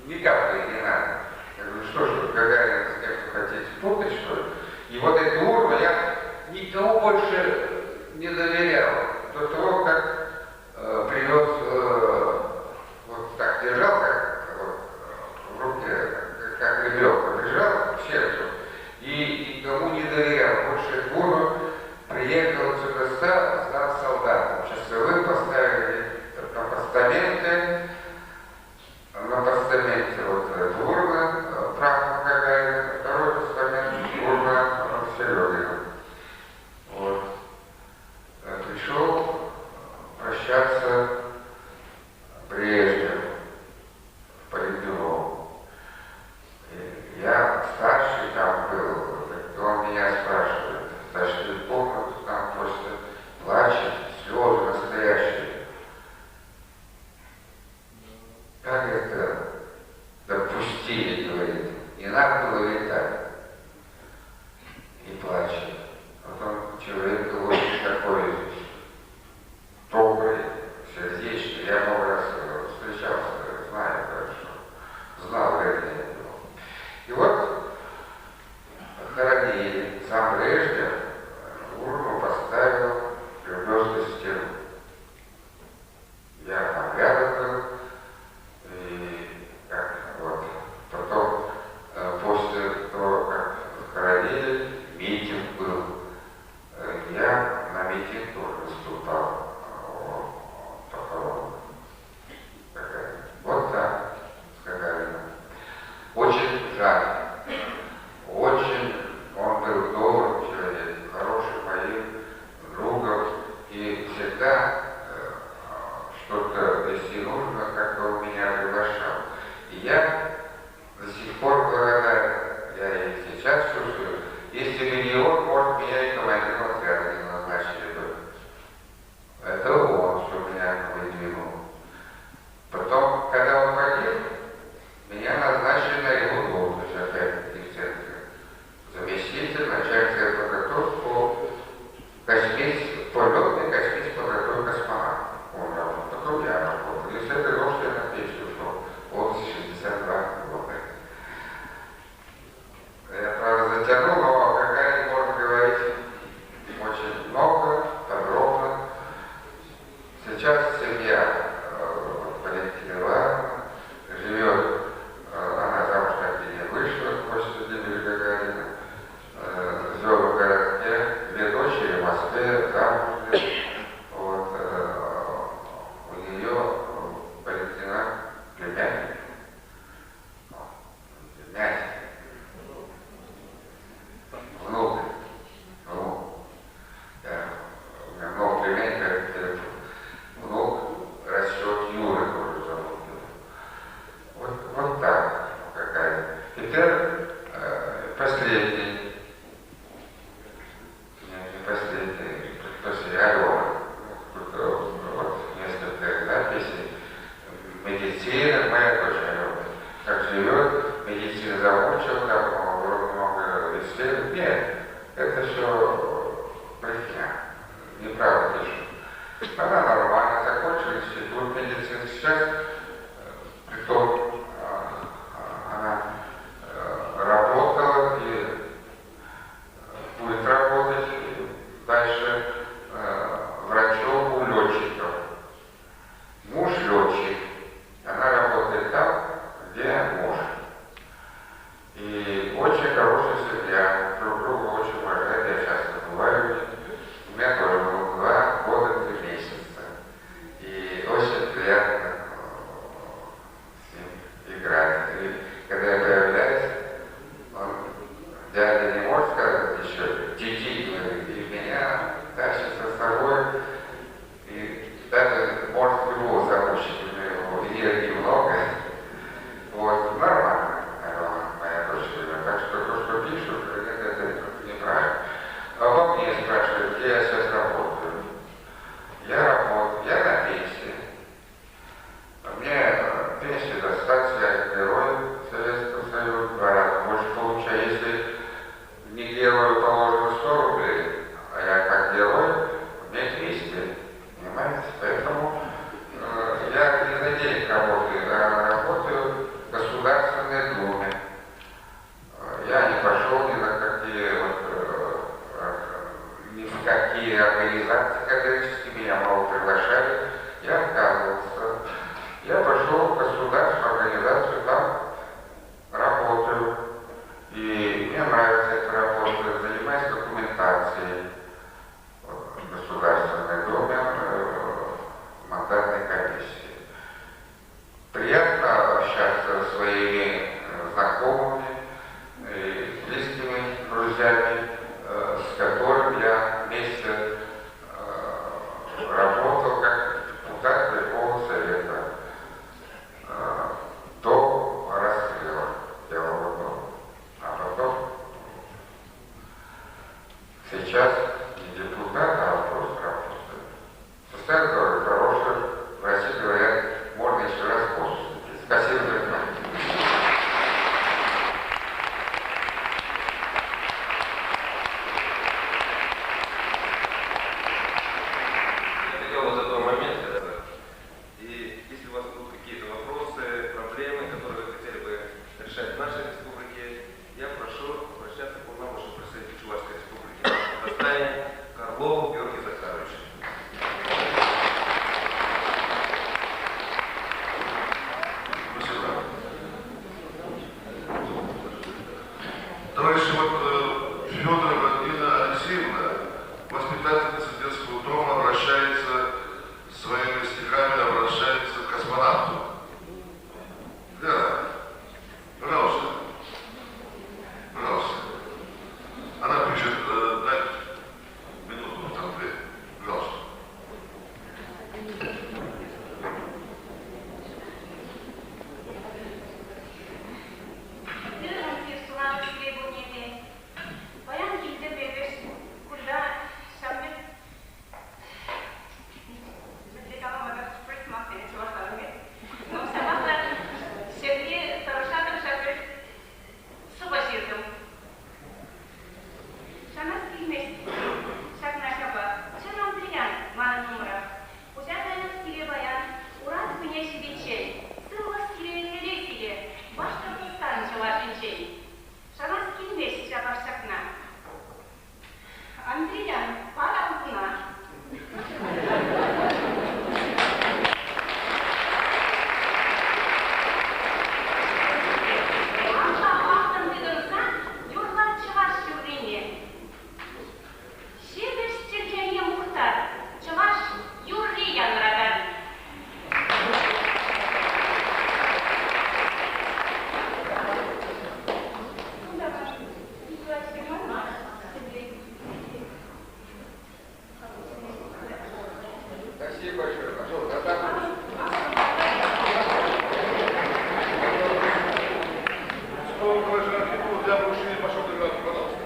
Ни капли не надо. Я говорю, что ж вы, Гагарин, с кем-то хотите путать, что ли? И вот эту урну я никому больше не доверял. До того, как привез, вот так держал, как вот, в руке, как ребенка прижал к сердцу, и никому не доверял. Больше эту урну приехал сюда, сдал солдатам. Часовым поставили на постаменты, вот эта урна прахом Гагарина, второй постамент урна Серегина. Вот. Пришел прощаться Брежнев в Политбюро. Я старший там был, он меня спрашивает, зашли в комнату, там просто плачет, слезы настоящие. Как это допустили, говорит, не надо было летать. И плачет. Вот он человек был очень такой добрый, сердечный. Я много раз встречался, знаю хорошо. Знал, вернее, его. И вот хоронили. Сам Брежнев урну поставил в Кремлевскую стену. Я там рядом был. И как вот потом, после того, как хоронили, митинг был. Я на митинг тоже выступал. Вот так, с Гагарином. Очень жаль. Очень он был добрым человеком, хорошим моим другом. И всегда что-то, если нужно, как-то он меня приглашал. И я до сих пор благодарен, я и сейчас чувствую, если бы не он, может, меня и командиром отряда не назначили бы. Это он, что меня выдвинул. Потом, когда он погиб, меня назначили на его должность, опять-таки, в центре. Заместитель начальника подготовки по по летной космической подготовке космонавтов. Он работал, потом я работал. И с этой должности я на пенсию ушел. Вот 62 года. Я, правда, затянул, но о Гагарине можно говорить очень много, подробно. Сейчас семья Валентины Ивановны живет, она замуж так и не вышла после гибели Гагарина, живет в городке, две дочери в Москве, замуж. Вот, у нее Валентина племянник. Племянник. Внук. Внук. У меня много племянников, внук растет, Юра тоже зовут. Вот, вот так какая. Теперь последний. Не последний, предпоследний, Алена. Тут вот несколько записей. Медицина, моя дочь Алена, как живет, медицина замучила, там много исследований. Нет, это все брехня, неправда пишут. Она нормально закончила институт медицины. Сейчас, притом, она работала и будет работать дальше врачом. организации коммерческие, меня мало приглашали, я отказывался. Я пошел в государственную организацию, там работаю. И мне нравится эта работа, занимаюсь документацией в Государственной Думе, мандатной комиссии. Приятно общаться со своими знакомыми и близкими друзьями, с которыми я вместе работал как депутат Верховного Совета до расстрела Белого дома. А потом сейчас не депутат, а просто работаю. Состояние здоровья хорошее. В России говорят, можно еще раз в космос лететь. Спасибо за внимание. Я хотел вот такой момент, когда... И если у вас будут какие-то вопросы, проблемы, которые вы хотели бы решать в нашей республике, я прошу обращаться к полномочному представителю Чувашской республики в Татарстане Орлову Георгию Захаровичу. Спасибо. Товарищи, вот Федорова Нина Алексеевна, воспитательница детского дома, обращается своими стихами, обращается к космонавту. Да, пожалуйста. Пожалуйста. Она пишет, дать минуту, там, две. Пожалуйста. Паян килте пепеш кунта ҫав пек мӗнле калама та присмак чӑвашла пӗлмест. Ну, ҫапах та ҫемье тӑрӑша-тӑрӑша пӗр сӑвӑ ҫыртӑм. Шанас килмест ҫакна ҫапах. Чӑн Андриян манӑн умрах. Хуҫа каяс киле паян Урал куне ҫитиччен. Сывлӑх сире, телей сире, Башкортостан чӑвашӗнчен. Шанас килмест ҫапах ҫакна. Андриян, пар аллуна. Алла ваттӑн тытӑнса юрлар чӑваш юррине. Ҫепӗҫ чӗлхене мухтар, чӑваш юрри янратар. Спасибо большое. Пожалуйста. Слово товарищу Архипову для вручения почетной грамоты. Пожалуйста.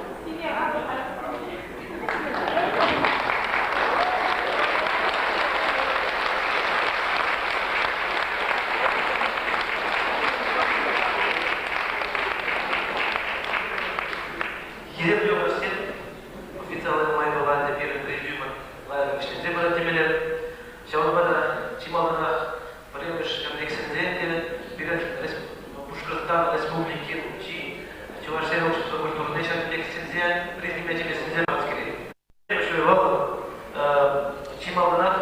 Хисеплӗ юлташсем, официаллӑ нумай пулать пирӗн президиумӑн лайӑх ӗҫлесе пырать темелле. Ҫавӑнпа та чи малтанах пӗрремӗш индексӗнчен те пирӗн Пушкӑртстан Республикин чи чӑвашсен общество культурине ҫак индекссенче президиума чӗнесенсе парас килет. Вӑл чи малтанах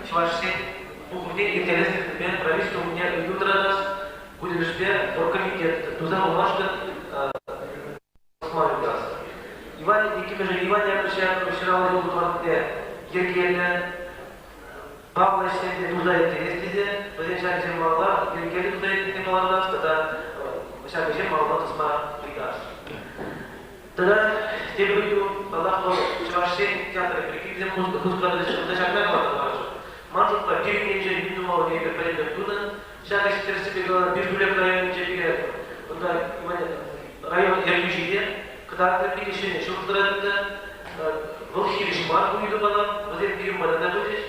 чӑвашсен пухӑвне ирттерес тӗллевпе правительство умне ыйту тӑратас, ку тӗлӗшпе оргкомитет туса хумашкӑн пӑхма ыйтас. Иван иккӗмӗшӗ Иван Яковлевич Яковлев ҫыраллӑ юл тӑванне йӗркеллӗ, паллӑ ӗҫсене туса ирттерес тесе вӗсен ҫак ӗҫе малалла йӗркеллӗ туса ирттерме палӑртас тата ҫак ӗҫе малалла тӑсма ыйтас. Тата тепӗр ыйту, паллах, вӑл чӑвашсен театрӗ пирки вӗсем хускатрӗҫ. Унта ҫакна каласа хӑварасшӑн. Ман шутпа, пирӗн енчен мӗн тумаллине эпир пӗтӗмпех тунӑ. Ҫак ӗҫ тӗрӗссипе каласан, Пишпӳлек районӗнче пире унта район ертӳҫи те кӑтартрӗ пире ҫӗнӗ ҫурт тӑрать унта. Вӑл хирӗҫ мар ку ыйтупала, вӗсем пирӗн пата та пычӗҫ.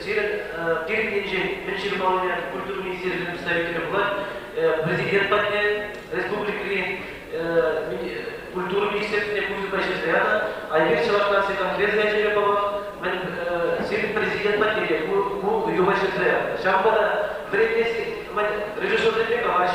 Сирӗн пирӗн енчен мӗн ҫырмаллине культура министерствин представителӗ пулать. Президент патне республикӑри культура министерствине пуҫлӑха ҫырса янӑ. Альберт Чӑваш наци конгресӗ ячӗпе паллах, мӗн сирӗн президент патне те ку ыйтупа ҫырса янӑ. Ҫавӑнпа та вӗрентес режиссерсемпе калаҫ.